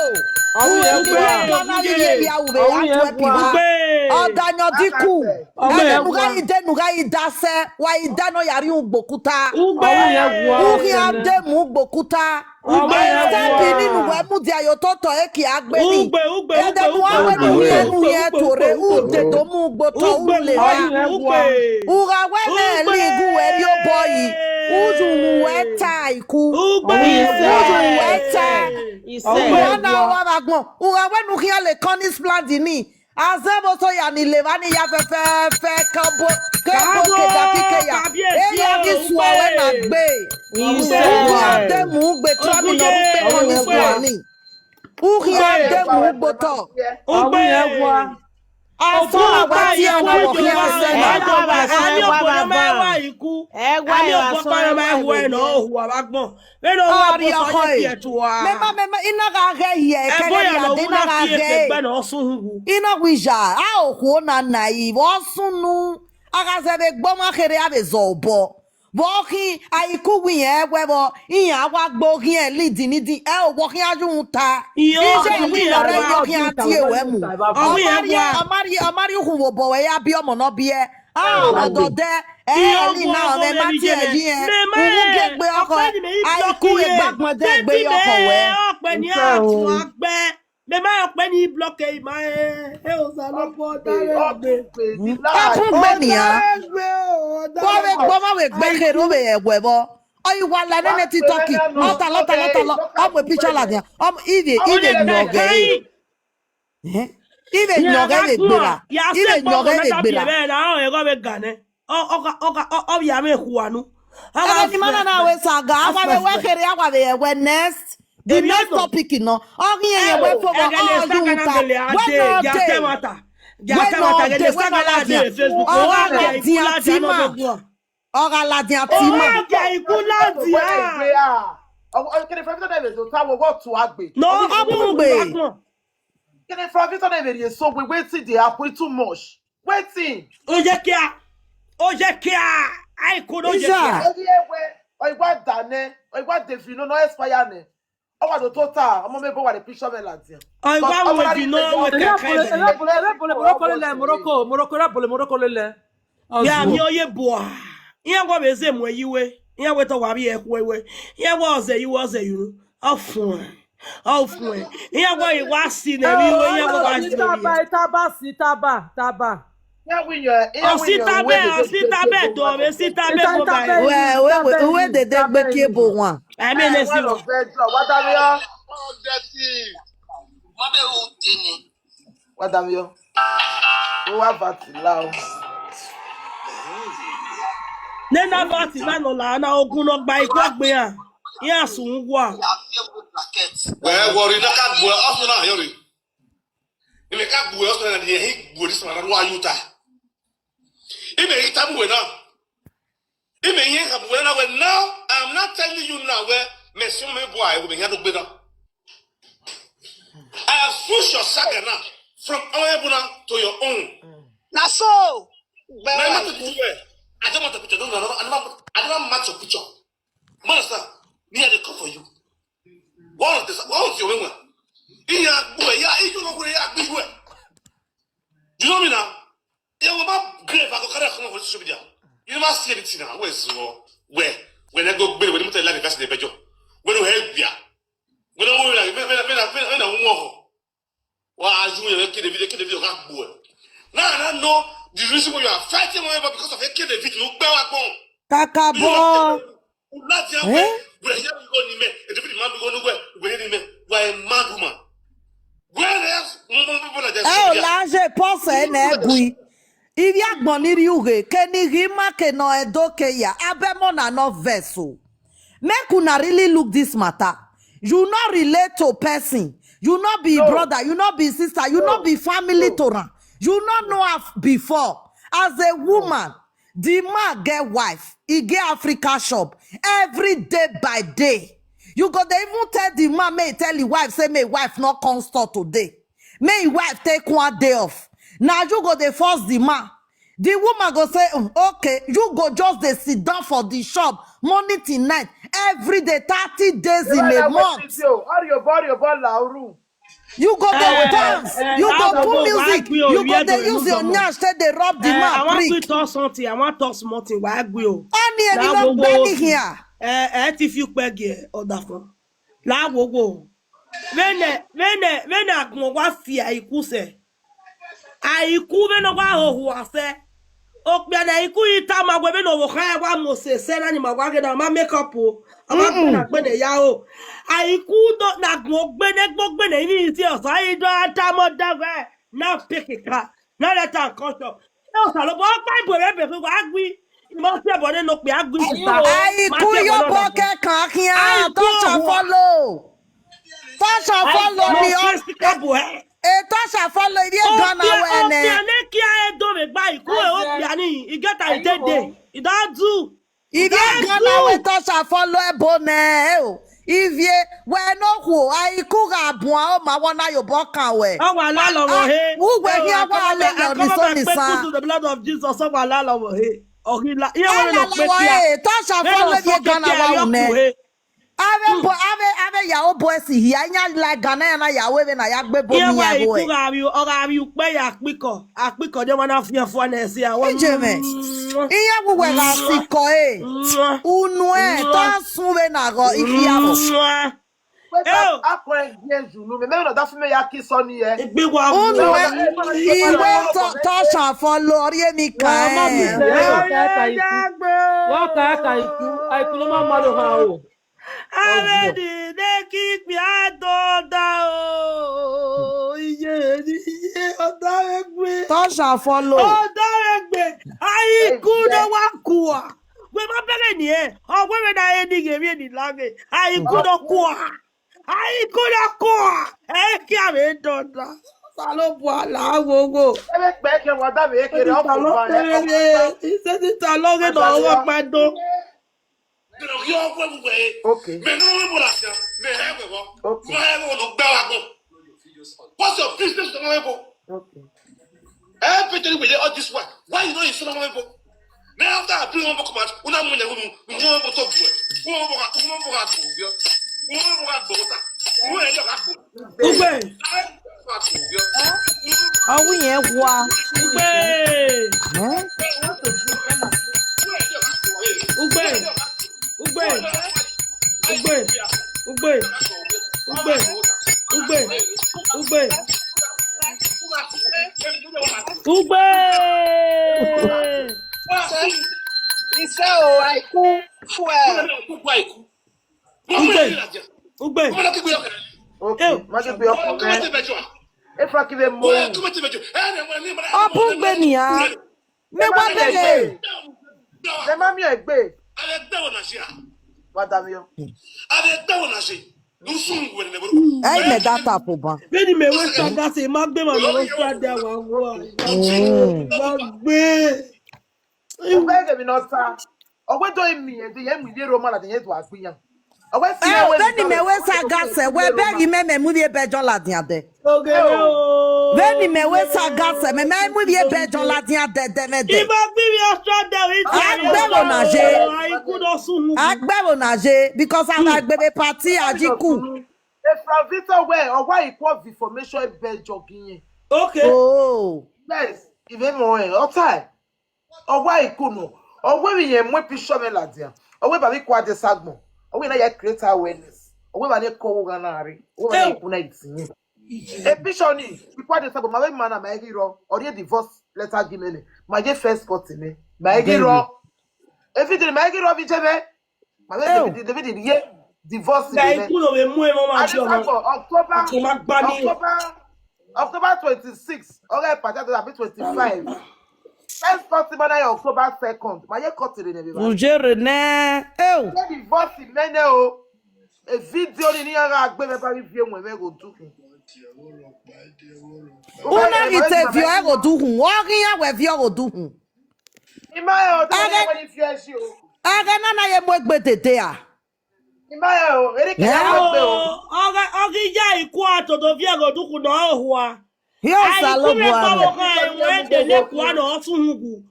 Uhe ni kẹgbo na ghi ye via uvbe Antwerp wa. Ugbe. Ọdayọn diku. Ẹmwẹ ne u gha yi de ne u gha yi da sẹ, wa yi da ne ọ ya rhie ugbo okuta. Ugbe. U khian de mu ugbo okuta. Ugbe. Step ni ne uwẹ mudia ye ototọ eki a gbe ni. Ugbe, ugbe, ugbe, ugbe. Ẹdẹ ne uwa wẹ ne u khian ne u khian tuorre, u de do mu ugbo otọ, u lele. Ugbe. U gha wẹ ne ẹli gu wẹ rhie obọ yi, u yu mu wẹ ta iku. Ugbe. U yu mu wẹ ta. Ugbe. Uwa na wa vbe agbọn. U gha wẹ ne u khian le Cornish plant ni. Azẹvbe oso ya ni levba ni ya fẹfẹfẹ ke obo, ke obo ke da kike ya. E ya ghi suọ wẹ na gbe. Ugbe. U khian de mu ugbe trọni ne ọ rre ukpẹ Cornish plant ni. U khian de mu ugbo otọ. Ugbe. Asọn na wa tie ọmwa vbe ọ khian sẹ na. Ani obodo ma wa iku. Ani obodo ma wa iku. Vbene ọ wa rhie ọkhọ ẹre. Mẹ ma, mẹ ma, I na gha ghẹ hiẹ, ẹkẹghẹ ne I ya dee, I na gha ghẹ ẹre. I na wẹ iye, a okhuo na na ẹre, vbe ọ sunu, a gha zẹ vbe egbe ọmwa kherhe a vbe zẹ obọ. Vbe ọ khin, a i ku wẹ irẹn ẹwẹ vbọ, iran wa gbe oghiẹn lead ni di, ẹ o, wẹ ọ khian yu ta. Iye, iye ne ọ rre, ọ khian tie ruẹ mu. Ọ ma rhie, ọ ma rhie, ọ ma rhie ukhunmwu obọ ruẹ ya biẹ ọmọ ne ọ biẹ. A, ọdọdẹ, ẹ, ẹli na, ọ mwẹ ma tie ẹre yi ẹn. Uwu gie egbe ọkhọ, a i ku egbe agbọn de egbe ye ọkhọ ruẹ. Ọkpẹ ni a tun a gbẹ. Mẹ ma ọkpẹ ni block e ma e. E Osanobua, ọ da rẹ egbe. Ọ bun gbe nian. Wa vbe gbe ọmọ vbe egbe kherhe ovbe ẹwẹ vbọ. Ọ i wa la nene TikTok. Ọ talọ, ọ talọ, ọ talọ. Ọ mu picture ladian. Ọ mu, ivie, ivie yọ ghe. Ivie yọ ghe vbe gbera. Ivie yọ ghe vbe gbera. Ẹghẹ ni ma na na wẹ saga, a wa vbe wẹ kherhe, a wa vbe wẹ next. The next topic nọ. Ọ ghi yẹn wẹ fo vbọ, ọ yu ta. Wẹ nọ de. Wẹ nọ de, wẹ nọ ladian. Ọ gha ladian ti ima. Ọ gha ladian ti ima. Ọ gha iku ladian. Kene from Victor David to ta wo wo tu agbe. No, ọ bun gbe. Kene from Victor David so we wetin dey happen too much. Wetin? Oyekia. Oyekia. I could Oyekia. Eri ewe, ọ i wa da nẹ, ọ i wa de fi no no expire nẹ. Ọ wa do tota, ọmọ mẹ bo wa de picture mẹ ladian. Ọ i wa wẹ fi no wẹ kẹkẹ. Ere bole, ere bole, Morocco lele, Morocco, Morocco, ere bole, Morocco lele. Ya mi oye bua. Iran wa vbe ze mu ẹyi we. Iran wẹ te ọ wa vbiẹ ẹkhuẹ we. Iran wa ọzẹ yi we, ọzẹ yi unu. Ọ fuẹn. Ọ fuẹn. Iran wa, i wa si nẹ vbe iwe, iran wa wa si nẹ vbe iwe. Taba, taba, si taba, taba. Ọ si tabẹ, ọ si tabẹ do, ọ vbe si tabẹ go ba. Wẹ, wẹ, wẹ, wẹ dede gbe kie bo wan. Ẹ mẹ ne si wa. Wa da vbe yọ. Wa da vbe yọ. Wa va ti la o. Nena va ti la nọ la na ogun nọ gba ikọ gbe iran. Iran sun gua. Wẹ, wọrri na ka gbuẹ, ọ funa yọrri. Imẹ ka gbuẹ, ọ funa na, irẹn hi gbuẹ, this man, wa yu ta. Imẹ i ta bu wẹ na. Imẹ i hẹn ka bu wẹ na, wẹ now, I am not telling you now, wẹ, mẹ si mẹ bua, wẹ, mẹ hia do gbe na. I have switched your saga now from our Ebuna to your own. Na so. Na ima to do well. I don't want a picture. No, no, no, no. I never, I never match your picture. You understand? Me, I dey come for you. What was this? What was your name? Iya, boy, yeah, you know where I be where. You know me now? Yeah, well, my grave, I go carry come on for social media. You never see anything now. Where's your, where? When I go, when, when you tell like that's the bedroom. When you help, yeah. When I want, when I, when I, when I, when I, when I want. Wa ju yẹn vbe Eke David, Eke David ọ gha gbuẹ. Now I now know the reason why you are fighting one another because of Eke David. U gbe wa gbọn. Kakabọ. U ladian wẹ, wẹ hia igho ni mẹ, Eke David ma mu igho ne uwẹ, wẹ ni mẹ. You are a mad woman. Where else? Mo, mo, mo, mo, mo, Ẹ o la je pọsẹ nẹ gui. Ivbi agbọn ni rri ughe, ke ni ghi ma ke nọ ẹdo ke ya, abẹ mọ na nọ vẹ so. Make una really look this matter. You no relate to person. You no be brother. You no be sister. You no be family to am. You no know her before. As a woman, the man get wife. He get Africa shop every day by day. You go dey even tell the man, make he tell his wife, say, make his wife not come store today. May his wife take one day off. Now you go dey force the man. The woman go say, "Mm, okay, you go just dey sit down for the shop morning till night, every day, thirty days in a month." Ọrịọbọ, ọrịọbọ, lauru. You go dey dance, you go put music, you go dey use your nyash take dey rub the man prick. I wan quick talk something, I wan talk small thing, wa gbe o. Ọni emi no gbe ni hia. Eh, eh, ti fi ukpe gie ọdafọn. La wo wo. Vbene, vbene, vbene agbọn wa fi Aiku sẹ. Aiku vbene ọ wa hoho asẹ. Okpia ne Aiku i tama wẹ vbene ọvbokhan wa mose sẹ na ni ma wa ghe na ma make up o. A ma gbe na gbe ne ya o. Aiku do na gbọn gbe ne gbọn gbe ne ni isi ọsa i do a tama da vẹ. Na peke ka. Na let am come shop. E Osanobua ọkpa ibu ẹre bẹghe wa gui. I ma si ẹbọ ne okpia gui sisa. Aiku yobọ kẹkan khian, Touch and Follow. Touch and Follow ni ọ. E Touch and Follow, ivbi Ghana wẹ nẹ. Okpia ne kia e do vbe gba Aiku, e okpia ni, e get a ide de. I don do. Ivbi Ghana wẹ Touch and Follow ẹbo nẹ, e o. Ivie, wẹ ne okhuo, Aiku gha buan oma wọ na yobọ kan wẹ. Ọ wa lalọ vbe ọhe. Uwẹ hian wa lele ọni so ni sa. To the blood of Jesus, ọ wa lalọ vbe ọhe. Ọ ghi la, iye wẹ ne okpia. Touch and Follow ivbi Ghana wa ru nẹ. Avbe bo, avbe, avbe ya obo ẹsi hia, iyan la Ghana ya na ya ru vbene a ya gbe ebo miẹn ẹvbo ẹre. Iye wa Aiku gha vbe, ọ gha vbe ukpẹ ya akpikọ, akpikọ de wa na fian fua nẹ ẹse a. Ijemẹ, iye wu wẹ gha sikọ e, unu ẹ, ta sun vbene a ghọ ikhiarọ. Wẹ ta akọrẹ gie yu nu, mẹ, mẹ vbe nọ da fi mẹ ya ki sọ ni ẹ. Egbe wa unu ẹ, iwe Touch and Follow, ọ rhie emwi kan ẹ. Wa ka ka Aiku, Aiku ne ọ ma ma do ha o. Avbe ni ne ki kpia dọda o, iye, iye, ọdavbe gbe. Touch and Follow. Ọdavbe gbe, Aiku ne wa kua. Wẹ ma bẹghe ni ẹ, ọ wẹ vbe na re ni ghe vbe ni laghe. Aiku ne kua. Aiku ne kua. Ẹ kia vbe dọda. Osanobua la wo wo. Ebe kpẹ kẹ wa da vbe kere ọkọ ba nẹ. Isẹtin ta lọghe nọ ọghe ọkpa do. Mẹ ne ọ ghi ọghe ẹvbo wẹ. Okay. Mẹ ne ọ vbe ebo ladian, mẹ hẹ ẹvbo. Okay. Mẹ hẹ ẹvbo ne ọ gbe wa gbọn. What's your business with ọmọ ẹvbo? Okay. Everything we dey all this while. Why you no insult ọmọ ẹvbo? Now after I bring one more command, una mu ne unu, unu one more talk well. Unu one more, unu one more go, yeah. Unu one more go, unu one more go. Ugbe. Ọwọ yẹn wa. Ugbe. Eh? Ugbe. Ugbe. Ugbe. Ugbe. Ugbe. Ugbe. Ugbe. Ugbe. Ise o, Aiku. Fuel. Ugbe. Ugbe. Okay, ma ghi gbe ọkọ mwẹ. Efa ki vbe mu. Ọ bu ugbe nian. Mẹ wa bẹghe. Mẹ ma miẹn egbe. Wa da miẹn. Ẹ i mẹ da tap oban. Vbene imẹ wẹ sagase, ma gbe emwa ne ọ sa dia wa wa. Mm. Wa gbe. Ugbẹghe emwi ne ọ ta. Ọ wẹ do emiẹn de, irẹn mu ivbi erha ọmwa ladian, irẹn do gha gbe iran. Ọ wẹ fi Ẹ, iran wẹ vbene imẹ wẹ sagase, wẹ bẹghe imẹ, mẹ mu ivbi ebe John ladian dẹ. Oghere o. Vbene imẹ wẹ sagase, mẹ, mẹ mu ivbi ebe John ladian dẹ, dẹ, mẹ dẹ. Ima gbe ivbi Australia, we A gbẹvbo na ye. Aiku do sun. A gbẹvbo na ye, because a gha gbe vbe party, a ji ku. Efra Victor wẹ, ọ wa equal information ebe John gi irẹn. Okay. Oh. Yes, ivbi emọ rẹn, ọ tae. Ọ wa Aiku nọ, ọ wẹ vbe irẹn mu picture mwẹ ladian, ọ wẹ ba vbe Aiku adesa agbọn, ọ wẹ na ya create awareness, ọ wẹ ba ne kọ wo gha na rre, ọ wẹ ba ne Aiku na iti. E picture ni, Aiku adesa agbọn, ma vbe ma na, ma i ghi rrọọ, ọ rhie divorce letter gi mẹ nẹ, ma ye first court nẹ, ma i ghi rrọọ. E video ni, ma i ghi rrọọ vbe iye mwẹ. Ma vbe David, David ye divorce. Like, you know, we mu emọ ma jọ ma. October, October, October twenty-six. Ọghe party that be twenty-five. First party man na October second. Ma ye cut it in everybody. Ujere ne. Ew. Ye divorce mẹ nẹ o. E video ni ni a gha gbe mẹ ba ghi viọ ẹwẹn vbe Ẹghodukhun. Una ghi te viọ Ẹghodukhun. Ọ ghi ya wẹ viọ Ẹghodukhun. Ima ẹ o, da wẹ ni viọ ẹsi o. Ẹghẹ na na ye mu egbe dede a. Ima ẹ o, ere ke ya mu egbe o. Ọghe, ọghe ya ikua toto viọ Ẹghodukhun nọ ohua. Hiẹ Osanobua mwẹ. Ọvbokhan ẹwẹn de ne kua nọ ọ tun hu gu.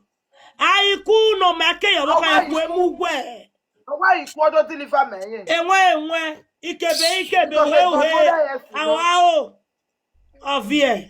Aiku nọ ma ke ye ọvbokhan ẹwẹn mu wẹ. Ọwa Aiku ọ do deliver mẹ yẹn. Ẹwẹn ẹwẹn, ikebe ikebe, uhe uhe, awa o. Ọviẹ.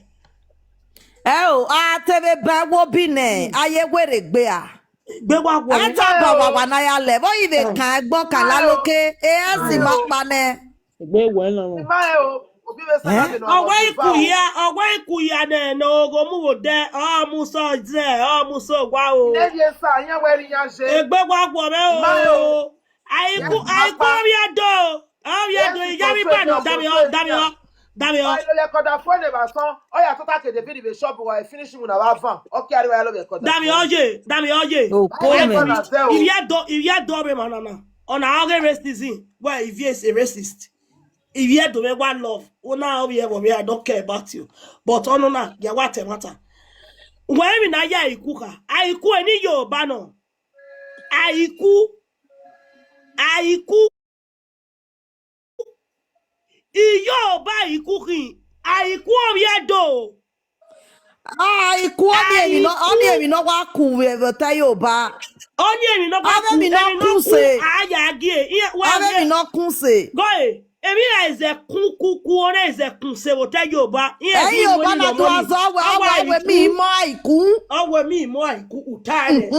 Ẹ o, a te vbe ba ẹwu obi nẹ, a ye werriegbe a. Egbe wa wẹ. Ẹ ta ba wa wa na ya lẹ, vbe ọ i vbe kan ẹgbọn kan laloke, e ẹ si ma kpa nẹ. Egbe wẹ nọ. Ima ẹ o, obi vbe sa na de nọ. Ọwẹ iku hia, ọwẹ iku hia nẹ, ne ogho mu vbe odẹ, ọ mu sọ zẹ, ọ mu sọ wa o. Ẹ ye sa, iyan wẹ ri iyan je. Egbe wa wọ mwẹ o. Ima ẹ o. Aiku, Aiku ovbi Ẹdo. Ovbi Ẹdo, iya mi ba nọ, dami ọ, dami ọ, dami ọ. Ọ i lo ẹkọ da fo ne evba sọn, ọ ya tota ke David vbe shop wa finish mu na vbe avan. Ọ kia rre wa ya lo vbe ẹkọ da. Dami ọ ye, dami ọ ye. Oko mẹ. Ivbi Ẹdo, Ivbi Ẹdo ọmwa na na. Ọna ọghe racism. Well, Ivie is a racist. Ivbi Ẹdo mwẹ wa love. Una ovbi ẹvbo vbe, I don't care about you. But ọnọna, ya wa ta ẹmwata. Wẹ emwi na ya Aiku kha. Aiku eni Yoruba nọ. Aiku. Aiku. Iyoruba Aiku khin. Aiku ovbi Ẹdo. Aiku ọni emwi nọ, ọni emwi nọ wa ku vbe vbe otọ Yoruba. Ọni emwi nọ wa ku, emwi nọ ku se. A ya gie. Iye, wẹ, avbe emwi nọ ku se. Gọe, emwi ra ẹzẹ ku ku ku, ọna ẹzẹ ku se vbe otọ Yoruba. Iye, ẹi Yoruba na do azọ wẹ, ọ wẹ mi mọ Aiku. Ọ wẹ mi mọ Aiku, uta ẹnẹ.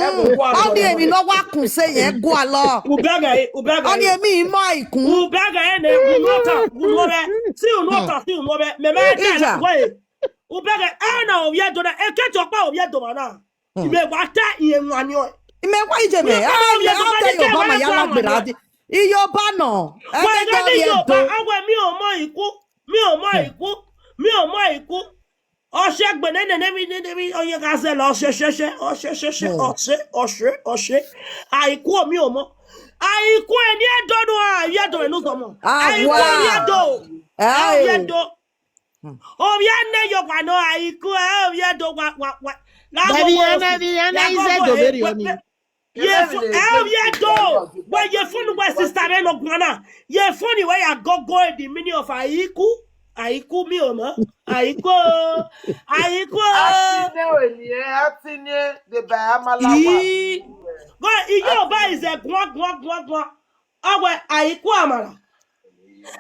Ọni emwi nọ wa ku se yẹn gualọ. Ubẹgẹ, ubẹgẹ. Ọni emwi mọ Aiku. Ubẹgẹ ẹnẹ, unu ọta, unu ọvbẹ. Si unu ọta, si unu ọvbẹ. Mẹ mẹ ta wẹ. Ubẹgẹ, ẹna ovbi Ẹdo na, ekẹtẹ ọkpa ovbi Ẹdo ma na. Imẹ wa ta iye wan ni ọe. Imẹ wa ije mẹ, a mẹ ya ta Yoruba ma ya la gbera di. Iyoruba nọ, ẹgbẹ Iyoruba, Ẹdo. Ọ wẹ mi ò mọ Aiku, mi ò mọ Aiku, mi ò mọ Aiku. Ọshẹ gbe nene ne mi, nene mi, ọyẹn gha zẹlẹ, ọshẹ, shẹ, shẹ, ọshẹ, shẹ, shẹ, ọshẹ, ọshẹ, ọshẹ. Aiku mi ò mọ. Aiku eni Ẹdo nọ, a, Ivbi Ẹdo ẹnu zọmọ. Aiku Ivbi Ẹdo. Ivbi Ẹdo. Ovbi ẹnẹ ye ọkpa nọ, Aiku, ẹ, Ivbi Ẹdo wa, wa, wa. Vbe Ivbi Ẹdo, Ivbi Ẹdo vbe rri ọni. Ye fo-, ẹ, Ivbi Ẹdo, wẹ ye phone wẹ sister mwẹ nọ guan na. Ye phone wẹ ya gogo the meaning of Aiku. Aiku mi ò mọ. Aiku. Aiku. Atine eni, atine, de ba amala wa. Ii. Go, Iyoruba is a guan, guan, guan, guan. Ọ wẹ Aiku amala.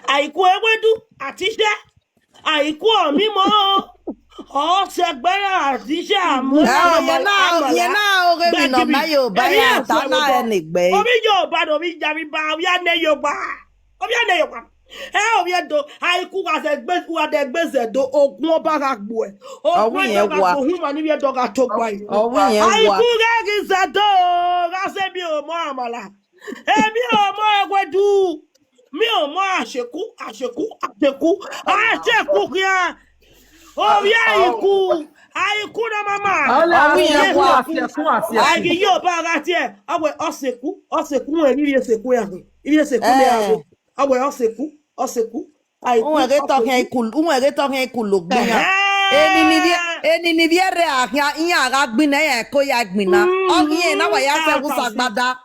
Aiku ewedu, atishẹ. Aiku ọmimọ. Ọ sẹ ẹgbẹre atishẹ amọ. Ẹ, ọ yẹ na, ọ yẹ na, oghe emwi nọ ma Yoruba ya ta na ẹnegbe. Ovbi Yoruba, ovbi Yoruba, ovbi anẹ Yoruba. Ovbi anẹ Yoruba. Ẹ, ovbi Ẹdo, Aiku wa zẹ gbe, wa dẹ gbe zẹ do, ogun ọba gha gbuẹ. Ogun Ẹdo gha gbuẹ, ohun ma ni Ivbi Ẹdo gha to gba. Aiku ghẹ ghi zẹ do, gha sẹ mi ò mọ amala. Emi ò mọ ewedu, mi ò mọ aseku, aseku, aseku, aseku khian. Ovbi Aiku, Aiku na mama. Ọni Aiku, Aiku, Aiku. Aighi Iyoruba gha tie, a wẹ ọseku, ọseku, wẹ ivbi eseku ya ghe, ivbi eseku ne ya ghe. A wẹ ọseku, ọseku. Uwẹ ghe tọ khian iku, uwẹ ghe tọ khian iku logbe yan. Eni ni vbiẹ, eni ni vbiẹ rre a khian, iran gha gbinna, iran ẹko ya gbinna. Ọ ghi rẹn na wa ya sẹ vbe usa gbada.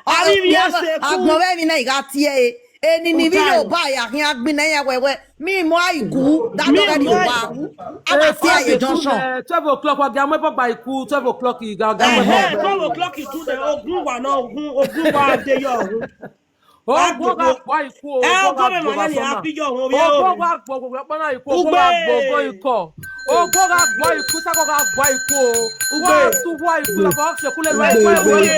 Agbọn vbe emwi na I gha tie ẹre. Eni ni vbe Yoruba ya khian gbinna iran wẹwẹ. Mi mu Aiku, da dọghẹ rrie owa. A wa tie ẹre junction. Twelve o'clock, wa gia mu ẹbọ gba Aiku, twelve o'clock, I ga, ga mu ẹbọ gba. Twelve o'clock today, ogun wa nọ, ogun, ogun wa de yọ. Ogun gha gbuẹ Aiku o, ogun gha gbuẹ vbe asọn na. Ogun gha gbuẹ, ogun gha gbuẹ Aiku, ogun gha gbuẹ ogun ikọ. Ogun gha gbuẹ Aiku, Isakọ gha gbuẹ Aiku o. Wa tu wa Aiku, la ba ọse kule lọ Aiku, Aiku, Aiku,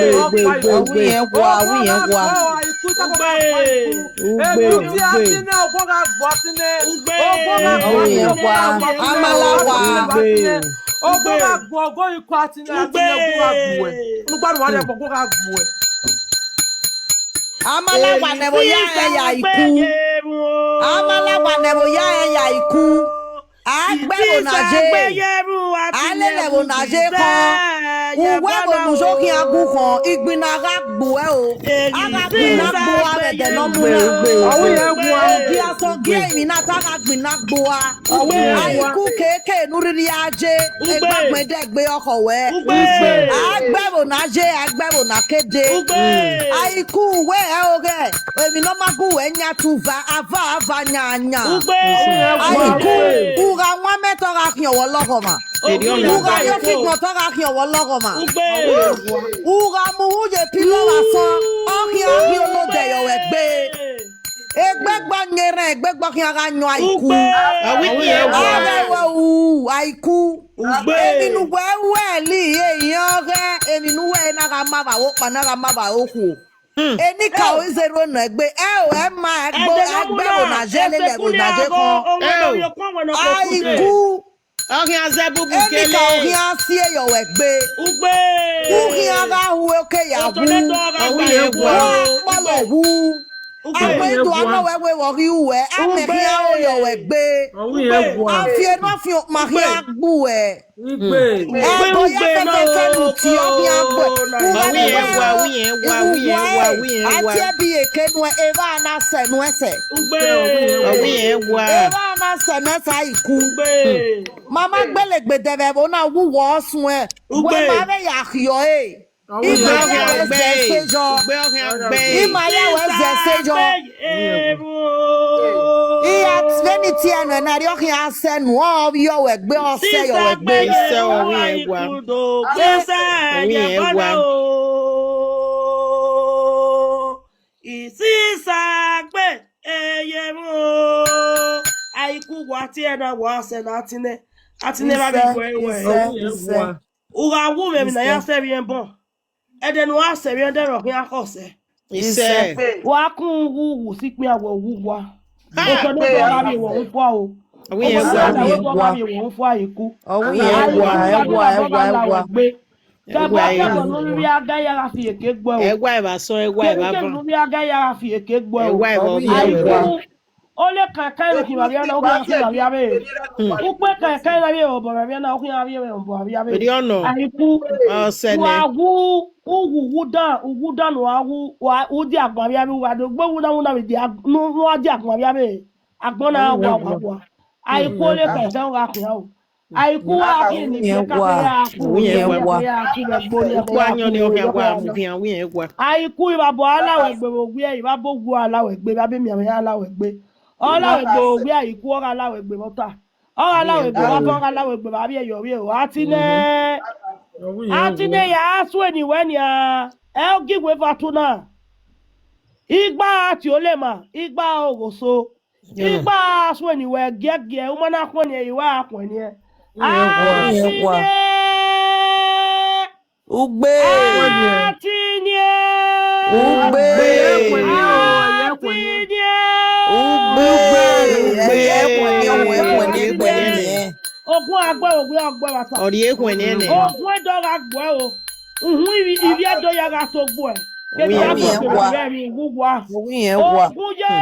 Aiku. Ogun gha gbuẹ Aiku, Isakọ gha gbuẹ Aiku. Ebi ti atinẹ, ogun gha gbuẹ atinẹ. Ogun gha gbuẹ atinẹ, ogun gha gbuẹ atinẹ. Ogun gha gbuẹ ogun ikọ atinẹ, atinẹ ogun gha gbuẹ. Unu gba ru arẹn, ogun gha gbuẹ. Amalawa nẹ vbe oya rẹn ya Aiku. Amalawa nẹ vbe oya rẹn ya Aiku. A gbe ẹvbo na ye. A lele ẹvbo na ye khọn. Uwẹ ẹvbo ne u yo khian gu khọn, igbinna gha gbuẹ o. A gha gbinna gbuẹ vbe ẹdẹ ne ọ mu na. Ọvbiẹ wa. Ogie asọn gie emwi na ta gha gbinna gbuẹ. Aiku keke ne u rhirhi a ye. Egbe agbọn ẹdẹ egbe ọkhọ wẹ. A gbe ẹvbo na ye, a gbe ẹvbo na ke dee. Aiku wẹ ẹ oghẹ, emwi ne ọ ma gu wẹ yan tu va, a va, a va yan yan. Aiku, u gha wan mẹ te ọ gha khian ọvbọlọghọmwa. Erriọ na. U gha rrie ofigbọn otọ, ọ gha khian ọvbọlọghọmwa. Ugbe. U gha mu uhunmwu ye pillow vbe asọn, ọ khian khian olodẹ ye ọvbẹ egbe. Egbe gba yin erhan, egbe gba khian gha yọn aiku. Ugbe. Avbe wẹ u, aiku. Ugbe. Emwi ne uwẹ ru ẹli, ehian ọghẹ, emwi ne uwẹ na gha ma vbe aro kpa, na gha ma vbe aro okhuo. Enikaro i zẹ rro nọ egbe, ẹ o, ẹ ma, ẹ gbe, ẹ gbe ẹvbo na ye lele, ẹvbo na ye khọn. Aiku. Ọ khian zẹ bubu kele. Enikaro khian si ye ọvbẹ egbe. Ugbe. U khian gha hu oke ya hu. Ọ wu ye wa. Wa kpọlọ wu. Ugbe. Agbọn i do anọ wẹ wẹ vbe ọ ghi ru ẹ, amẹ khian ro ye ọvbẹ egbe. Ọ wu ye wa. Afiẹn ne ọ fian okpia khian gbe uẹ. Ugbe. Ẹbọ ya fẹfẹfẹ ne u tie ọ khian gbe. Ugbe. Ọ wu ye wa, wu ye wa, wu ye wa, wu ye wa. A tie ẹbi eke nuẹn, evba na sẹ nuẹn sẹ. Ugbe. Ọ wu ye wa. Evba na sẹ nuẹn sẹ aiku. Ugbe. Ma ma gbele gbe dẹ vbe ẹvbo na, wu wọ suẹn. Ugbe. Wẹ ma vbe ya khiọ ẹre. Ọ wu ye wa. Ima ya wẹ zẹ ẹse yọ. Ugbe ọ khian gbe. Ima ya wẹ zẹ ẹse yọ. Iya vbene I tie nuẹn na, erriọ khian sẹ nuẹn, ọ vbiẹ ọvbẹ egbe, ọ sẹ ye ọvbẹ egbe. Isẹ ọvbiẹ wa. Ọvbiẹ wa. Isisa gbe eye mu. Aiku wa tie na, wa sẹ ne atinẹ. Atinẹ vbe avbe iguẹ ruẹ. Isẹ, isẹ. U gha wu vbe emwi ne a ya sẹ vbe ẹbọ, ẹdẹ ne u gha sẹ vbe ẹdẹ rọ khian khọ sẹ. Isẹ. Wa kun uwu uwu si ikpia wẹ uwu wa. Okhuo ne ọ gha vbe wọ ufua o. Ọwọ irẹn wa, ọwọ irẹn wa. Ọwọ irẹn wa, ẹwa, ẹwa, ẹwa. Kẹbọ kẹbọ ne u rhie aga ya gha fi eke gbe o. Ẹwa ẹvba sọ, ẹwa ẹvba ban. Kẹbọ ne u rhie aga ya gha fi eke gbe o. Ẹwa ẹvba ọmọ. Ọwọ irẹn wa. Ole kankan ne u khin vbe avia na, u khian khin vbe avia vbe. Ukpe kankan ne u rhie obọ vbe avia na, u khian rhie obọ vbe avia vbe. Erriọ nọ. Aiku. Ọ sẹ nẹ. Wa wu, u wu, u wu dan, u wu dan ne u wa wu, u dia agbọn avia vbe, u gha do gbe wu na, wu na vbe dia, ne u wa dia agbọn avia vbe. Agbọn na wa wa wa. Aiku ole kankan ọ gha khian o. Aiku wa ghi ni biẹ ka ya ku, ya ku vbe gbo ni. Ukpo ayọn ni ọ khian wa mu khian, wẹ irẹn wa. Aiku ivbabọ a la wẹ egbe vbe owiẹ, ivbabọ owiẹ a la wẹ egbe, ivbabọ emianmwẹ a la wẹ egbe. Ọ la wẹ egbe vbe owiẹ, aiku ọ gha la wẹ egbe vbe ọta. Ọ gha la wẹ egbe vbe ọba, ọ gha la wẹ egbe vbe avbiẹ ye ovbi ero. Atinẹ. Atinẹ ya sue ni wẹ nian. Ẹ ogiwe vbe atu na. Igba a tie ole ma, igba a ogho so. Igba a sue ni wẹ giẹgiẹ, u ma na khuẹnniẹn, i wa khuẹnniẹn. Atinẹ. Ugbe. Atinẹ. Ugbe. Atinẹ. Ugbe. Ẹ, ẹ khuẹnniẹn, ẹ khuẹnniẹn, ẹ khuẹnniẹn egbe nẹ. Ogun a gbe, ogun a gbe vbe ata. Ọ rhie khuẹnniẹn nẹ. Ogun ẹdẹ ọ gha gbe o. Uhunmwu ivbi, ivbi ẹdẹ ọ ya gha to gbe. Kevbe a gbe wa. Ogun ye.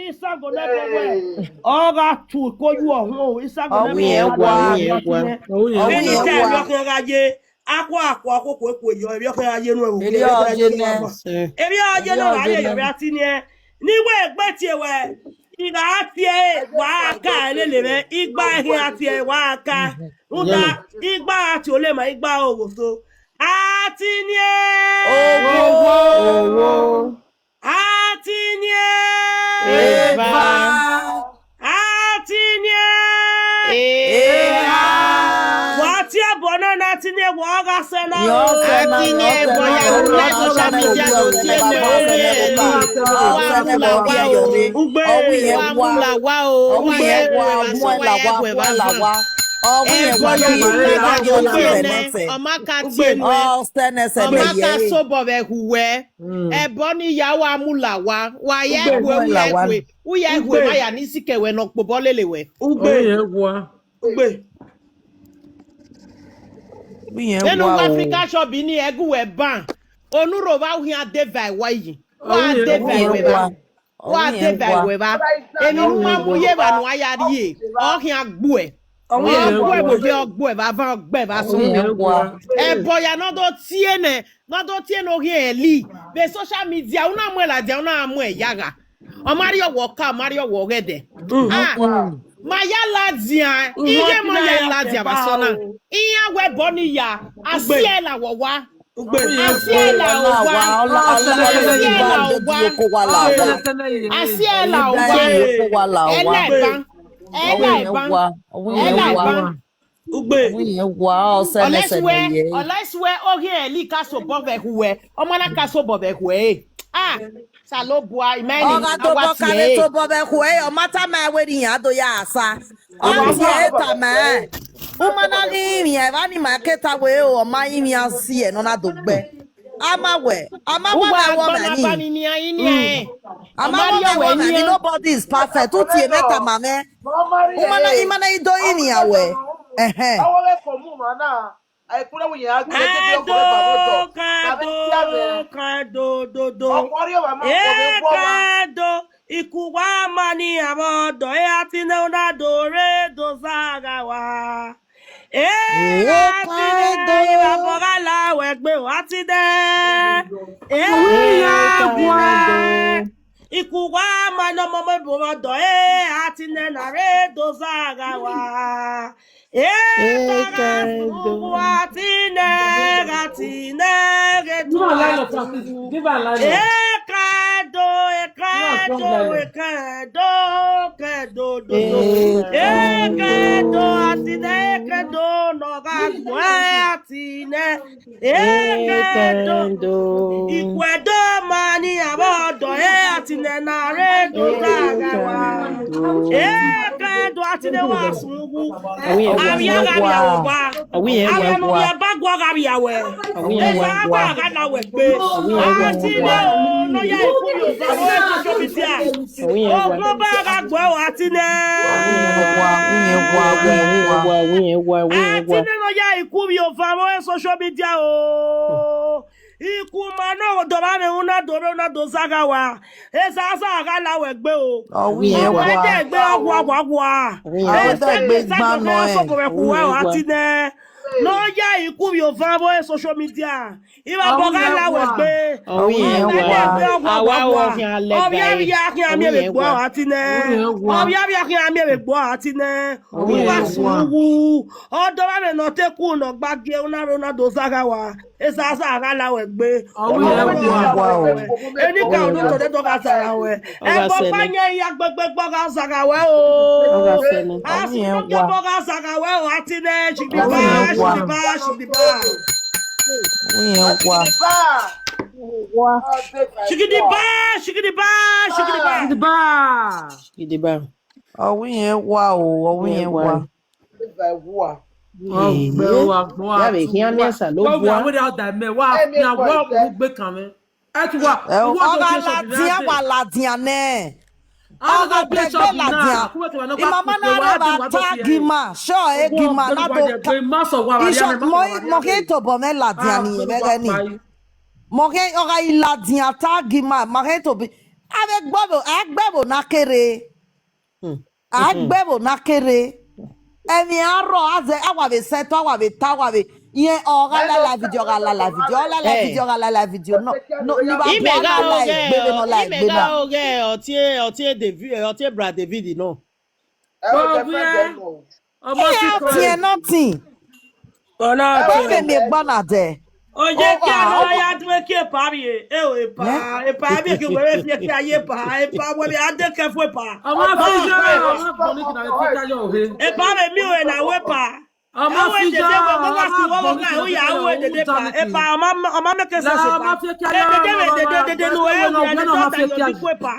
Isango nẹbọ wẹ, ọ gha tu iko yu ọhuọn o, Isango nẹbọ wẹ. Ọ wu irẹn wa. Vbene I ta ẹre ọ khian gha ye, akhua akhua khokho eku yọ, emwi ọ khian gha ye nuẹn vbe ogie, emwi ọ ye nẹ. Emwi ọ ye nọ gha ye yọ vbe Atinẹ. Ne I wẹ egbe tie wẹ, I gha tie ẹre, wa ka lele mwẹ, igba ẹre khian tie ẹre, wa ka. Rhunmwuda, igba a tie ole ma, igba ogho so. Atinẹ. Owo. Atinẹ. Eva. Atinẹ. Eva. Wa tie ẹbọ na na, Atinẹ, wa gha sẹ na o. Atinẹ, ẹbọ ya ru na social media do tie nẹ o. Wa mu la wa o. Ugbe. Wa mu la wa o. Wa ye ẹbọ vbe asọn, wa ye ẹbọ vbe avọ. Ẹbọ ya ru na do tie nẹ. Ọ ma ka tie nẹ. Ọ ma ka sobọ vbe ẹhu wẹ. Ẹbọ ni ya wa mu la wa, wa ya ẹkue, u ya ẹkue, u ya ẹkue ma ya ni sikẹ wẹ ne ọ kpobọ lele wẹ. Ugbe. Ugbe. Vbene uwu Africa shop ni ẹgu wẹ ban, onurho vba u khian de va ẹwa yi, wa de va ẹwẹ vba, wa de va ẹwẹ vba. Emwi ne u ma mu ye evba ne u a ya rrie, ọ khian gbuẹ. Ọ gbuẹ vbe ovbi, ọ gbuẹ vbe avan, ọ gbuẹ vbe asọn. Ẹbọ ya ne ọ do tie nẹ, ne ọ do tie ne oghian ẹli vbe social media, u na muẹn ladian, u na muẹn yagha. Ọ ma rrie ọwọ ọka, ọ ma rrie ọwọ ọghẹdẹ. Ah, ma ya ladian, iye ma ya ladian vbe asọn na. Iran wẹ ẹbọ ni ya, a si ẹre la wọ wa. A si ẹre la wọ wa. A si ẹre la wọ wa. A si ẹre la wọ wa. Ẹlẹban. Ẹla Ọwẹ iban. Wa, ọwẹ Ẹla wa. Iban. Ugbe. Ọwẹ wa, ọ sẹ Unless mẹsẹ wẹ, nẹ ye. Unless wẹ, ọ ghi ẹli ka sobọ vbe ẹkhuẹ. Ọ ma na ka sobọ vbe ẹkhuẹ. Ah, Osanobua, imẹ ni, Ọ gha a wa dobọ ka vbe tie. Tobọ vbe ẹkhuẹ, ọ ma tama ẹre wẹ ne iran do ya sa. Ọ Ọ wa tie ma. Tama. U ma na ghi rinmwian, evba ni ma ke ta wẹ, ọ ma rinmwian si ẹ ne ọ na do gbe. A ma wẹ, a ma wẹ Uwa mẹ wọ agbọn mẹ na ni. Ba ni nian, i nian. Mm. A ma wẹ mẹ wọ mẹ ni, nian. Nobody is perfect. U tie mẹ tama mẹ. U ma na, i ma na i do rinmwian wẹ. Ẹhẹn. Kado, kado, kado, do, do. E kado, ikuwa ma ni avbe ọdọ, e a ti nẹ una do re do zagha wa. E a ti nẹ, ivbabọ gha la wẹ gbe, a ti nẹ. E a ti nẹ. Ikuwa ma ne ọmọ mẹ bu ọmọ dọ, e a ti nẹ na re do zagha wa. E ka gha sunu, a ti nẹ, gha ti nẹ, ghe tu gha tu. Ekẹdo, ekẹdo, ekẹdo, kẹdo, do, do. Ekẹdo, a ti nẹ, ekẹdo, nọ gha gbuẹ, a ti nẹ. Ekẹdo. Ikuẹdo ma ni avbe ọdọ, e a ti nẹ na re do zagha wa. Ekẹdo, a ti nẹ wa sun wu. Avia gha via wẹ owa. Avia ne ovia ba guọ gha via wẹ. Esa ba gha la wẹ gbe. A ti nẹ o, ne ọ ya ikuvbi ovan vbe social media. Ogun ba gha gbe o, a ti nẹ. A ti nẹ ne ọ ya ikuvbi ovan vbe social media o. Iku ma nọ, do vba mwẹ una do rre, una do zagha wa. Esa sa gha la wẹ gbe o. Ọ wẹ irẹn wa. Ọ wẹ dẹ gbe, ọ wa, wa, wa. Ọ wẹ irẹn wa. Esa sa gha la wẹ gbe o, a ti nẹ. Ne ọ ya ikuvbi ovan vbe social media. Ivbabọ gha la wẹ gbe. Ọ wẹ irẹn wa. Ọ wẹ dẹ gbe, ọ wa, wa, wa. Ọ wẹ irẹn wa. Ọ vbe a khian miẹn vbe gbe o, a ti nẹ. Ọ wẹ irẹn wa. Ọ vbe a khian miẹn vbe gbe o, a ti nẹ. Ọ wẹ irẹn wa. Uwa sunu wu. Ọ do vba mwẹ ne ọ te ku ne ọ gba gie, una rre, una do zagha wa. Esa sa gha la wẹ gbe. Ọ wẹ irẹn wa. Enikaro ne otọ dẹdẹ ọ gha zagha wẹ. Ẹgbẹ ọkpa yan ya gbegbe gbe ọ gha zagha wẹ o. Asunu gie gbe ọ gha zagha wẹ o, a ti nẹ, shigidiba, shigidiba, shigidiba. Ọ wẹ irẹn wa. Shigidiba, shigidiba, shigidiba. Shigidiba. Ọ wẹ irẹn wa o, ọ wẹ irẹn wa. Eva ẹwa. Ọ gbe uwa gbọn. Ya vbe khian miẹn Osanobua. Wa wẹ da da mẹ, wa na wa ugbe kan mwẹ. Ẹ tu wa. Ẹ, ọ gha ladian, wa ladian nẹ. Ọ gha dẹgbe ladian. Ima ma na rre ba tag ima, sure, e gi ima na do ka. Isọ, mọ, mọ khe tobọ mwẹ ladian ni, vbe ẹghẹ ni. Mọ khe, ọ gha i ladian, tag ima, ma khe tobọ. A vbe gbe vbe, a gbe vbe na kere. A gbe vbe na kere. Emwi arrọ, a zẹ, a wa vbe sẹ to, a wa vbe ta, a wa vbe, irẹn ọ gha la la video, ọ gha la la video, ọ la la video, ọ gha la la video. No, no, ni ba Imẹ gha la la ogẹ, egbe vbe nọ la imẹ egbe gha nọ. Ogẹ, ọ tie, ọ tie David, ọ tie Bra David nọ. Ọmọ Iran sikọ tie nothing. Ọna Ọ vbe miẹn egbe na dẹ. Oye, kia nọ ya due kie epa vbe e o epa, epa vbe ke wẹ vbe fi kia ye epa, epa wẹ vbe a de kẹ fu epa. Ọmọ Iran, ọmọ Iran, ọmọ Iran. Epa vbe mi o na wẹ epa. Ọmọ Iran, ọmọ Iran. Epa, ọmọ, ọmọ mẹ ke sese epa. Dede, dede, dede, dede, nu e wẹ ne dede ta yo bi ku epa.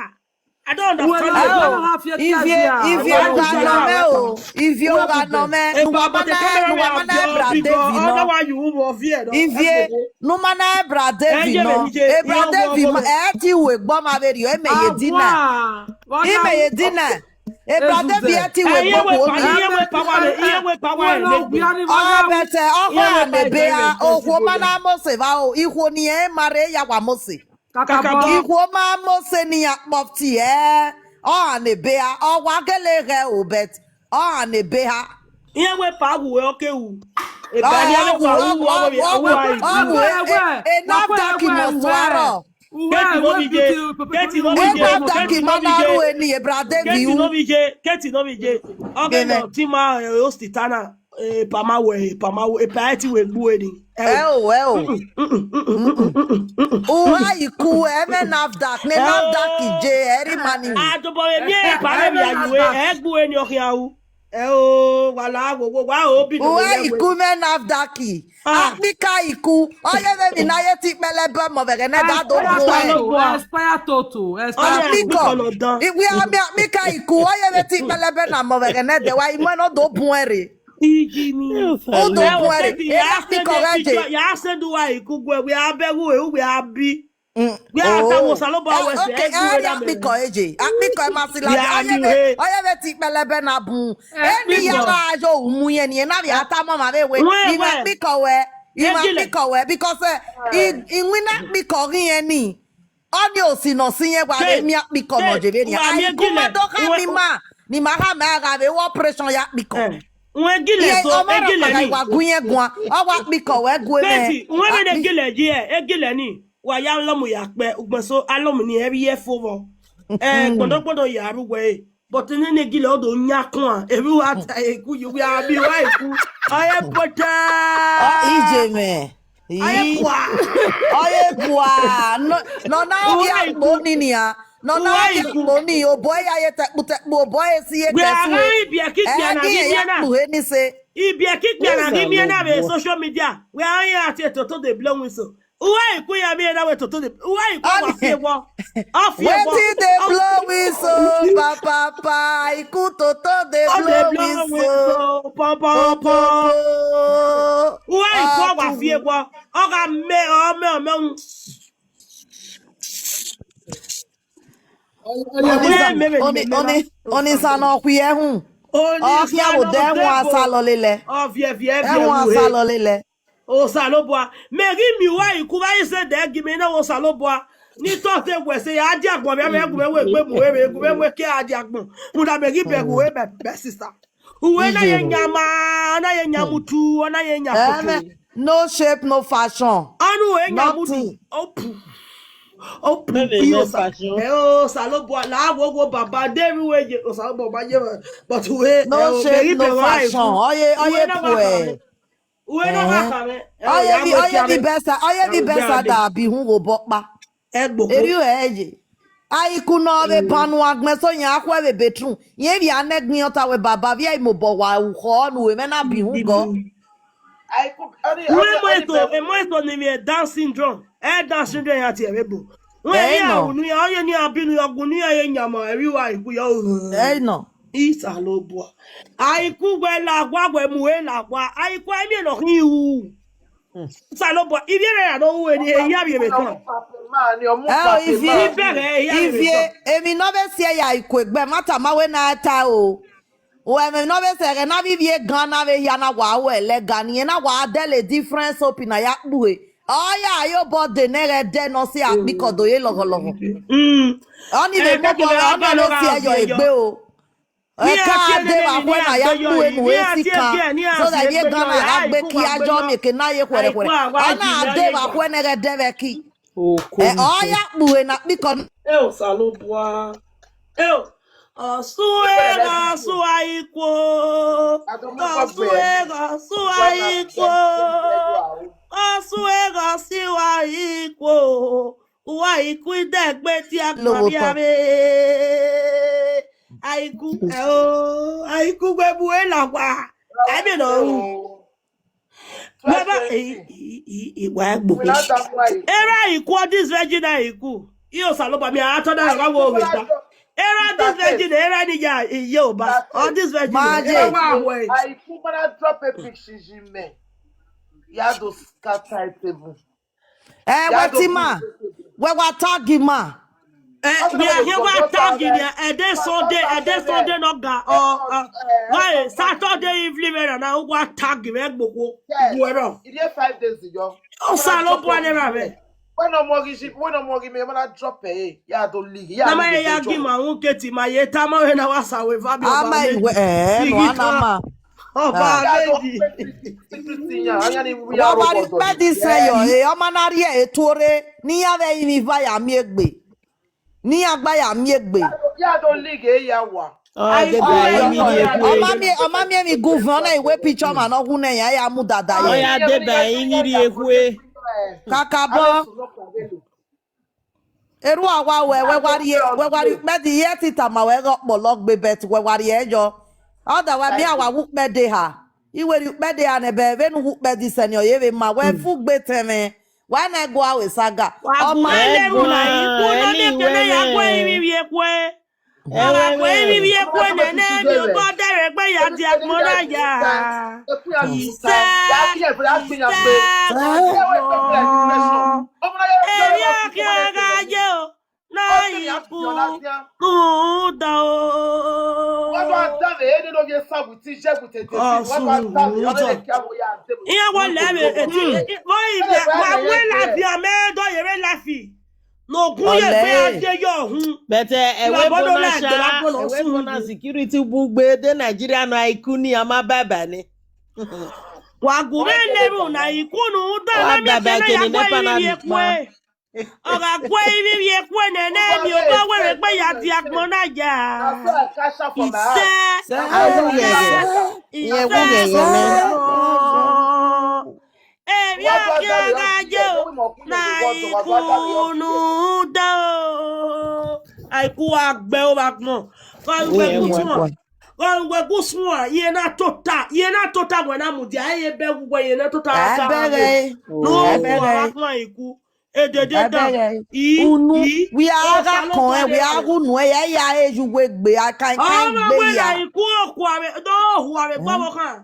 I don't understand. Ivie, ivie ogha nọ mẹ o, ivie ogha nọ mẹ. Nuwa ma na, nuwa ma na Ebra David nọ. Ivie, nu ma na Ebra David nọ. Ebra David ma, ẹ ti ru egbe ọmwa vberriọ, ẹ mẹ ye dina. Ẹ mẹ ye dina. Ebra David ẹ ti ru egbe ọmwa vberriọ. Ọ bẹtẹ, ọ kha ne ebe a, okhuo ma na Mose vba o, ikhuo ne irẹn ma rre ya wa Mose. Kakabọ. Ikhuo ma Mose ne iran kpọfti ẹ, ọ gha ne ebe a, ọ wa gele ghẹ o, but ọ gha ne ebe a. Iran wẹ epa wu, ọ ke wu. Epa ni a wẹ epa wu, ọ wẹ, ọ wẹ, ọ wẹ, ena da ki must wa rọ. Keti no bi je, keti no bi je, keti no bi je, keti no bi je, keti no bi je. Ọ ghe nọ ti ma, eh, host ta na. Epa ma wẹ, epa ma wẹ, epa ẹti wẹ gbu eni. Ẹ o, ẹ o. Uwa iku, ẹ mẹ NAFDAC, ne NAFDAC je, ẹ rhie ima ni. Adobọ vbe miẹn epa vbe via yu, ẹ gbu eni ọ khian ru. Ẹ o, wa la wo wo, wa o bi Uwa iku mẹ NAFDAC. Akpika iku, ọ ye vbe emwi ne a ye te ikpẹlẹbẹ ọmọ vbe ẹghẹ ne da do bun ẹre. Expire toto, expire toto. Akpikọ, iwe ami akpika iku, ọ ye vbe te ikpẹlẹbẹ ne ọmọ vbe ẹghẹ ne da wa, imẹ ne ọ do bun ẹre. Iji ni. Udo bun ẹre, ena akpikọ ghẹ je. Ya send uwa iku gue, we abẹ gu, we abi. We a ta wo Osalobua wẹ sẹ, okay, ẹ ghi akpikọ eje, akpikọ ma si ladian, ọ ye vbe, ọ ye vbe te ikpẹlẹbẹ na bun. Eni ya gha yo umu yẹn ni, ena vbe a tama ọmwa vbe wẹ, I mwẹ akpikọ wẹ, I mwẹ akpikọ wẹ, because iwinna akpikọ ghi rẹn ni, ọ ni osi ne ọ si yẹn wa vbe miẹn akpikọ ne ọ je vbe nia. Aiku ma do khama ima, ne ima khama gha vbe ru operation ya akpikọ. Wẹ gilẹ so, ọmọ rẹ egilẹ kpagha ni. Wa gu yẹn guan, ọ wa akpikọ wẹ gu mwẹ. Bẹsi, wẹ vbe ne egilẹ ye, egilẹ ni. Wa ya lọmọ ya kpẹ, ugbẹn so, alọmọ ni ẹ vbe ye fo vbọ. Eh, gbọdọgbọdọ ya ru wẹ, but nene egilẹ ọ do yan kuan, ẹ vbe wa ta eku, ye wa bi wa eku. Ọ ye pota. Ije mẹ. Ọ ye kua. Ọ ye kua. Nọ na ọ ghi akpo ni nia. Nọ na ọ ghi akpo ni, obọ ya ye tẹkputẹkpu, obọ ye si ye kẹsu. Ibiẹki kpia na ghi miẹn na. Kpu he ni se. Ibiẹki kpia na ghi miẹn na vbe social media. Wẹ a ya tie toto de blow whistle. Uwa iku ya miẹn na wẹ toto de. Uwa iku wa fi egbọ. Ọ fi egbọ. Wetin dey blow whistle, pa, pa, pa, iku toto dey blow whistle. Pọ, pọ, pọ. Uwa iku wa fi egbọ. Ọ gha mẹ, ọ mẹ, ọ mẹ. Oni sa nọ khuiẹ hun. Ọ khian vbe odẹ ẹhun asalọ lelẹ. Ẹhun asalọ lelẹ. Osalobua, mẹ ghi miẹn uwa iku vbe a i sẹ dẹ gi mẹ na wẹ Osalobua. Ni tọ te wẹ sẹ ya dia agbọn vbe gu mẹ wẹ egbe mu vbe gu mẹ wẹ ke a dia agbọn. Mu da mẹ ghi bẹghe uwẹ, my sister. Uwẹ na ye nyama, ọ na ye nyamutu, ọ na ye nyakoto. No shape, no fashion. Ọnu uwẹ nyamutu. Opu. Opu. Maybe no fashion. Ẹ o, Osalobua, la wo wo baba, de ru uwẹ ye, Osalobua ba ye, but uwẹ, no shape, no fashion. Ọ ye, ọ ye puẹ. Uwẹ na wa kha mwẹ. Ọ ye vbe, ọ ye vbe best, ọ ye vbe best ada bi hun vbe obọ ọkpa. Ẹgboko. Erriọ ẹ ye. Aiku ne ọ vbe pan uan gbẹn so yan a khuẹ vbe bedroom. Yẹn vbe a nẹ gbin ọta wẹ baba vbe a i mobọ wa ukhọ ne uwẹ mwẹ na bi hun gọ. Uwẹ mọ eto, emọ eto ne vbe Down syndrome. Ẹ Down syndrome ya tie vbe ebo. Wẹ ya unu ya, ọ ye ne a binu ya gu ne a ye nyama, ẹ vbe uwa Aiku ya o. Ẹ nọ. Isalobua. Aiku wẹ la wa wẹ mu e la wa. Aiku a miẹn nọ khin ru. Osalobua, ivie rẹ ra ne ọ ru eni, eya vbe emwi kan. Ẹ o, ivie, ivie, emwi ne ọ vbe si ẹre ya Aiku egbe, ma tama wẹ na ta o. Wẹ emwi ne ọ vbe si ẹghẹ na vbe ivie gan na vbe hia na wa ru ẹlẹga, ne irẹn na wa dẹle different soap na ya kpue. Ọ ya ye obọ de nẹ ẹghẹ dẹ ne ọ si akpikọ do ye lọghọlọghọ. Ọnii vbe mobọ, ọnii vbe si ẹre ya egbe o. Ẹ ka de vbe akhuẹ na ya kpue mu e si kan, so that ivie gan na gha gbe kia jọ mieke na ye khuẹrhẹkhuẹrhẹ. Ọ na de vbe akhuẹ nẹ ẹghẹ dẹ vbe ẹki. Ẹ, ọ ya kpue na kpikọ. Ẹ Osalobua. Ẹ o. Ọsue gha sua ikhuo. Ọsue gha sua ikhuo. Ọsue gha sua ikhuo. Uwa Aiku idẹgbe tie agbọn vbe avbe. Aiku, ẹ o, Aiku wẹ bu e la wa. Ẹ miẹn nọ ru. Baba, i, i, i, i, wa gbo. Era Aiku, this virgin Aiku. I Osalobua mi a tọ da ra wo we ta. Era this virgin, era ni ya, i, yo ba. All this virgin, era wa we. Aiku mana drop a picture ji me. Ya do scatter table. Eh, wetin ma? Wẹ wa tag ma? Eh, we are here, wa tag ni, eh, ẹdẹ Sunday, ẹdẹ Sunday nọ ga, ọ, ọ, why Saturday evening, eh, na wa tag me gbogbo. Yes. Well, it is five days ago. Osalobua nẹ ra vbe. When no more, when no more, me, when I drop it, ya do league, ya. Na ma ya gi ma un keti ma ye tama we na wa sa we va bi ọba. Ama iwe, eh, no, ana ma. Ọba lady. Wa wa ri pẹ di sẹ yọ, e, ọma na rhie etuorre, ne iran vbe rinmwian iva ya miẹn egbe. Ne iran gba ya miẹn egbe. Ya do league e ya wa. Ọ deba ẹre i ghi rhie ekhue. Ọ ma miẹn, ọ ma miẹn emwi guvẹn, ọ na i wẹ picture ọmwa ne ọ wu nẹ, iran ya mu dada ye. Ọ ya deba ẹre i ghi rhie ekhue. Kakabọ. Erua wa wẹ, wẹ wa rhie, wẹ wa rhie ukpẹdẹ, iye te tama wẹ ghe ọkpọlọ gbe, but wẹ wa rhie yọ. Ọdawẹ, mẹ a wa wu ukpẹdẹ eha. I wẹ rhie ukpẹdẹ eha nẹ, but vbene u wu ukpẹdẹ isẹ ni, ọ ye vbe ma wẹ fu gbe tẹn mwẹ. Wa na ẹguae ru saga. Wa gu mwẹ levbu na, ikun ne ọ miẹn kene ya gu ẹre ivbi ekhue. Ọ gha gu ẹre ivbi ekhue nene, emwi obọ dẹrẹ egbe ya dia agbọn na ya. Isẹ, isẹ, emwi khian gha ye o. Na ikun rhunmwuda o. Ọsun rhunmwuda. Iran wa lẹ vbe eti, vbe wa wẹ lafi, amẹ do ye vbe lafi. Ne ogun ye vbe a ye yọ hun. But, eh, ẹvbo na sha, ẹvbo na security bu gbe de Nigeria nọ, ikun ni a ma bye bye ni. Wa gu mwẹ levbu na, ikun rhunmwuda, wa na miẹn bye bye kene ya gu ẹre ivbi ekhue. Ọ gha gu ẹre ivbi ekhue nene, emwi obọ wẹ vbe egbe ya dia agbọn na ya. Isẹ, isẹ, isẹ. Emwi khian gha ye o, na ikun rhunmwuda o. Aiku wa gbe o vbe agbọn. Gha ru wẹ gu suẹn. Gha ru wẹ gu suẹn. Iye na tota, iye na tota wẹ na mudia, ẹ ye bẹghe uwẹ, iye na tota. Ẹ bẹghe. No, ẹ bẹghe. Wa gha gbọn ikun. Edede da. Unu, wẹ a gha kọn ẹn, wẹ a gha unu ẹn, ya ya eju wẹ gbe, a kan, kan gbe ya. Ọmọ wẹ na ikun okhuo avbe, do okhuo avbe gbọmọ khan.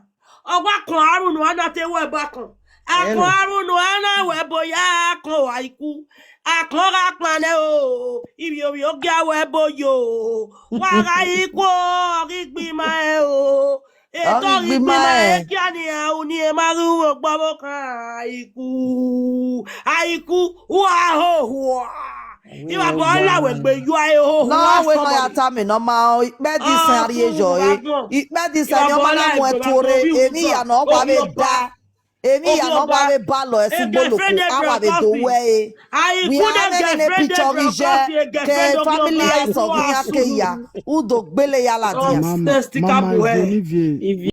Ọ wa kọn aro unu a na te wẹ ba kọn. A kọn aro unu a na wẹ bo ya kọn wa ikun. A kọn gha kpan nẹ o, ivbiovbi ogia wẹ bo yo. Wa gha ikun, ọ ghi gbe ima ẹn o. Etọ ghi gbe ima ẹn, kia ni a ru ni ma ghi ru ogbọvbokhan, ikun. Aiku, uwa hohua. Ivbabọ la wẹ gbe yua e hohua. Ne ọ wẹ ne ọ ya tama ne ọ ma ikpẹdẹ isẹn a rhie yọ e. Ikpẹdẹ isẹn ne ọ ma na mu ẹn tuorre, emwi hia ne ọ wa vbe da. Emwi hia ne ọ wa vbe ba lọ ẹse ugboloko, a wa vbe do wẹ e. Wẹ a mwẹ nene picture ghi ye ke family house of iran ke ya, u do gbele ya ladian. Mama, mama, Ivie.